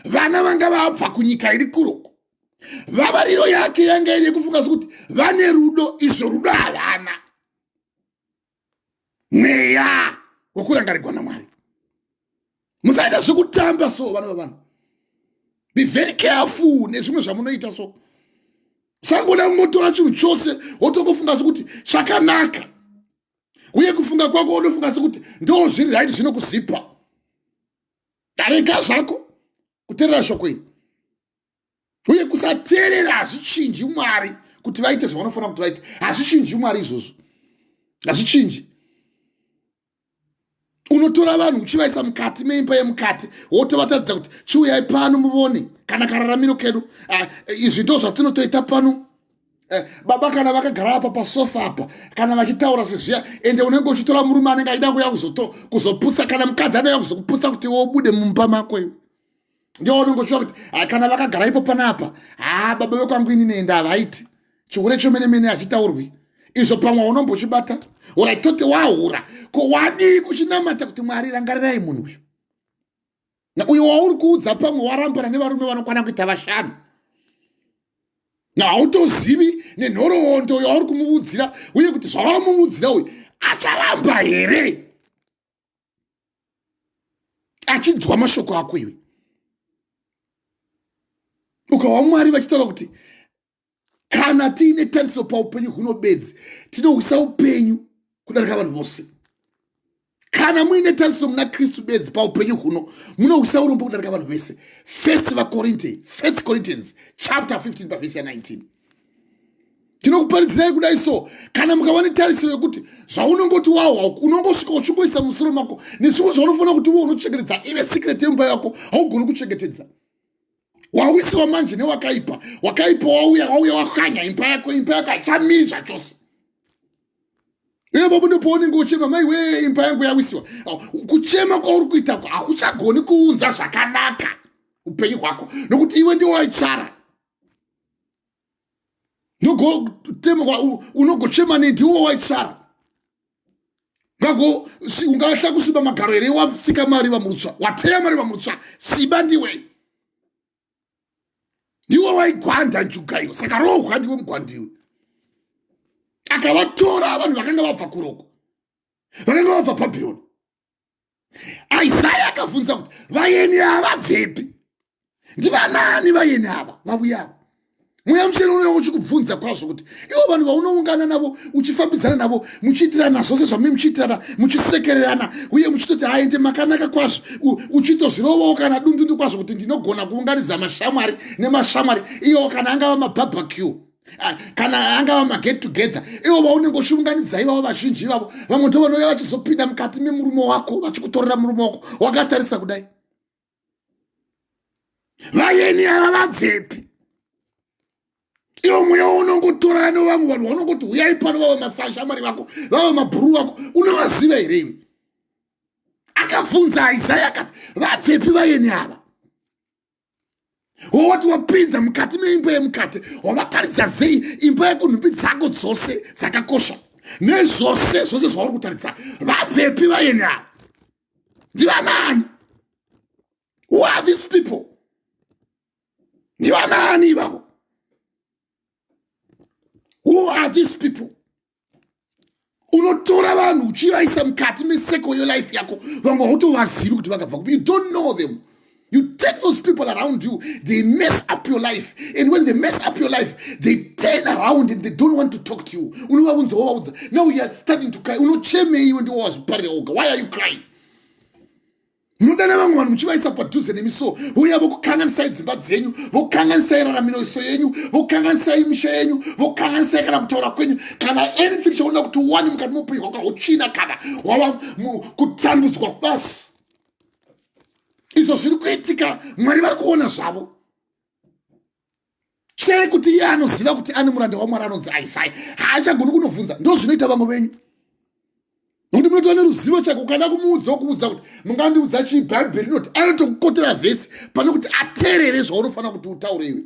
vana vanga vabva kunyika iri kuroko, vavariro yake yanga iri yekufunga sekuti vane rudo. Izvo rudo havana, mweya wekurangarirwa naMwari. Musaita zvekutamba so, vana vavanhu. Be very careful nezvimwe zvamunoita so. Usangoda kungotora chinhu chose wotongofunga sekuti chakanaka, uye kufunga kwako unofunga sekuti ndo zviri right. Zvinokuzipa, tarega zvako kuteerera shoko iri. Uye kusateerera hazvichinji Mwari kuti vaite zvavanofanira kuti vaite. Hazvichinji Mwari izvozvo, hazvichinji. Unotora vanhu uchivaisa mukati meimba yemukati, wotovataridza kuti, "Chiuyai pano muvone kana kararamiro kedu. Ah, izvi ndo zvatinotoita pano." Baba kana vakagara apa pasofa apa, kana vachitaura sezviya, ende unenge uchitora murume anenge achida kuuya kuzoputsa, kana mukadzi anouya kuzokuputsa kuti iwe ubude mumba mako iwe. Ndio unenge uchiva kuti, "Ah, kana vakagara ipo panapa, ha, baba vekwangu inini ende havaiti chihure chomene mene hachitaurwi." Izvo pamwe unombochibata urai, toti wahura, ko wadii kuchinamata kuti, "Mwari, rangarirai munhu uyu"? Na uyo wauri kuudza pamwe warambana nevarume vanokwana kuita vashanu, na hautozivi nenhoroondo yauri kumuudzira, uye kuti zvavamuudzira uyu acharamba here achinzwa mashoko ako iwe. Ukawa Mwari vachitaura kuti Kana tiine tarisiro paupenyu huno bedzi, tinohwisa upenyu kudarika vanhu vose. Kana muine tarisiro muna Kristu bedzi paupenyu huno, munohwisa urombo kudarika vanhu vese. First vaKorinte, First Corinthians chapter 15 pavhesi ya 19. Tinokuparidzirai kudai so, kana mukava netarisiro yekuti zvaunongoti wahwa unongosvika uchingoisa musoro mako nezvimwe zvaunofanira kuti uve unochengetedza, ive secret yemumba yako, haugoni kuchengetedza. Wawisiwa manje newakaipa, wakaipa wauya, wauya wakanya imba yako, imba yako haichamiri zvachose. Ine papo ndopaunenge uchema, mai wee, imba yangu yawisiwa. Kuchema kwauri kuita hakuchagoni kuunza zvakanaka upenyu hwako, nokuti iwe ndiwe waitsvara. Unogochema nei? Ndiwe waitsvara. Ungahla kusviba magaro here wasika mariva murutsva, wateya mariva murutsva? Siba ndiwe, ndiwe waigwanda njuga iyo, saka rohwa ndiwe mugwandiwe. Akavatora vanhu vakanga vabva kuroko, vakanga vabva Bhabhironi. Isaya akabvunza kuti vayeni ava vabvepi? Ndivanani vayeni ava vauya ava? Mweya Mutsvene unouya uchikubvunza kwazvo kuti ivo vanhu vaunoungana navo, uchifambidzana navo, muchiitirana zvose zvamune muchiitirana, muchisekererana uye muchitoti haende makanaka kwazvo, uchitozvirovawo kana dundundu kwazvo kuti ndinogona kuunganidza mashamwari nemashamwari iwo, kana angava mabarbecue, kana angava maget together, ivo vaunenge uchiunganidza ivavo vazhinji ivavo, vamwe ndo vanouya vachizopinda mukati memurume wako, vachikutorera murume wako wakatarisa kudai. Vayeni ava vabvepi? Ivo mweya unongotorana nevamwe vanhu vaunongoti uyai pano, vava mashamwari vako, vava mabhuru vako, unovaziva here iwe? Akabvunza Isaya akati, vabvepi vayeni ava? Wowati wapinza mukati meimba yemukati, wavataridza zei imba yekunhumbi dzako dzose dzakakosha nezvose zvose zvauri kutaridza? Vabvepi vayeni ava? Ndivanani? Who are these people? Ndivanani ivavo? Who are these people? Unotora vanhu uchivaisa mukati meseko yelife yako, vamwe hautovazivi kuti vakabva kupi. You don't know them. You take those people around you, they mess up your life, and when they mess up your life, they turn around and they don't want to talk to you. Unovaunza, wovaudza, now you are starting to cry. Unochemei iwe? Ndiwo wazviparira oga. Why are you crying? Munodana vamwe vanhu muchivaisa padhuze nemi so, uya vokukanganisai dzimba dzenyu, vokukanganisai raramiriso yenyu, vokukanganisai misha yenyu, vokukanganisai kana kutaura kwenyu, kana anything chaunoda kuti uwane mukati meupenyu hwako hauchina, kana wava kutambudzwa basi. Izvo zviri kuitika, Mwari vari kuona zvavo. Chee kuti iye anoziva kuti ane muranda waMwari anonzi Isaya, haachagoni kunovhunza. Ndo zvinoita vamwe venyu, nokuti munotova neruzivo chako. Ukada kumuudza, wokuudza kuti mungandiudza chii, Bhaibheri rinoti, anotokukotera vhesi pane kuti ateerere zvaunofanira kuti utaure iwe.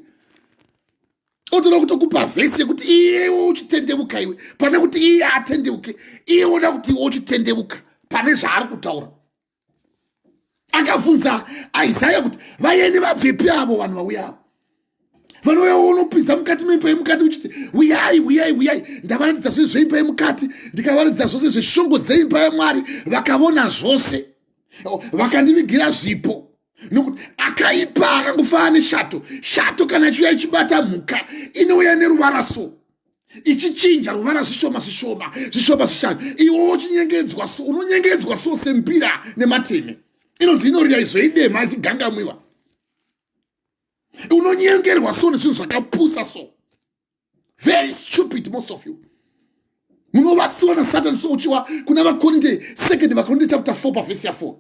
Otoda kutokupa vhesi yekuti iyewo uchitendevuka iwe, pane kuti iye atendeuke. Iye woda kuti iwe uchitendevuka pane zvaari kutaura. Akabvunza Isaya kuti vayeni vabvepi avo vanhu vauya avo? Vanouya, unopinza mukati meimba yemukati uchiti, uyai, uyai, uyai. Ndavaratidza zvose zveimba yemukati, ndikavaratidza zvose zveshongo dzeimba yaMwari, vakavona zvose, vakandivigira zvipo. Nokuti akaipa akangofanana neshato. Shato kana ichiuya ichibata mhuka, inouya neruvara so, ichichinja ruvara zvishoma zvishoma, zvishoma zvishoma. Iwe uchinyengedzwa so, unonyengedzwa so sembira nemateme. Inonzi inorira izvo idema izigangamwiwa. Unonyengerwa so nezvinhu zvakapusa so, very stupid. Most of you munovatsiwa naSatani so. Uchiwa kuna vaKorinte, Second vaKorinte chapter 4 pavhesi ya4,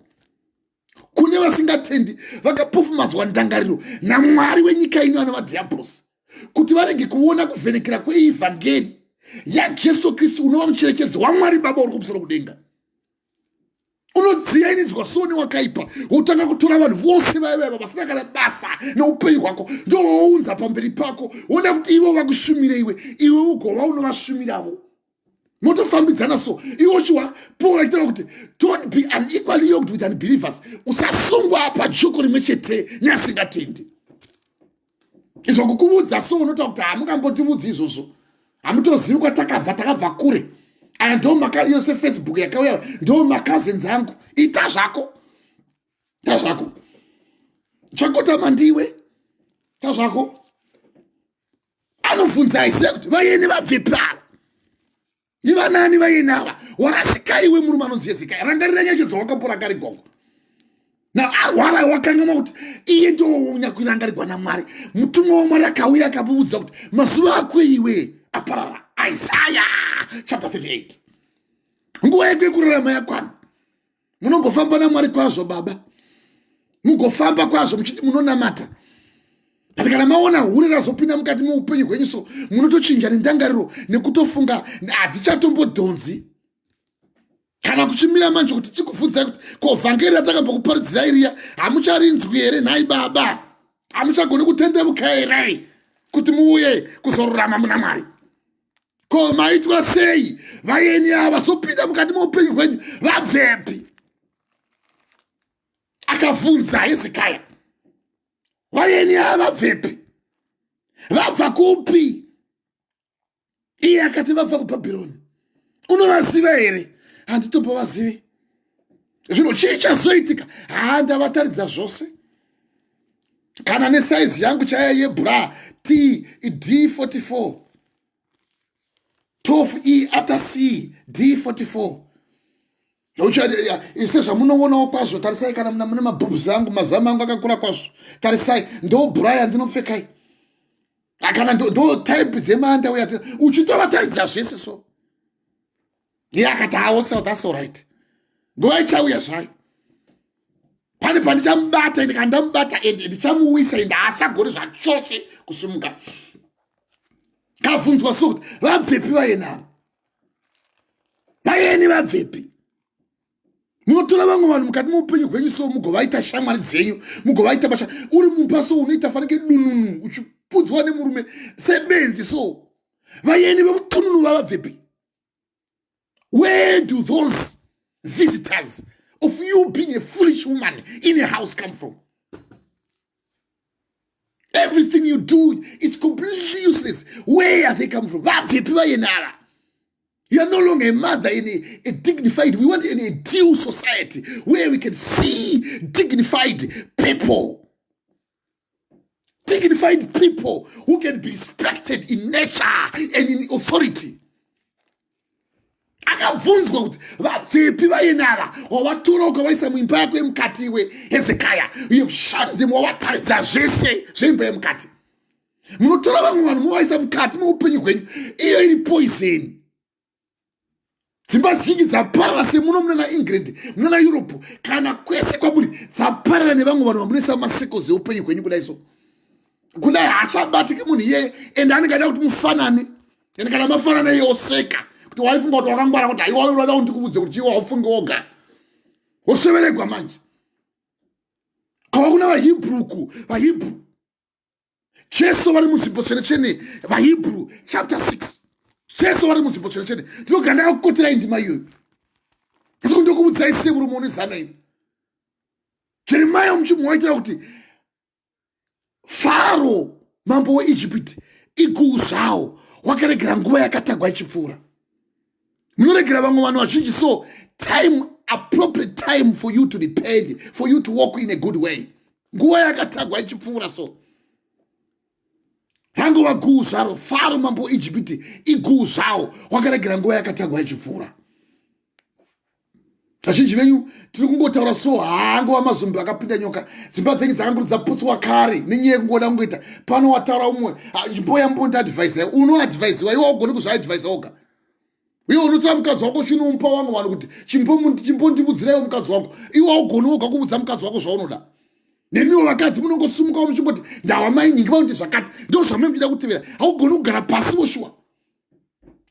kune vasingatendi vakapofumadzwa ndangariro namwari wenyika ino anova Dhiabhorosi, kuti varege kuona kuvhenekera kweivhangeri yaJesu Kristu, unova mucherechedzo waMwari Baba uri kumusoro kudenga. Unodziyainidzwa so newakaipa, wotanga kutora vanhu vose vaya vaya vasina kana basa neupenyu hwako, ndovounza pamberi pako, woda kuti ivo vakushumire iwe, iwe ugova unovashumiravo, motofambidzana so. Iwe uchiwa Paul achitaura kuti don't be unequally yoked with unbelievers, usasungwa pajoko rimwe chete neasingatendi. Izvo kukuudza so, unotaura kuti hamungambotiudzi izvozvo, hamutozivi kwatakabva, takabva kure. Aya ndo maka iyo seFacebook yakauya, ndo macousins angu. Ita zvako, ita zvako, chakotama ndiwe, ita zvako. Anobvunza Isaya kuti vayeni vabvepi ava? Ndivanani vayeni ava? Warasika iwe murume anonzi Hezekiah. Rangarira nyaya dzawakamborangarigwa uko. Na arwara wakanganwa kuti iye ndiwo nyakurangarigwa naMwari. Mutumwa waMwari akauya akamuudza kuti mazuva ako iwe aparara. Isaya chapter 38. Nguva yako yekurarama yakwana. Munongofamba naMwari kwazvo baba, mugofamba kwazvo muchiti munonamata, but kana maona hure razopinda mukati meupenyu hwenyu so munotochinja nendangariro nekutofunga hadzichatombodhonzi kana kuchimira manje kuti tikubvunzai kuti ko vhangeri ratakambokuparidzirai riya hamucharinzwi here nhai baba? Hamuchagoni kutendevuka here kuti muuye kuzorurama muna Mwari? Ko maitwa sei vayeni ava zopinda mukati meupenyu hwenyu vabvepi? Akabvunza Hezekaya, vayeni ava vabvepi? Vabva kupi? Iye akati vabva kuBhabhironi. Unovaziva here? Handitombovazivi. Zvino chii chazoitika? Haa, ndavataridza zvose, kana nesaizi yangu chaya yebra T D 44 12 E ata C D 44. Sezvamunoonawo kwazvo, tarisai, kana mune maboobs angu, mazamu angu akakura kwazvo, tarisai, ndo bra yandinopfekai, kana ndo type dzemanda uya. Uchitovataridza zvese so. Iye akati, aosa, that's all right, nguva ichauya zvayo pane pandichamubata, ende kana ndamubata ende ndichamuwisa, ende haachagoni zvachose kusumuka. Kavhunzwa so kuti vabvepi vayeni ava? Vayeni vabvepi? Munotora vamwe vanhu mukati meupenyu hwenyu so, mugovaita shamwari dzenyu, mugovaita basha. Uri mumba so unoita fanike dununu, uchipudzwa nemurume sebenzi so. Vayeni vekutununu vavabvepi? Where do those visitors of you being a foolish woman in a house come from? Everything you do is completely useless. Where are they come from? Vabvepi vayeni ava? You are no longer a mother in a dignified. We want an ideal society where we can see dignified people. Dignified people who can be respected in nature and in authority. Akabvunzwa kuti vabvepi vayeni ava wavatora ukavaisa muimba yako yemukati iwe Hezekaya? You have shut them, wavataridza zvese zveimba yemukati. Munotora vamwe vanhu movaisa mukati meupenyu hwenyu, iyo iri poison. Dzimba zhinji dzaparara semuno munana England, munana Europe, kana kwese kwamuri, dzaparara nevamwe vanhu vamunoisa masekos eupenyu hwenyu. Kudai so, kudai haachabatiki munhu iyeye, ende anenge aida kuti mufanane, ende kana mafanana iye oseka kuti waifunga kuti wakangwara, kuti haiwa, unoda kuti ndikuudze kuti chiwa ufunge woga, wosveveregwa manje. Kava kuna vaHibruku, vaHibru, Jesu vari munzvimbo tsvene tsvene. VaHibru chapter 6, Jesu vari munzvimbo tsvene tsvene. Ndinogara ndakakukoterai ndima iyoyo, asi kundokuudzai semurume une zano iri. Jeremaya muchimuwaitira kuti Faro mambo weIjipiti iguu zvawo, wakaregera nguva yakatagwa ichipfuura. Munoregera vamwe vanhu vazhinji so time, appropriate time for you to depend, for you to walk in a good way, nguva yakatagwa ichipfuura so. Rangova guu zvaro. Faro mambo weIjipiti iguu zvawo, wakaregera nguva yakatagwa ichipfuura. Vazhinji venyu tiri kungotaura so, haangova mazumbi akapinda nyoka. Dzimba dzenyu dzakanguri dzaputswa kare nenyaya yekungoda kungoita pano. Wataura umwe chimboya mbondiadvisa. Unoadvisiwa iwe, waugoni kuzviadvisa woga. Iwe unotora mukadzi wako chinomupa vamwe vanhu kuti chimbondivudziraiwo mukadzi wangu. Iwe waugoni woga kuudza mukadzi wako zvaunoda. Nemiwo vakadzi munongosumukawo muchingoti ndawa mainhingi vanoti zvakati, ndo zvamai muchida kutevera. Haugoni kugara pasi woshuwa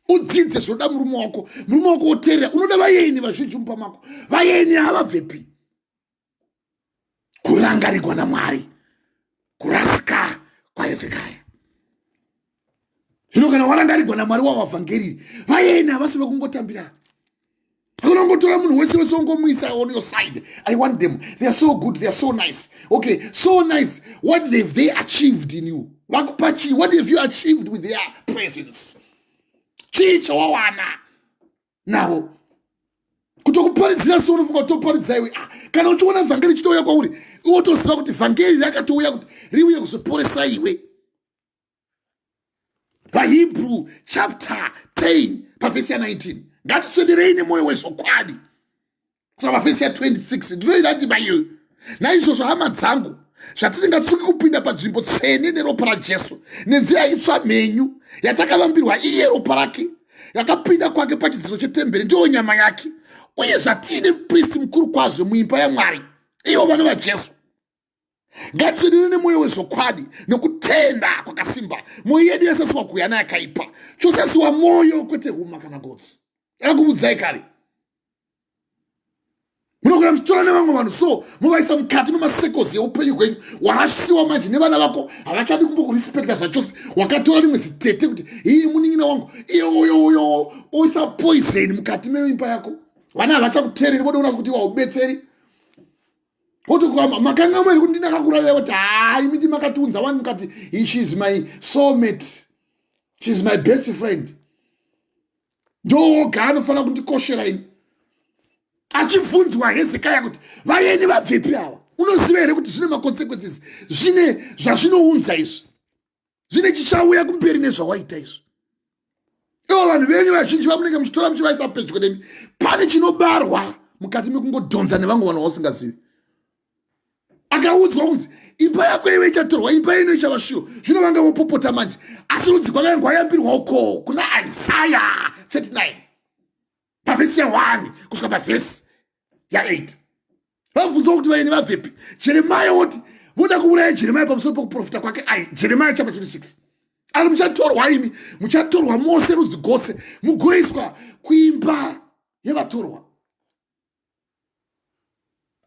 udzidze zvinoda murume wako, murume wako woteerera. Unoda vayeni vazhinji mumba mako. Vayeni havabvepi? Kurangarigwa naMwari, kurasika kwaHezekaya. Zvino kana warangarigwa naMwari wawavhangeriri, vayeni havasi vekungotambira. Unongotora munhu wese wese ungomuisa on your side. I want them, they are so good, they are so nice. Okay, so nice. What have they achieved in you? Vakupa chii? What have you achieved with their presence? Chii chawawana navo? Kutokuparidzira so unofunga kutoparidza iwe. Ah, kana uchiona vhangeri ichitouya kwauri, iwotoziva kuti vhangeri rakatouya kuti riuye kuzoporesa iwe. VaHebrew chapter 10 pavhesi ya19, ngatiswederei nemwoyo wezvokwadi kusvika pavhesi ya26. Ndinoida ndima iyoyo. Naizvozvo, hama dzangu, zvatisingatsuki kupinda panzvimbo tsvene neropa raJesu, nenzira itsva mhenyu yatakavambirwa iye, ropa rake yakapinda kwake pachidziro chetemberi, ndiyo nyama yake, uye zvatiine mupristi mukuru kwazvo muimba yaMwari, ivo vana vaJesu, ngatiswedere nemwoyo wezvokwadi nokutenda kwakasimba, mwoyo yedu yasasiwa kuyana yakaipa, chosasiwa mwoyo, kwete huma kana gotsi. Yakakuvudzai kare, munogona muchitora nevamwe vanhu, so muvaisa mukati memasekozi eupenyu hwenyu. Warashisiwa manje nevana vako, havachadi kumbokurespekta zvachose. Wakatora rimwe zitete kuti iye munin'ina wangu, iye uyo uyo, oisa poison mukati meimba yako. Vana havachakuteereri, vodoona kuti waubetseri. Kuti makanga mweri kuti ndinakakurarira, kuti hai, miti makatiunza wani, mukati she's my soulmate, she's my best friend, ndoga anofanira kundikoshera ini. Achibvunzwa Hezekaya kuti vaeni vabvepi ava, unoziva here kuti zvine maconsequences, zvine zvazvinounza izvi, zvine chichauya kumberi nezvawaita izvi? Ivo vanhu venyu vazhinji vamunenge muchitora muchivaisa pedyo nemi, pane chinobarwa mukati mekungodhonza nevamwe vanhu vausingazivi. Akaudzwa kunzi imba yako iwe ichatorwa, imba ino ichava shiro. Zvino vanga vopopota manje, asi rudzi kwakanga kwayambirwa uko kuna Isaya 39 pavhesi ya1 kusvika pavhesi ya8. Vabvunzwa kuti vaeni vabvepi, Jeremaya woti voda kuuraya Jeremaya pamusoro pekuprofita kwake. Ai, Jeremaya chapter 26 ari, muchatorwa imi, muchatorwa mose rudzi gwose, mugoiswa kuimba yevatorwa.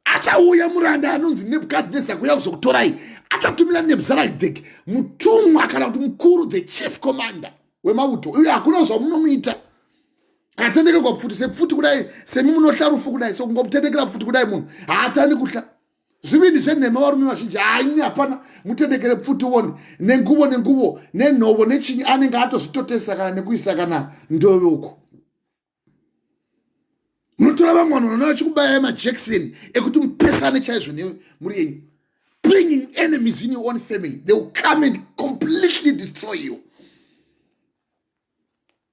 Achauya muranda anonzi Nebukadnezar kuuya kuzokutorai. Achatumira Nebzaradek, mutumwa kana kuti mukuru, the chief commander wemauto uye hakuna zvamunomuita. Atendekekwa pfuti sepfuti kudai, semi munohla rufu kudai, so kungomutendekera pfuti kudai, munhu haatani kuhla. Zvivindi zvenhema varume vazhinji haini hapana. Mutendekere pfuti uone, nenguvo, nenguvo, nenhovo, nechinyi, anenge atozvitotesa kana nekuisa kana ndove uko. Munotora vamwe vanhu vanoona vachikubayai majekiseni ekuti mupesane chaizvo nemhuri yenyu. Bringing enemies in your own family, they will come and completely destroy you.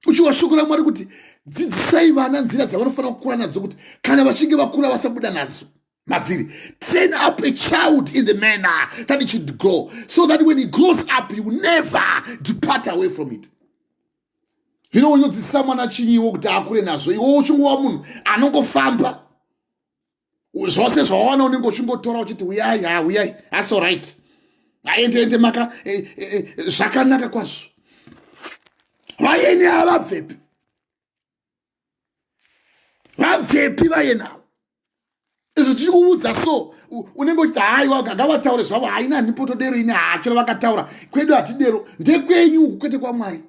Uchiwa shoko raMwari kuti dzidzisai vana nzira dzavanofanira kukura nadzo, kuti kana vachinge vakura vasabuda nadzo madziri. Train up a child in the manner that he should grow, so that when he grows up he will never depart away from it. Zvino unodzidzisa mwana chinyiwo kuti akure nazvo, iwo uchingova munhu anongofamba, zvose zvawawana unenge uchingotora uchiti uyai, ha, uyai, that's alright, aende ende maka zvakanaka kwazvo. Vaeni havabvepi, vabvepi vaeni ava? Izvo tichikuudza, so unenge uchiti haiwa, ngavataure zvavo, haina hanipotodero ini, hachero vakataura kwedu hatidero. Ndekwenyu uku, kwete kwaMwari.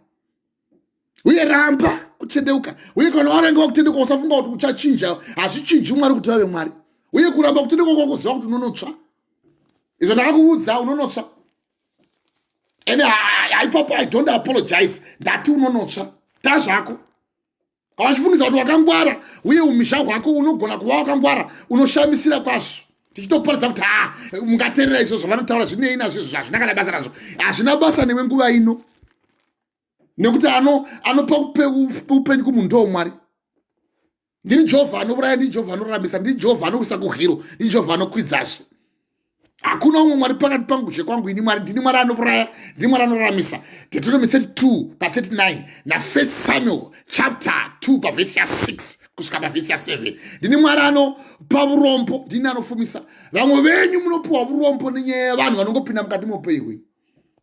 Uye ramba kutendeuka, uye kana warenga wakutendeuka, usafunga kuti uchachinja. Hazvichinji Mwari kuti vave Mwari. Uye kuramba kutendeuka kwako, kuti unonotsva. Izvo ndakakuudza, unonotsva, ende ipapo I don't apologize. Ndati unonotsva, tazvako. Vachifungidzwa kuti wakangwara, uye umhizha hwako unogona kuva wakangwara, unoshamisira kwazvo. Tichitoparidza kuti ha, mungateerera izvo zvavanotaura, zvinei nazvo izvo? Hazvina kana basa nazvo, hazvina basa newe nguva ino, nekuti anopa upenyu kumunhu ndo Mwari. Ndini Jehovha anouraya, ndini Jehovha anoraramisa, ndini Jehovha anokuisa kuhiro, ndini Jehovha anokwidzazve. Hakuna umwe Mwari pakati pangu zvekwangu ini Mwari. Ndini Mwari anouraya, ndini Mwari anoraramisa. Deuteronomy 32 pa39 naFirst Samuel chapter 2 pavhesi ya6 kusvika pavhesi ya7. Ndini Mwari anopa urombo, ndini anofumisa. Vamwe venyu munopiwa urombo nenyaya yevanhu vanongopinda mukati meupenyu hwenyu.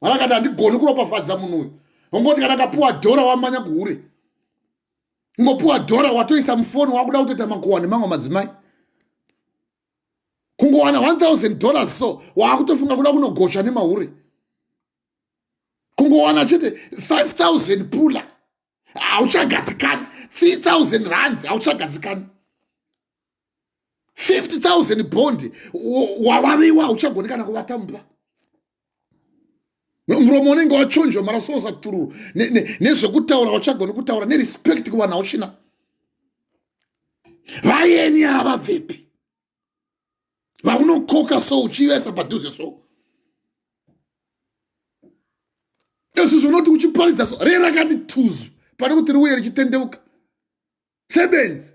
Mwari akati handigoni kuropafadza munhu uyu. Ongoti kana akapiwa dhora, wamanya kuhure. Ungopiwa dhora, watoisa mufoni, wakuda kutoita makuhwa nemamwe madzimai. Kungowana $1000 so, waakutofunga kuda kunogosha nemahure. Kungowana chete 5000 pula, hauchagadzikani. 3000 rands, hauchagadzikani. 50,000 bond, wawaviwa, hauchagoni kana kuvata mumba. Muromo unenge wachonjwa marasosa tururu nezvekutaura, hauchagoni kutaura, nerespect kuvanhu hauchina. Vaeni havabvepi vaunokoka so, uchiivesa padhuze so? Izvi zvinoti uchiparidza so re rakati tuzu pane kuti riuye richitendeuka sebenzi.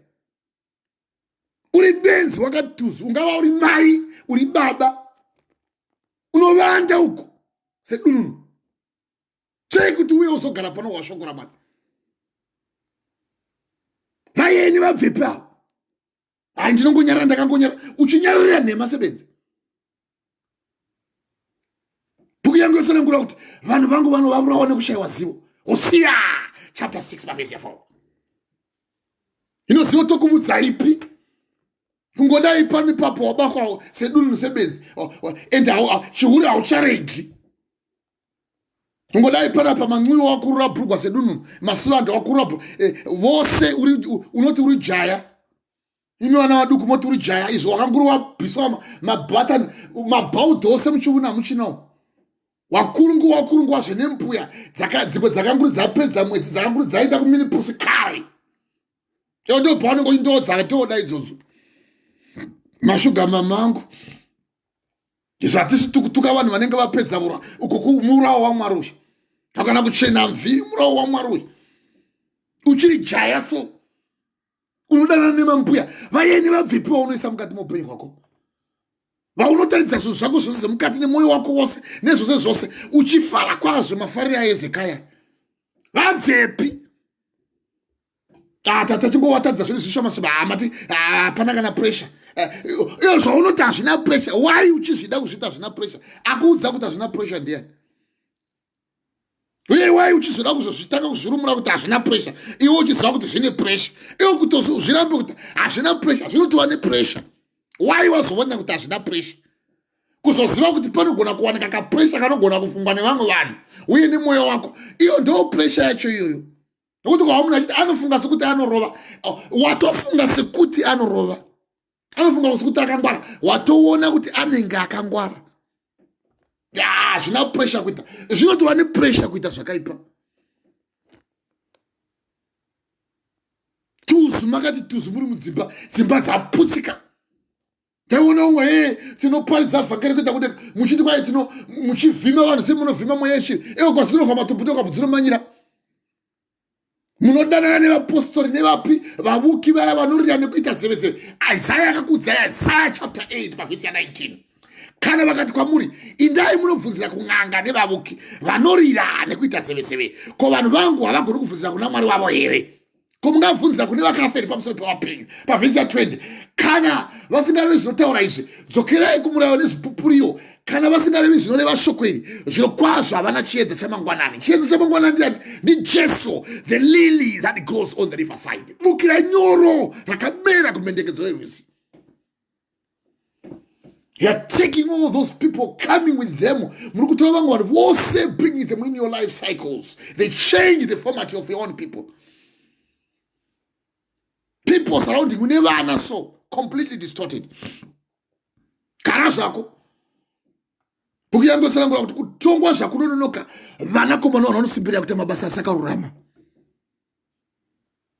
Uri benzi wakati tuzu, ungava uri mai, uri baba, unovanda uko sedununu. Chei kuti uye uzogara pano washoko raMwari? Vayeni vabvepi avo? Hai, ndinongonyarara, ndakangonyarara. Uchinyararira nhema sebenzi. Bhuku yangu yotsanangura kuti vanhu vangu vanovavurawa nekushayiwa zivo. Hosiya chapter 6 pavhesi ya 4. Ino zivo tokuvudza ipi? Kungodai pano ipapo wabakwa sedununu sebenzi, and chihure haucharegi. Kungodai panapa manxiwa wakurura bhurugwa sedununu, masivanda wakurura vose, unoti uri jaya. Imi vana vaduku moti uri jaya, izvo wakanguri wabviswa mabhatani mabhaudhi ose muchiuna muchinawo. Wakurungu wakurunguwa zvenembuya dzimwe dzakanguri dzapedza mwedzi, dzakanguri dzaenda kuminipusi kare. Iyo ndo pavanenge ndo dzatoda idzodzo. Mashuga mamangu. Izvo hatisi tukutuka vanhu vanenge vapedza vura uko murawo waMwari uyu. Hakana kuchena mvi murawo waMwari uyu. Uchiri jaya so. Unodanana nemambuya vayeni vabvepi vaunoisa mukati meupenyu hwako, vaunotaridza zvinhu zvako zvose zvemukati nemwoyo wako wose nezvose zvose, uchifara kwazvo mafariro aHezekaya. Vabvepi? Tata tachingowataridza zvinhu zvishoma shoma, mati hapana kana pressure. Iyo zvaunoti hazvina pressure, why uchizvida kuzviita hazvina pressure? Akuudza kuti hazvina pressure ndiyani? Uye wai uchizoda kuzozvitanga kuzvirumura kuti hazvina pressure, iwe uchiziva kuti zvine pressure? Iwe kuti zvirambe kuti hazvina pressure, zvinotova nepressure. Wai wazoona kuti hazvina pressure? Kuzoziva kuti panogona kuwanika kapressure kanogona kufungwa nevamwe vanhu uye nemwoyo wako, iyo ndo pressure yacho iyoyo. Nokuti kwa munhu achiti anofunga sekuti anorova, watofunga sekuti anorova, anofunga sekuti akangwara, watoona kuti anenge akangwara. Hazvina pressure kuita, zvinotova nepressure kuita zvakaipa. Tuzu makati tuzu muri mudzimba, dzimba dzaputsika. Taiona umwe, he, tinoparidza vhangeri kuenda kudenga, muchiti kwai tino muchivhima vanhu semunovhima mweya yeshiri. Iwe kwazinobva matombo tokapo dzinomanyira. Munodanana nevapostori nevapi vavuki vaya vanorira nekuita zevezeve. Isaya akakuudzai, Isaya chapter 8 pavhesi ya 19. Kana vakati kwamuri, indai munobvunzira kun'anga nevavuki vanorira nekuita zevezeve, ko vanhu vangu havagoni kubvunzira kuna Mwari wavo here? Ko mungabvunzira kune vakafa here pamusoro pevapenyu? Pavhesi ya 20, kana vasingarevi zvinotaura izvi, dzokerai kumurayo nezvipupuriwo. Kana vasingarevi zvinoreva shoko iri, zvirokwazvo havana chiedza chamangwanani. Chiedza chamangwanani ndiani? NdiJesu, the lily that grows on the riverside, bukira nyoro rakamera kumhendekedzo rerwizi. You are taking all those people, coming with them. Muri kutora vamwe vanhu vose, bringing them in your life cycles. They change the format of your own people. People surrounding you nevana so completely distorted. Gara zvako. Bhuku yangu yotsanangura kuti kutongwa zvakunononoka, vanakomana vanhu vanosimbirira kuita mabasa asakarurama.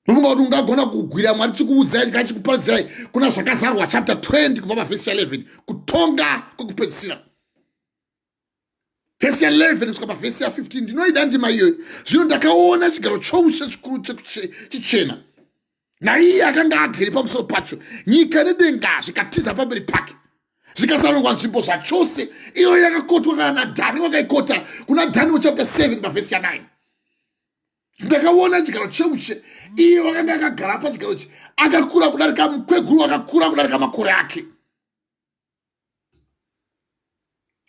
Nofunga kuti ungagona kugwira Mwari chikuudzai kana chikuparidzirai kuna Zvakazarwa chapter 20 kubva pavhesi ya 11, kutonga kwekupedzisira. Vhesi ya 11 kusvika pavhesi ya 15, ndinoida ndima iyoyo. Zvino ndakaona chigaro choushe chikuru chichena, naiye akanga agere pamusoro pacho. Nyika nedenga zvikatiza pamberi pake, zvikasarongwa nzvimbo zvachose. Iyo yakakotwa kana naDhani wakaikota kuna Daniel chapter 7 pavhesi ya 9. Ndakaona chigaro cheushe, iye wakanga akagara pachigaro ichi akakura kudarika mukweguru, akakura kudarika makore ake,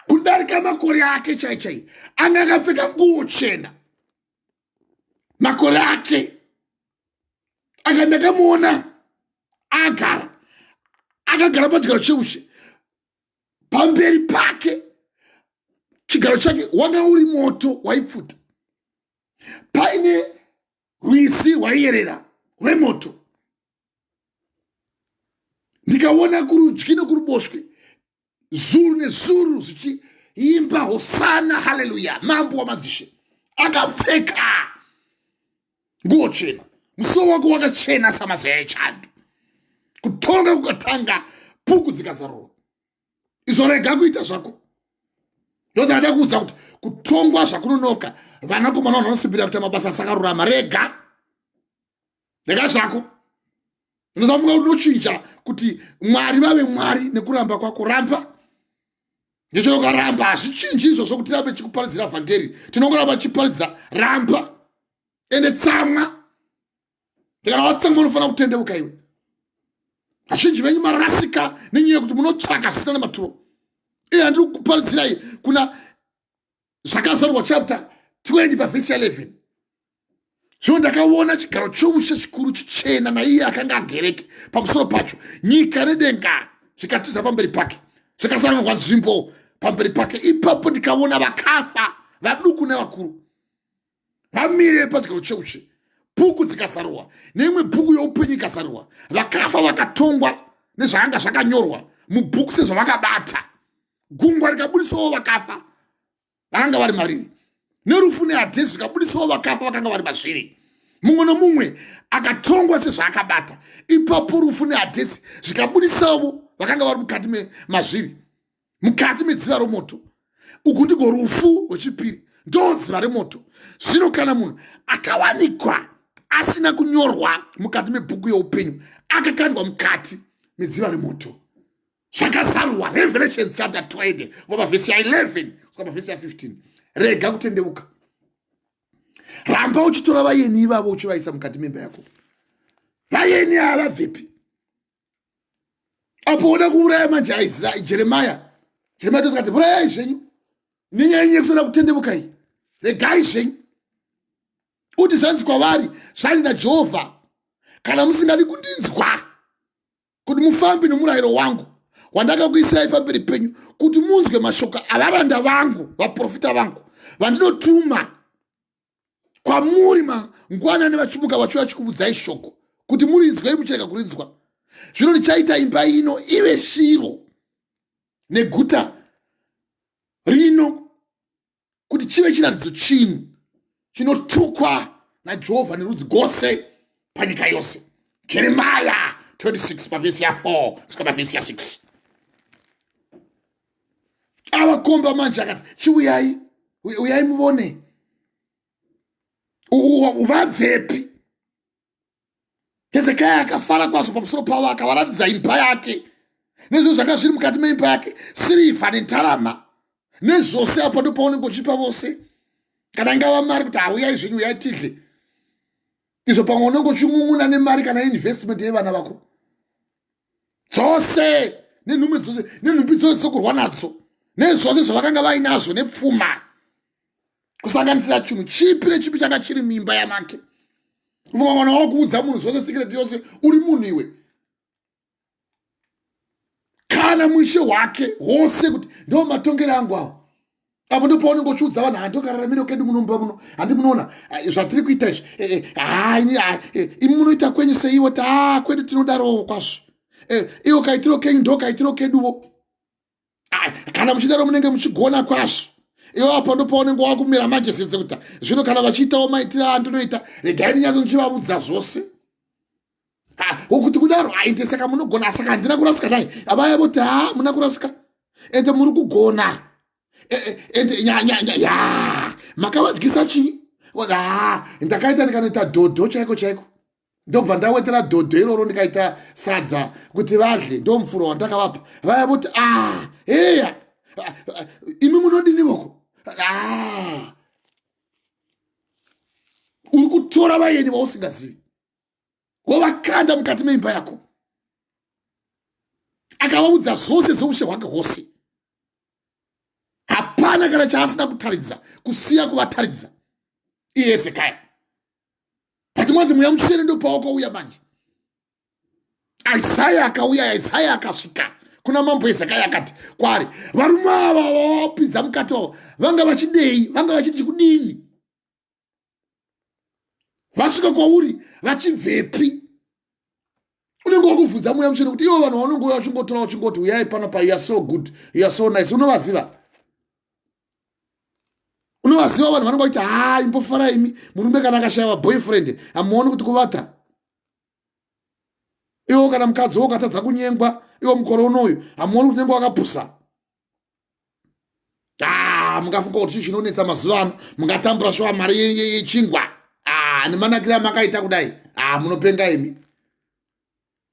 kudarika makore ake chai chai. Anga akapfeka nguo chena, makore ake aka. Ndakamuona agara, akagara pachigaro cheushe, pamberi pake chigaro chake wanga uri moto waipfuta, paine rwizi rwaiyerera rwemoto. Ndikaona kurudyi nokuruboshwe zuru nezuru zvichiimba, hosana, haleluya, mambo wamadzishe, akapfeka nguo chena, musoro wako wakachena samazaya echando. Kutonga kukatanga, puku dzikazarurwa. Izvo rega kuita zvako. Ndosaka ndakuudza kuti kutongwa zvakunonoka, vanakomana vanhu vanosimbirira kuita mabasa asakarurama. Rega, rega zvako. Unosafunga kuti unochinja kuti Mwari vave Mwari nekuramba kwako. Ramba nechero ukaramba, hazvichinji izvozvo kuti tirambe chikuparidzira vhangeri. Tinongoramba chiparidza. Ramba ende tsamwa. Kana watsamwa, unofanira kutendeuka iwe. Vazhinji venyu marasika nenyaya yekuti munotsvaka zvisina nematuro. Iye handiri kukuparidzirai kuna Zvakazarurwa chapter 20 pavhesi ya11. Zvino ndakaona chigaro choushe chikuru chichena, naiye akanga agereke pamusoro pacho. Nyika nedenga zvikatiza pamberi pake, zvikasanangurwa nzvimbo pamberi pake. Ipapo ndikaona vakafa, vaduku nevakuru, vamire pachigaro cheushe. Bhuku dzikazarurwa, neimwe bhuku youpenyu ikazarurwa. Vakafa vakatongwa nezvakanga zvakanyorwa mubhuku sezvavakabata. Gungwa rikabudisawo vakafa vakanga vari mariri, nerufu neHadhesi zvikabudisawo vakafa vakanga vari mazviri, mumwe nomumwe akatongwa sezvaakabata. Ipapo rufu neHadhesi zvikabudisawo vakanga vari mukati mazviri mukati medziva romoto. Uku ndiko rufu rwechipiri, ndo dziva remoto. Zvino kana munhu akawanikwa asina kunyorwa mukati mebhuku youpenyu, akakandwa mukati medziva remoto. Zvakazarurwa, Revelations chapter 20, kubva pavhesi ya11 kusvika pavhesi ya15. Rega kutendeuka. Ramba uchitora vayeni ivavo uchivaisa mukati memba yako. Vayeni ava vabvepi? Apo woda kuuraya manje Jeremaya, Jeremaya tosikati, vurayai zvenyu nenyaya yenyu yekusoda kutendevuka iyi, regai zvenyu. Uti zvanzi kwavari, zvanzi naJehovha, kana musingadi kundinzwa kuti mufambi nomurayiro wangu wandakakuisirai pamberi penyu, kuti munzwe mashoko avaranda vangu vaprofita vangu vandinotuma kwamuri mangwanani vachimuka vachiuya vachikuudzai shoko kuti murinzwei, muchirega kurinzwa, zvino ndichaita imba ino ive shiro neguta rino kuti chive chiratidzo, chinhu chinotukwa naJehovha nerudzi gwose panyika yose. Jeremaya 26 pavhesi ya4 kusvika pavhesi ya6. Avakomba manje akati, chiuyai, uyai muvone vabvepi. Hezekiah akafara kwazvo pamusoro pavo, akavaratidza imba yake nezvinhu zvanga zviri mukati meimba yake, sirivha nendarama nezvose. Apo ndopaunenge uchipa vose, kana ingava mari, kuti hauyai zvenyu, uyai tidle. Izvo pamwe unenge uchin'un'una nemari kana investment yevana vako dzose, nenhume dzose, nenhumbi dzose dzokurwa nadzo, nezvose zvavakanga vainazvo, nepfuma, kusanganisira chinhu chipi nechipi changa chiri muimba yamake. Kufunga mwana wakuudza munhu zvose, secret yose, uri munhu iwe. Kana mushe hwake hwose, kuti ndo matongero angu awo. Apo ndo paunenge uchiudza vanhu, handokararamiro kedu munomba muno, handi munoona zvatiri kuita izvi? Hai, imi munoita kwenyu seiwo? Ta kwedu tinodarowo kwazvo. Iwo kaitiro kenyu ndo kaitiro keduwo. Kana muchidaro munenge muchigona kwazvo. Iwo apo ndo paunenge wakumira manje sedze kuita zvino, kana vachiitawo maitiro andinoita, regai ndinyatso ndichivaudza zvose wokuti kudaro aite. Saka munogona, saka handina kurasika dai avaya voti, ha, muna kurasika, ende muri kugona, ende ya makavadyisa chii? Ha, ndakaita ndikanoita dhodho chaiko chaiko, ndobva ndawetera dhodho iroro, ndikaita sadza kuti vadle, ndo mufuro wandakavapa. Vaya voti, a heya, imi munodini voko? A, uri kutora vayeni vausingazivi, wovakanda mukati meimba yako. Akavaudza zvose zveushe hwake hwose, hapana kana chaasina kutaridza, kusiya kuvataridza iye Hezekaya. But mwanzi Mweya Mutsvene ndopawakauya manje. Isaya akauya, Isaya akasvika kuna mambo Hezekaya, akati kwaari, varume ava vavapidza mukati wavo vanga vachidei? Vanga vachiti kudini? Vasvika kwauri vachibvepi? Unenge wakubvunza Mweya Mutsvene kuti ivo vanhu vaunenge uya uchingotora, uchingoti uyai pano pa, you are so good, you are so nice, unovaziva? Unovaziva vanhu vanenge vachiti, ha, imbofara imi, murume kana akashayiwa boyfriend hamuoni kuti kuvata iwo, kana mukadzi wo ukatadza kunyengwa iwo mukore unoyu, hamuoni kuti unenge wakapusa? Ah, mungafunga kuti chii chinonetsa mazuva ano, mungatambura shuwa mari yechingwa. Ah, nemanakire amakaita kudai. Ah, munopenga imi.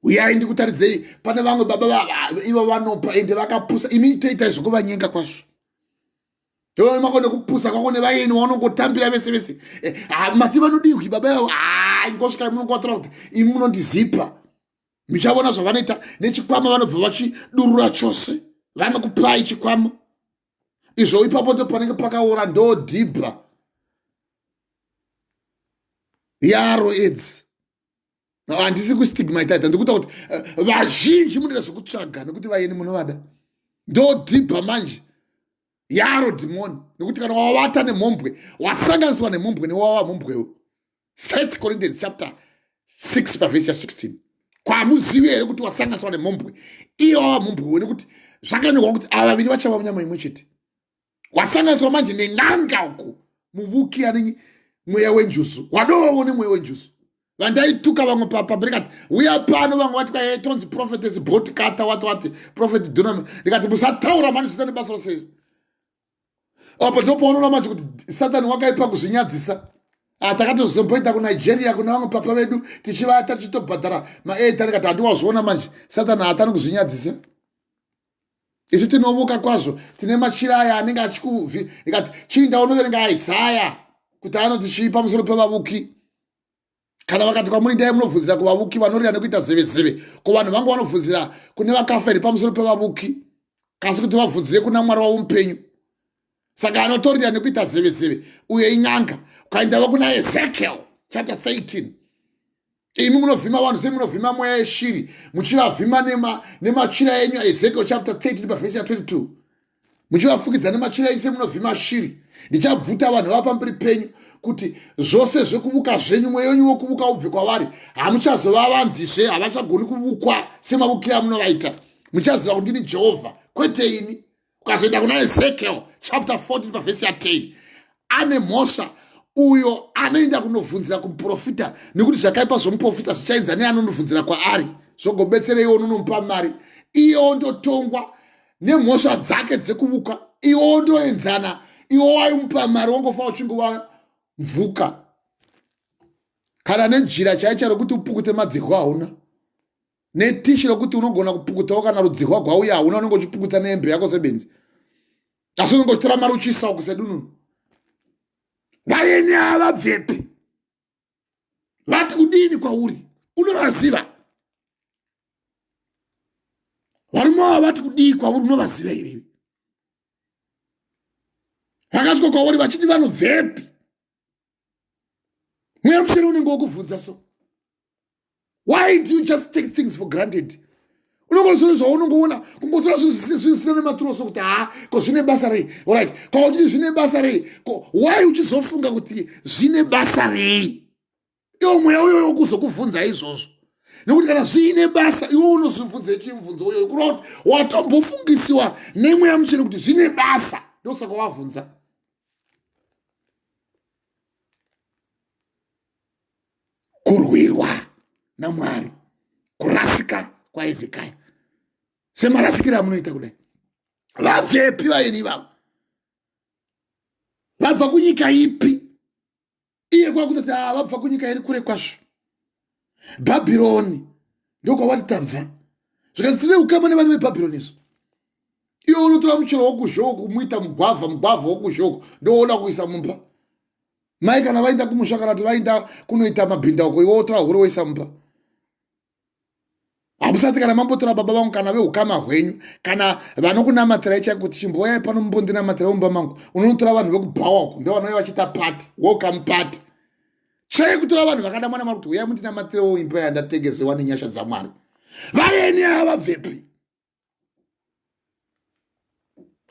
Uyai ndikutaridzei pane vamwe baba ivo vanopa ende vakapusa. Imi toitai zvekuvanyenga kwazvo. Iwe mako nekupusa kwako nevaeni waunongotambira vese vese. Eh, ah, mati vanodihwi baba yavo. Ah, ingosvika munongovatora kuti imi munondizipa. Muchavona zvavanoita nechikwama vanobva vachidurura chose. Vanokupai chikwama. Izvo ipapo ndo panenge pakaora ndo dhibha yaro edzi. Handisi kustigmatiza, ndikuita kuti eh, vazhinji munoita zvekutsvaga nekuti vaeni munovada. Ndo dhibha manje yaro dhimoni, nekuti kana wavata nemhombwe wasanganiswa nemhombwe newava mhombwewo. 1 Corinthians chapter 6 pavhesi ya 16. Kwamuzivi here kuti wasanganiswa nemhombwe iye wava mhombwewo, nekuti zvakanyorwa kuti ava vaviri vachava munyama imwe chete. Wasanganiswa manje nen'anga uko, muvuki ane mweya wenjuzu, wadovawo nemweya wenjuzu. Vandaituka vamwe pabrekati uya pano, vamwe vati kwaye tonzi prophetess botkata, wati wati prophet dunam. Ndikati musataura mani zvisina nebasa rose. Apo ndopaunoona manje kuti Satani wakaipa kuzvinyadzisa. Ah, takatozomboenda kuNigeria kuna vamwe papa vedu tichivata tichitobhadhara maairtime, ndikati handiwazviona manje Satani haatani kuzvinyadzisa. Isu tinovuka kwazvo, tine machira aya anenge achikuvhi. Ndikati chiinda unoverenga Isaya kuti anoti chii pamusoro pevavuki. Kana vakati kwamuri ndai munovhunzira kuvavuki vanorira nekuita zevezeve, ko vanhu vangu vanovhunzira kune vakafa here pamusoro pevavuki? Kasi kuti vavhunzire kuna Mwari wavo mupenyu. Saka anotorira nekuita zevezeve uye in'anga. Ukaendavo kuna Ezekiel chapter 13, imi munovhima vanhu sei munovhima mweya yeshiri muchivavhima nemachira enyu. Ezekiel chapter 13 pavhesi ya 22, muchivafukidza nemachira enyu semunovhima shiri. Ndichabvuta vanhu vava pamberi penyu kuti zvose zvekuvuka zvenyu, mweya wenyu wokuvuka ubve kwavari. Hamuchazovavanzizve, havachagoni kuvukwa semavukire amunovaita. Muchaziva kuti ndini Jehovha, kwete ini. Ukazoenda kuna Ezekiel chapter 14 pavhesi ya 10, ane mhosva uyo anoenda kunovhunzira kumuprofita, nekuti zvakaipa zvomuprofita zvichaenza neanonobvunzira kwaari. Zvogobetsera iwo unonomupa mari, iye ondotongwa nemhosva dzake dzekuvuka, iwe ondoenzana, iwe waimupa mari wongofa uchingova mvuka. Kana nejira chaicha rokuti upukute madzihwa hauna, netishi rokuti unogona kupukutawo kana rudzihwa gwauya hauna, unenge uchipukuta nehembe yako sebenzi, asi unenge uchitora mari uchiisa uku sedununu. Vaeni ava vabvepi? Vati kudini kwauri? Unovaziva? Varume ava vati kudii kwauri? Unovaziva here? Vakasvika kwauri vachiti vanobvepi? Mweya Mutsvene unenge wokubvunza so. Why do you just take things for granted? Unongoziva zvaunongoona, kungotora zvinhu zvisina nematuro so kuti ha, ko zvine basa rei? Alright, kwautiti zvine basa rei? Ko why uchizofunga kuti zvine basa rei? Iwo mweya uyoyo wokuzokubvunza izvozvo, nekuti kana zviine basa iwe unozvibvunza chimubvunzo uyoyo, kureva kuti watombofungisiwa nemweya Mutsvene kuti zvine basa, ndosaka wavhunza. Kurwirwa naMwari, kurasika kwaHezekaya semarasikiro amunoita kudai. Vabvepi vaeni ivavo? Vabva kunyika ipi? Iye kwakutoti ah, vabva kunyika iri kure kwazvo, Bhabhironi ndokwavati tabva. Zvikanzi tine ukama nevanhu veBhabhironi izvo. Iwe unotora muchero wokuzhoko kumuita mugwavha, mugwavha wokuzhoko ndooda kuisa mumba. Mai kana vaenda kumusha kana kuti vaenda kunoita mabhindauko, iwe wotora hure woisa mumba. Hamusati kana mambotora baba vangu kana veukama hwenyu kana vanokunamatirai chaiko kuti chimbouyai pano mumbondinamatirai mumba mangu. Unonotora vanhu vekubhawa uku, ndo vanouya vachiita party, welcome party. Tsvee kutora vanhu vakada mwana mari kuti uyai mundinamatirewo imba yandatengesewa nenyasha dzaMwari. Vaeni ava vabvepi?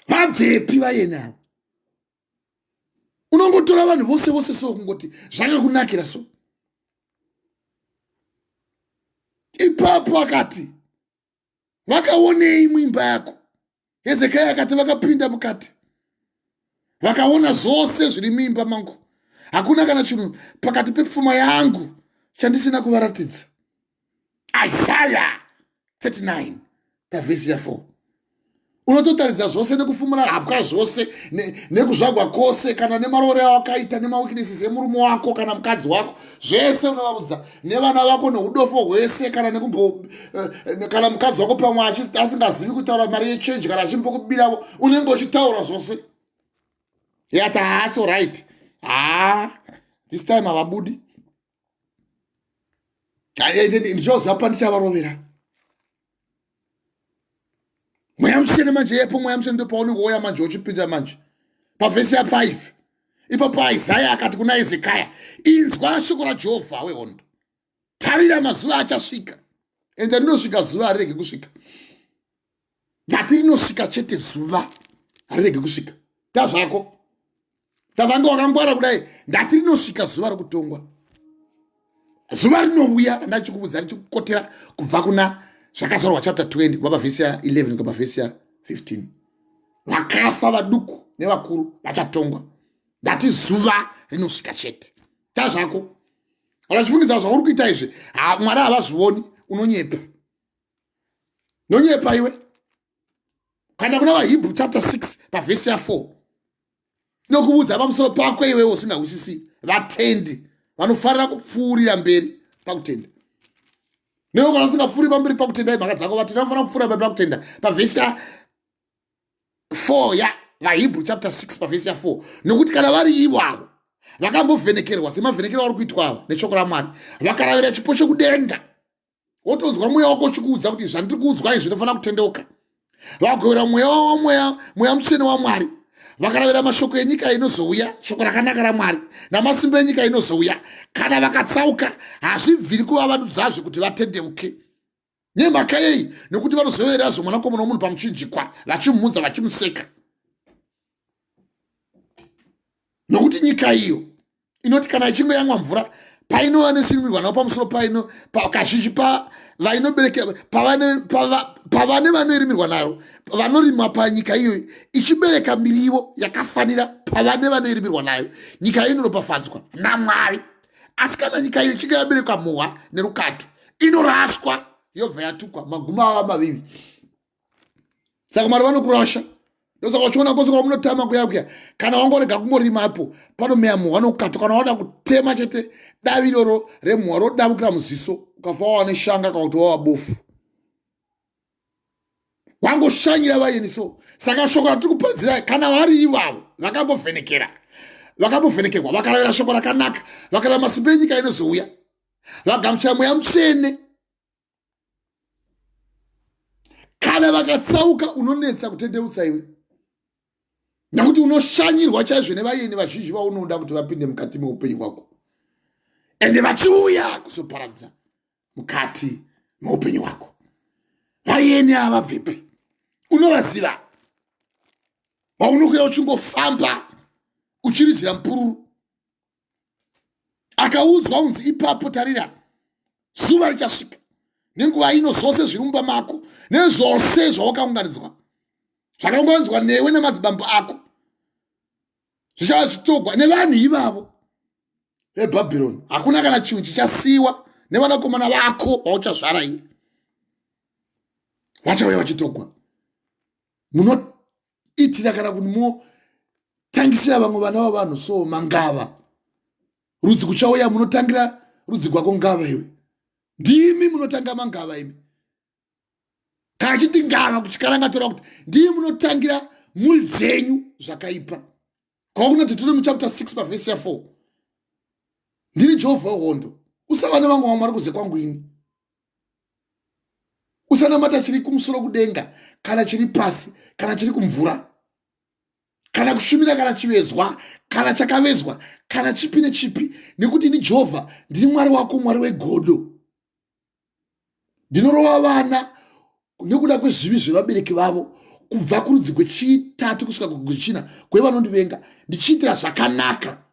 Vabvepi vaeni ava? Unongotora vanhu vose vose so kungoti zvakakunakira so. Ipapo akati vakaonei muimba yako? Hezekiah akati vakapinda mukati vakaona zvose zviri muimba mangu, hakuna kana chinhu pakati pepfuma yangu chandisina kuvaratidza. Isaiah 39 pavhesi ya 4. Unototaridza zvose nekufumura hapwa zvose nekuzvagwa kwose, kana nemaroore awakaita, nemaweaknesses emurume wako kana mukadzi wako, zvese unovaudza, nevana vako neudofo hwese, kana nekumbo kana mukadzi wako pamwe asingazivi kutaura mari yechange, kana achimbokubiravo, unenge uchitaura zvose. Yati haasi right, ha, this time havabudi, ndichoziva pandichavarovera. Mweya Mutsvene manje yepo, Mweya Mutsvene ndopaunenge woya manje, uchipinda manje pavhesi ya5 ipapo. Isaya akati kuna Hezekaya, "Inzwa shoko raJehovha wehondo. Tarira, mazuva achasvika." Ende rinosvika zuva, harirege kusvika. Ndati rinosvika chete zuva, harirege kusvika. Tazvako tavanga wakangwara kudai. Ndati rinosvika zuva rokutongwa, zuva rinouya randachikuudza richikukotera kubva kuna Zvakazarwa chapter 20, kubva pavhesi ya11 kubva pavhesi ya15. Vakafa, vaduku nevakuru, vachatongwa. Ndati zuva rinosvika chete. Tazvako kana uchifungidza zvauri kuita izvi, Mwari havazvioni, unonyepa, nonyepa iwe. Kana kuna vaHebrew chapter 6 pavhesi ya4, nokuudza pamusoro pako iwewe usingahwisisi. Vatendi vanofarira kupfuurira mberi pakutenda. Newe kana usingapfuuri pamberi pakutenda, imhaka dzako. Vatendi vanofanira kupfuura mberi pakutenda. Pavhesi ya4 yavaHebrew chapter 6, pavhesi ya4, nokuti kana vari ivavo vakambovhenekerwa semavhenekero vari kuitwa ava neshoko raMwari, vakaravira chipo chekudenga, wotonzwa mweya wako uchikuudza kuti zvandiri kuudzwa izvi zvinofanira kutendeuka, vagovera mweya wamweya, Mweya Mutsvene waMwari, vakaravira mashoko enyika inozouya, shoko rakanaka raMwari namasimba enyika inozouya, kana vakatsauka, hazvibviri kuvavandudzazve kuti vatendeuke. Nemhaka yei? Nekuti vanozovererazve Mwanakomana womunhu pamuchinjikwa, vachimudza, vachimuseka. Nokuti nyika iyo inoti kana ichinge yamwa mvura, painova nesinwirwa navo pamusoro paino, kazhinji vainobereka pavane vanoirimirwa nayo, vanorima panyika iyoyo, ichibereka mirivo yakafanira pavane vanoirimirwa nayo, nyika inoropafadzwa naMwari. Asi kana nyika iyo ichinge yaberekwa muhwa nerukato, inoraswa, yobva yatukwa, maguma ava mavivi. Saka Mwari vanokurasha. Ndosaka uchiona kwose kwamunotama kuya kuya, kana wangorega kungorimapo, panomea muhwa nokukato. Kana wada kutema chete, davi iroro remuhwa rodavukira muziso, ukafa wava neshanga kana kuti wava bofu. Wangoshanyira vayeni. So saka shoko ratiri kuparidzirai, kana vari ivavo vakambovhenekera, vakambovhenekerwa, vakaravira shoko rakanaka, vakarava masimba enyika inozouya, vagamuchira Mweya Mutsvene, kana vakatsauka, unonetsa kutendeutsa iwe, nekuti unoshanyirwa chaizvo nevayeni vazhinji vaunoda kuti vapinde mukati meupenyu hwako, ende vachiuya kuzoparadza mukati meupenyu hwako. Vayeni ava vabvepi? Unovaziva, vaunokwira uchingofamba uchiridzira mupururu. Akaudzwa unzi ipapo, "Tarira, zuva richasvika nenguva ino, zvose zviri mumba mako nezvose zvawakaunganidzwa, zvakaunganidzwa newe nemadzibambo ako, zvichava zvitogwa nevanhu ivavo veBhabhironi. Hakuna kana chinhu chichasiyiwa. Nevanakomana vako vauchazvara iwe vachauya vachitogwa." Munoitira kana kuti motangisira vamwe vana vavanhu so mangava rudzi kuchauya. Munotangira rudzi gwako ngava iwe. Ndimi munotanga mangava imi. Kana chiti ngava kuchikaranga, tora kuti ndimi munotangira mhuri dzenyu zvakaipa. Kwakuna Deuteronomy chapter 6 pavhesi ya4, "Ndini Jehovha wehondo. Usava nevamwe vamwari kunze kwangu ini. Usanamata chiri kumusoro kudenga, kana chiri pasi, kana chiri kumvura, kana kushumira kana chivezwa, kana chakavezwa, kana chipi nechipi. Nekuti ini Jehovha ndini Mwari wako, Mwari wegodo. Ndinorova vana nekuda kwezvivi zvevabereki vavo kubva kurudzi gwechitatu kusvika kugwechina kwevanondivenga, ndichiitira zvakanaka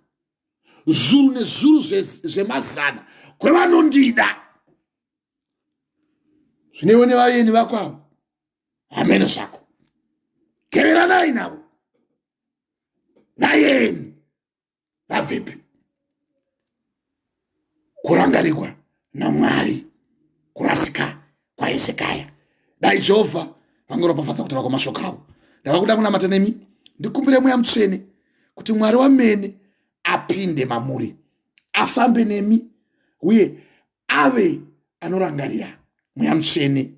zuru nezuru zvemazana kwevanondida." Zvinewe nevayeni vako avo, hamene zvako, teveranai navo. Vayeni vabvepi? Kurangarirwa naMwari, kurasika kwaHezekaya. Dai Jehovha Vangoropafadza kutaura kwamashoko avo. Ndava kuda kunamata nemi, ndikumbire Mweya Mutsvene kuti Mwari wamene apinde mamuri, afambe nemi, uye ave anorangarira Mweya Mutsvene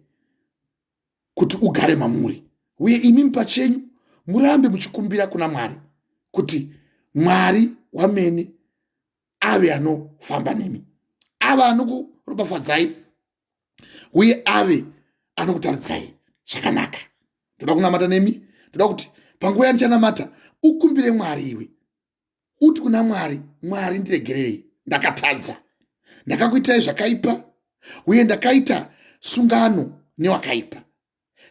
kuti ugare mamuri, uye imimi pachenyu murambe muchikumbira kuna Mwari kuti Mwari wamene ave anofamba nemi, ave anokuropafadzai, uye ave anokutaridzai zvakanaka. Ndoda kunamata nemi. Ndoda kuti panguva yandichanamata ukumbire Mwari, iwe uti kuna Mwari, Mwari ndiregererei, ndakatadza, ndakakuitai zvakaipa, uye ndakaita sungano newakaipa.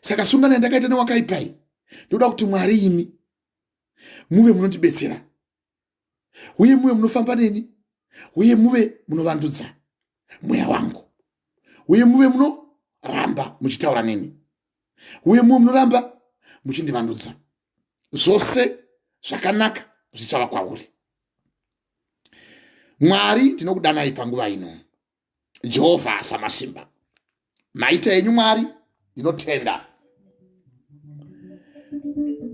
Saka sungano yandakaita newakaipai, ndoda kuti Mwari imi muve munondibetsera, uye muve munofamba neni, uye muve munovandudza mweya wangu, uye muve munoramba muchitaura neni, uye muve munoramba muchindivandudza. Zvose zvakanaka zvichava kwauri. Mwari, ndinokudanai panguva ino. Jehovha Samasimba, maita enyu Mwari, ndinotenda.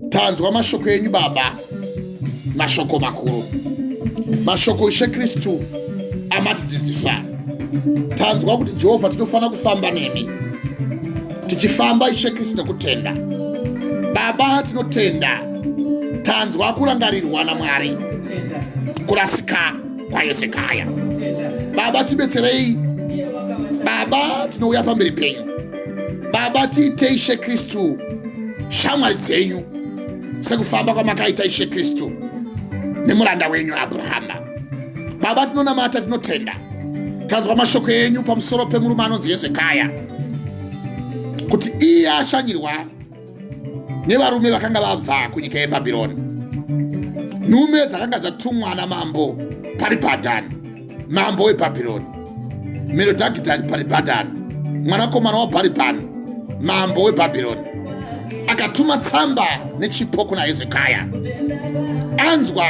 Tanzwa mashoko enyu Baba, mashoko makuru, mashoko Ishe Kristu amatidzidzisa. Tanzwa kuti Jehovha tinofanira kufamba nemi, tichifamba Ishe Kristu nekutenda. Baba, tinotenda. Tanzwa kurangarirwa naMwari, kurasika kwaHezekaya. Baba, tibetserei. Baba, tinouya pamberi penyu. Baba, tiitei Ishe Kristu shamwari dzenyu, sekufamba kwamakaita Ishe Kristu nemuranda wenyu Abrahama. Baba, tinonamata, tinotenda. Tanzwa mashoko enyu pamusoro pemurume anonzi Hezekaya, kuti iye ashanyirwa nevarume vakanga vabva kunyika yeBhabhironi, nhume dzakanga dzatumwa namambo Paribhadhani, mambo weBhabhironi, Merodhakidhani Paribhadhani, mwanakomana waBharibhani, mambo weBhabhironi, akatuma tsamba nechipo kuna Hezekaya. Anzwa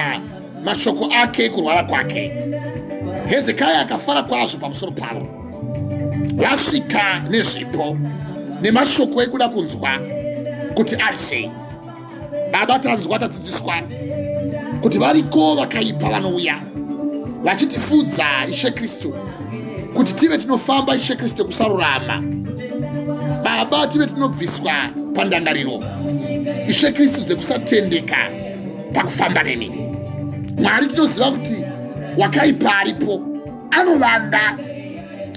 mashoko ake kurwara kwake, Hezekaya akafara kwazvo pamusoro pavo. Vasvika nezvipo nemashoko ekuda kunzwa kuti ari sei. Baba, tanzwa, tadzidziswa kuti variko vakaipa vanouya vachitifudza Ishe Kristu kuti tive tinofamba Ishe Kristu kusarurama. Baba, tive tinobviswa pandangariro Ishe Kristu dzekusatendeka pakufamba nemi. Mwari, tinoziva kuti wakaipa aripo anovanda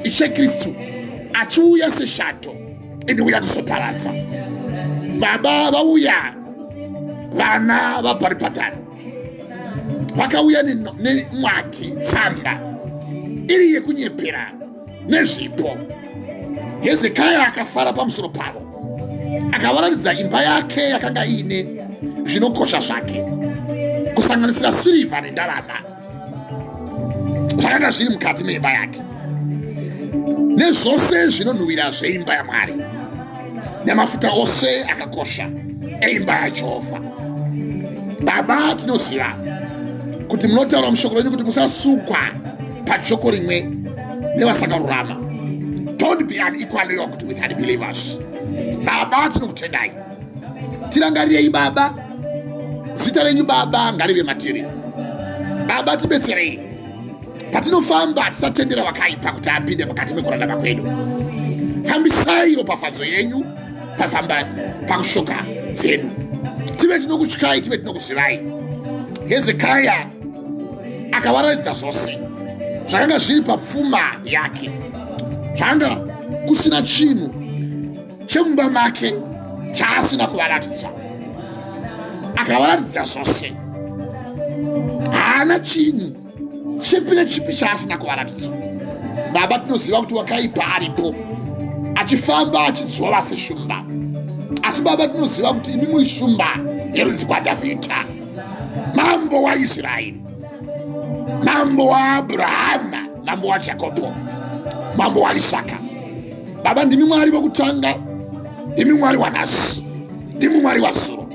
Ishe Kristu achiuya seshato inouya kuzoparadza. Baba, vauya vana vaBharibhadhani vakauya nemwati, tsamba iri yekunyepera nezvipo. Hezekaya akafara pamusoro pavo, akavaratidza imba yake yakanga iine zvinokosha zvake, kusanganisira sirivha nendarama zvakanga zviri mukati meimba yake, nezvose zvinonhuwira zveimba yaMwari, nemafuta ose akakosha eimba yaJehovha. Baba, tinoziva kuti munotaura mushoko renyu kuti musasukwa pajoko rimwe nevasakarurama. Don't be unequally yoked with unbelievers. Baba, tinokutendai. Tirangarirei Baba, zita renyu Baba ngarive matiri. Baba, tibetserei patinofamba, tisatendera vakaipa kuti apinde mukati mekurarama kwedu. Fambisai ropafadzo yenyu pafamba pakushoka dzedu, tive tinokutyai, tive tinokuzivai. Hezekaya akavaratidza zvose zvakanga zviri papfuma yake, zvakanga kusina chinhu chemumba make chaasina kuvaratidza. Akavaratidza zvose, haana chinhu chipi nechipi chaasina kuvaratidza. Baba, tinoziva kuti wakaipa aripo achifamba achidzvova seshumba, asi Baba, tinoziva kuti imi muri shumba yerudzi kwaDhavhidha, mambo waIsraeri, mambo waAbrahama, mambo waJakobho, mambo waIsaka. Baba, ndimi Mwari vokutanga, ndimi Mwari wanhasi, ndimi Mwari wazuro.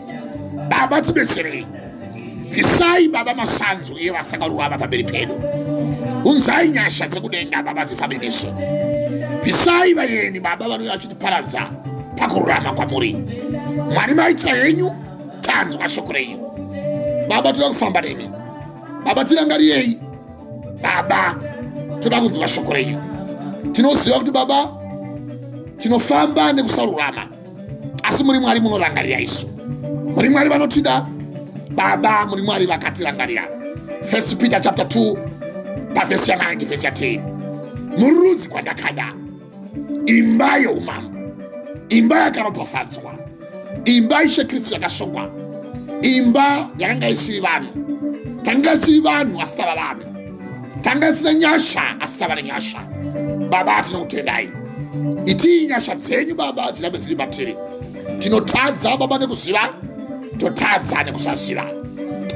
Baba, tibetserei. Bvisai Baba masanzu evasakarurama pamberi pedu. Unzai nyasha dzekudenga Baba dzifambe nesu. Bvisai vayeni Baba vanouya vachitiparadza. pakururama kwamuri. Mwari maita henyu, tanzwa shoko renyu. Baba, toda kufamba nemi. Baba, tirangarirei. Baba, toda kunzwa shoko renyu. Tinoziva kuti Baba tinofamba nekusarurama, asi muri Mwari munorangarira isu. Muri Mwari vanotida. Baba, muri Mwari vakatirangarira. First Peter chapter 2 pavhesi ya 9 vhesi ya 10. Muri rudzi kwandakada, imba yeumambo, imba yakaropafadzwa, imba Ishe Kristu yakashongwa, imba yakanga isiri vanhu. Tanga isiri vanhu asi tava vanhu, tanga isina nyasha asi tava nenyasha. Baba, tinokutendai. Itii nyasha dzenyu Baba dzirambe dziri patiri. Tinotadza Baba nekuziva, totadza nekusaziva,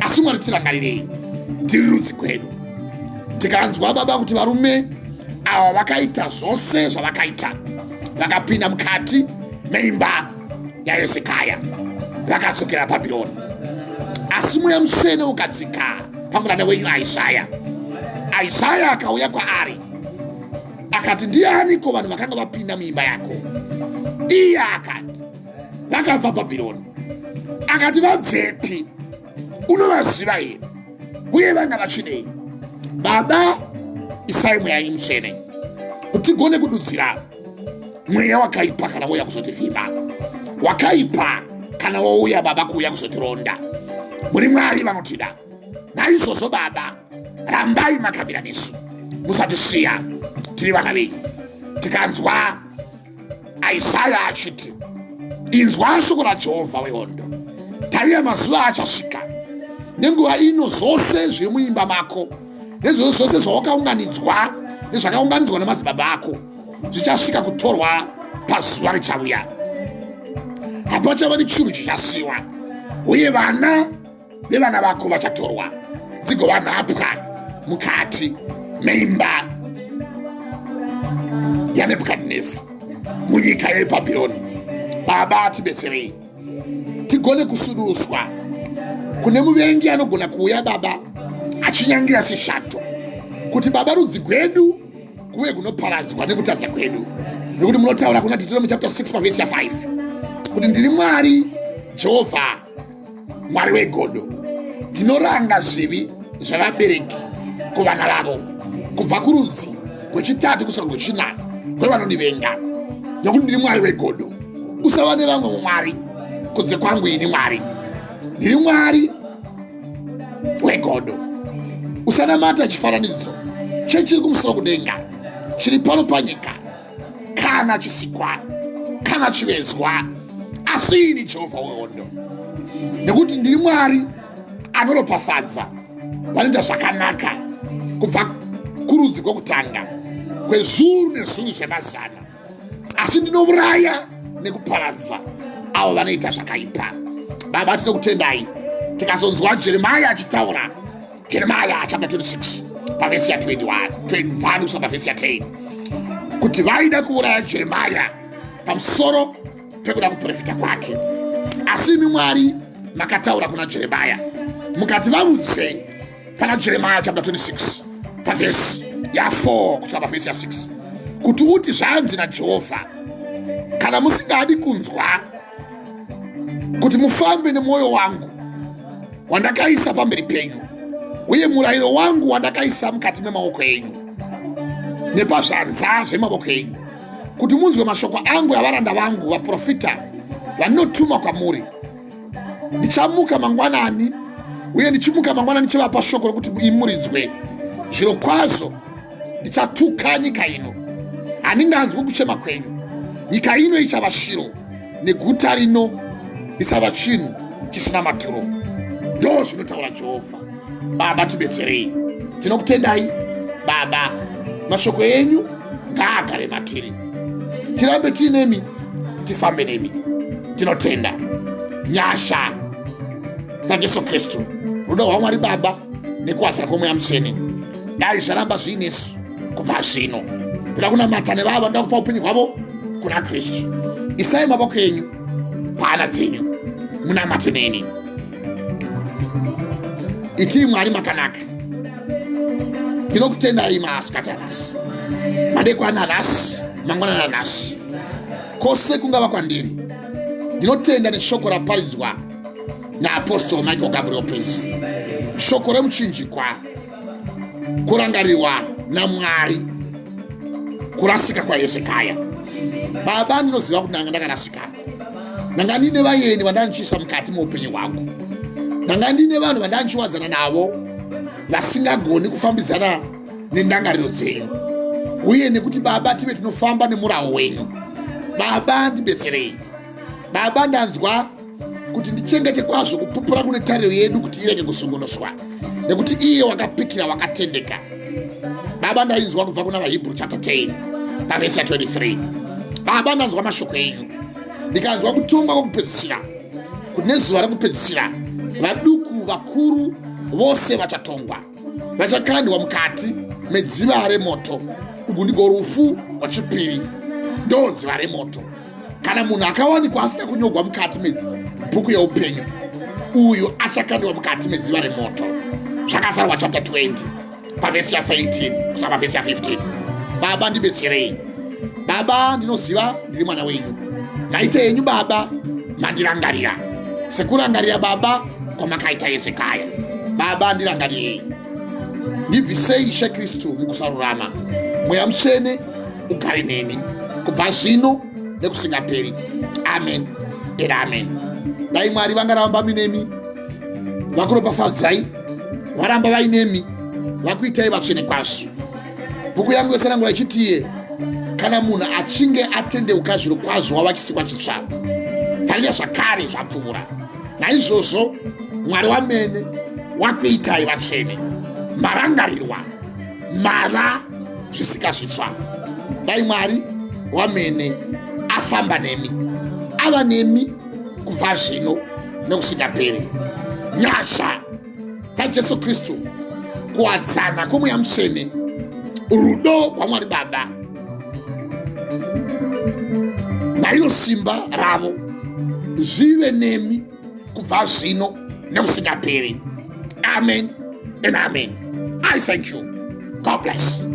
asi Mwari tirangarirei, tiri rudzi kwedu. Tikanzwa Baba kuti varume ava vakaita zvose zvavakaita, vakapinda mukati meimba yaHezekaya, vakadzokera Bhabhironi, asi Mweya Mutsvene ukadzika pamuranda wenyu Isaya. Isaya akauya kwaari akati, ndianiko vanhu vakanga vapinda muimba yako? Iye akati, vakabva Bhabhironi. Akati, vabvepi? Unovaziva here? Uye vanga vachidei? Baba, isai Mweya yenyu Mutsvene kuti tigone kududzira mweya wakaipa kana wouya kuzotivhima, wakaipa kana wouya Baba kuuya kuzotironda. Muri Mwari vanotida. Naizvozvo Baba, rambai makamira nesu, musatisiya, tiri vana venyu. Tikanzwa Isaya achiti, inzwa shoko raJehovha wehondo, tarira mazuva achasvika nenguva ino zvose zviri muimba mako nezvose zvose zvawakaunganidzwa nezvakaunganidzwa nemadzibaba ako zvichasvika kutorwa pazuva richavuya. Hapachava nechinhu chichasiwa, uye vana nevana vako vachatorwa dzigova nhapwa mukati meimba yaNebhukadhinezi munyika yeBhabhironi. Baba, tibetserei tigone kusuduruswa kune muvengi anogona kuuya Baba achinyangira seshato, kuti Baba rudzi gwedu kuve kunoparadzwa nekutadza kwedu, nekuti munotaura kuna Deuteronomy chapter 6 pavhesi ya 5 kuti ndiri Mwari Jehovha, Mwari wegodo, ndinoranga zvivi zvavabereki kuvana vavo kubva kurudzi kwechitatu kusvika kwechina kwevanondivenga, nokuti ndiri Mwari wegodo. Usava nevamwe mwari kunze kwangu ini Mwari. Ndiri Mwari wegodo. Usanamata chifananidzo chechiri kumusoro kudenga, chiri pano panyika, kana chisikwa kana chivezwa, asi ini Jehovha wehondo, nekuti ndiri Mwari anoropafadza vanoita zvakanaka kubva kurudzi kwokutanga kwezuru nezuru zvemazana, asi ndinouraya nekuparadza avo vanoita zvakaipa. Baba, tinokutendai. Tikazonzwa Jeremaya achitaura, Jeremaya chapter 26 pavhesi ya 21 21 kusvika pavhesi ya 10, kuti vaida kuuraya Jeremaya pamusoro pekuda kuprofita kwake, asi imi Mwari makataura kuna Jeremaya mukati vaudze pana Jeremaya chapter 26 pavhesi ya 4 kusvika pavhesi ya 6 kuti uti, zvanzi naJehovha, kana musingadi kunzwa kuti mufambe nemwoyo wangu wandakaisa pamberi penyu uye murayiro wangu wandakaisa mukati memaoko enyu nepazvanza zvemaboko enyu, kuti munzwe mashoko angu avaranda vangu vaprofita vandinotuma kwamuri, ndichamuka mangwanani, uye ndichimuka mangwanani chivapa shoko rokuti imuridzwe. Zviro kwazvo ndichatuka nyika ino, handinganzwi kuchema kwenyu. Nyika ino ichava shiro, neguta rino risava chinhu chisina maturo. Ndo zvinotaura Jehovha. Baba, tibetserei. Tinokutendai Baba, mashoko enyu ngaagare matiri, tirambe tiinemi, tifambe nemi. Tinotenda. Nyasha dzaJesu Kristu, rudo rwaMwari Baba nekuwadzana kwoMweya Mutsvene dai zvaramba zviinesu kubva zvino. Toda kunamata nevavo vanoda kupa upenyu hwavo kuna Kristu. Isai maboko enyu paana dzenyu, munamate neni. Itii, Mwari makanaka, ndinokutendai masikati anhasi, madekwana anhasi, mangwanani anhasi. Kose kungava kwandiri, ndinotenda neshoko raparidzwa naApostle Michael Gabriel Prince, shoko remuchinjikwa, kurangarirwa naMwari, kurasika kwaHezekaya. Baba, ndinoziva kuti ndanga ndakarasika, ndanga ndine vayeni vandandichiisa mukati meupenyu hwangu, ndanga ndine vanhu vandandichiwadzana navo vasingagoni kufambidzana nendangariro dzenyu, uye nekuti Baba tive tinofamba nemurawo wenyu. Baba, ndibetserei. Baba, ndanzwa kuti ndichengete kwazvo kupupura kune tariro yedu kuti irege kusungunuswa, nekuti iye wakapikira wakatendeka. Baba, ndainzwa kubva kuna vaHebrew chapter 10 pavhesi ya 23. Baba, ndanzwa mashoko enyu, ndikanzwa kutongwa kwokupedzisira, kuti nezuva rekupedzisira vaduku vakuru vose vachatongwa, vachakandwa mukati medziva remoto. Ugu ndigo rufu rwachipiri, ndo dziva remoto. Kana munhu akawanikwa asina kunyogwa mukati mebhuku yeupenyu, uyu achakandwa mukati medziva remoto. Zvakazarwa chapter 20 pavhesi ya 13 kusvika pavhesi ya 15. Baba, ndibetserei. Baba, ndinoziva ndiri mwana wenyu. Maita yenyu Baba, mandirangarira sekurangarira Baba kwamakaita Hezekaya. Baba, ndirangarirei, ndibvisei, Ishe Kristu, mukusarurama. Mweya Mutsvene ugare neni kubva zvino nekusingaperi. Amen and amen. Dai Mwari vangaramba minemi, vakuropafadzai, varamba vainemi, vakuitai vatsvene kwazvo. Bhuku yangu yotsanangura ichitiye, kana munhu achinge atendeuka zviro kwazvo, wava chisikwa chitsva, tarira, zvakare zvapfuura. Naizvozvo Mwari wamene wakuitai vatsvene, marangarirwa, mava zvisika zvitsva. Dai Mwari wamene afamba nemi, ava nemi kubva zvino nekusingaperi. Nyasha dzaJesu Kristu, kuwadzana kwomweya Mutsvene, rudo rwaMwari Baba nairo simba ravo zvive nemi kubva zvino nekusingaperi. Amen and amen. I thank you. God bless.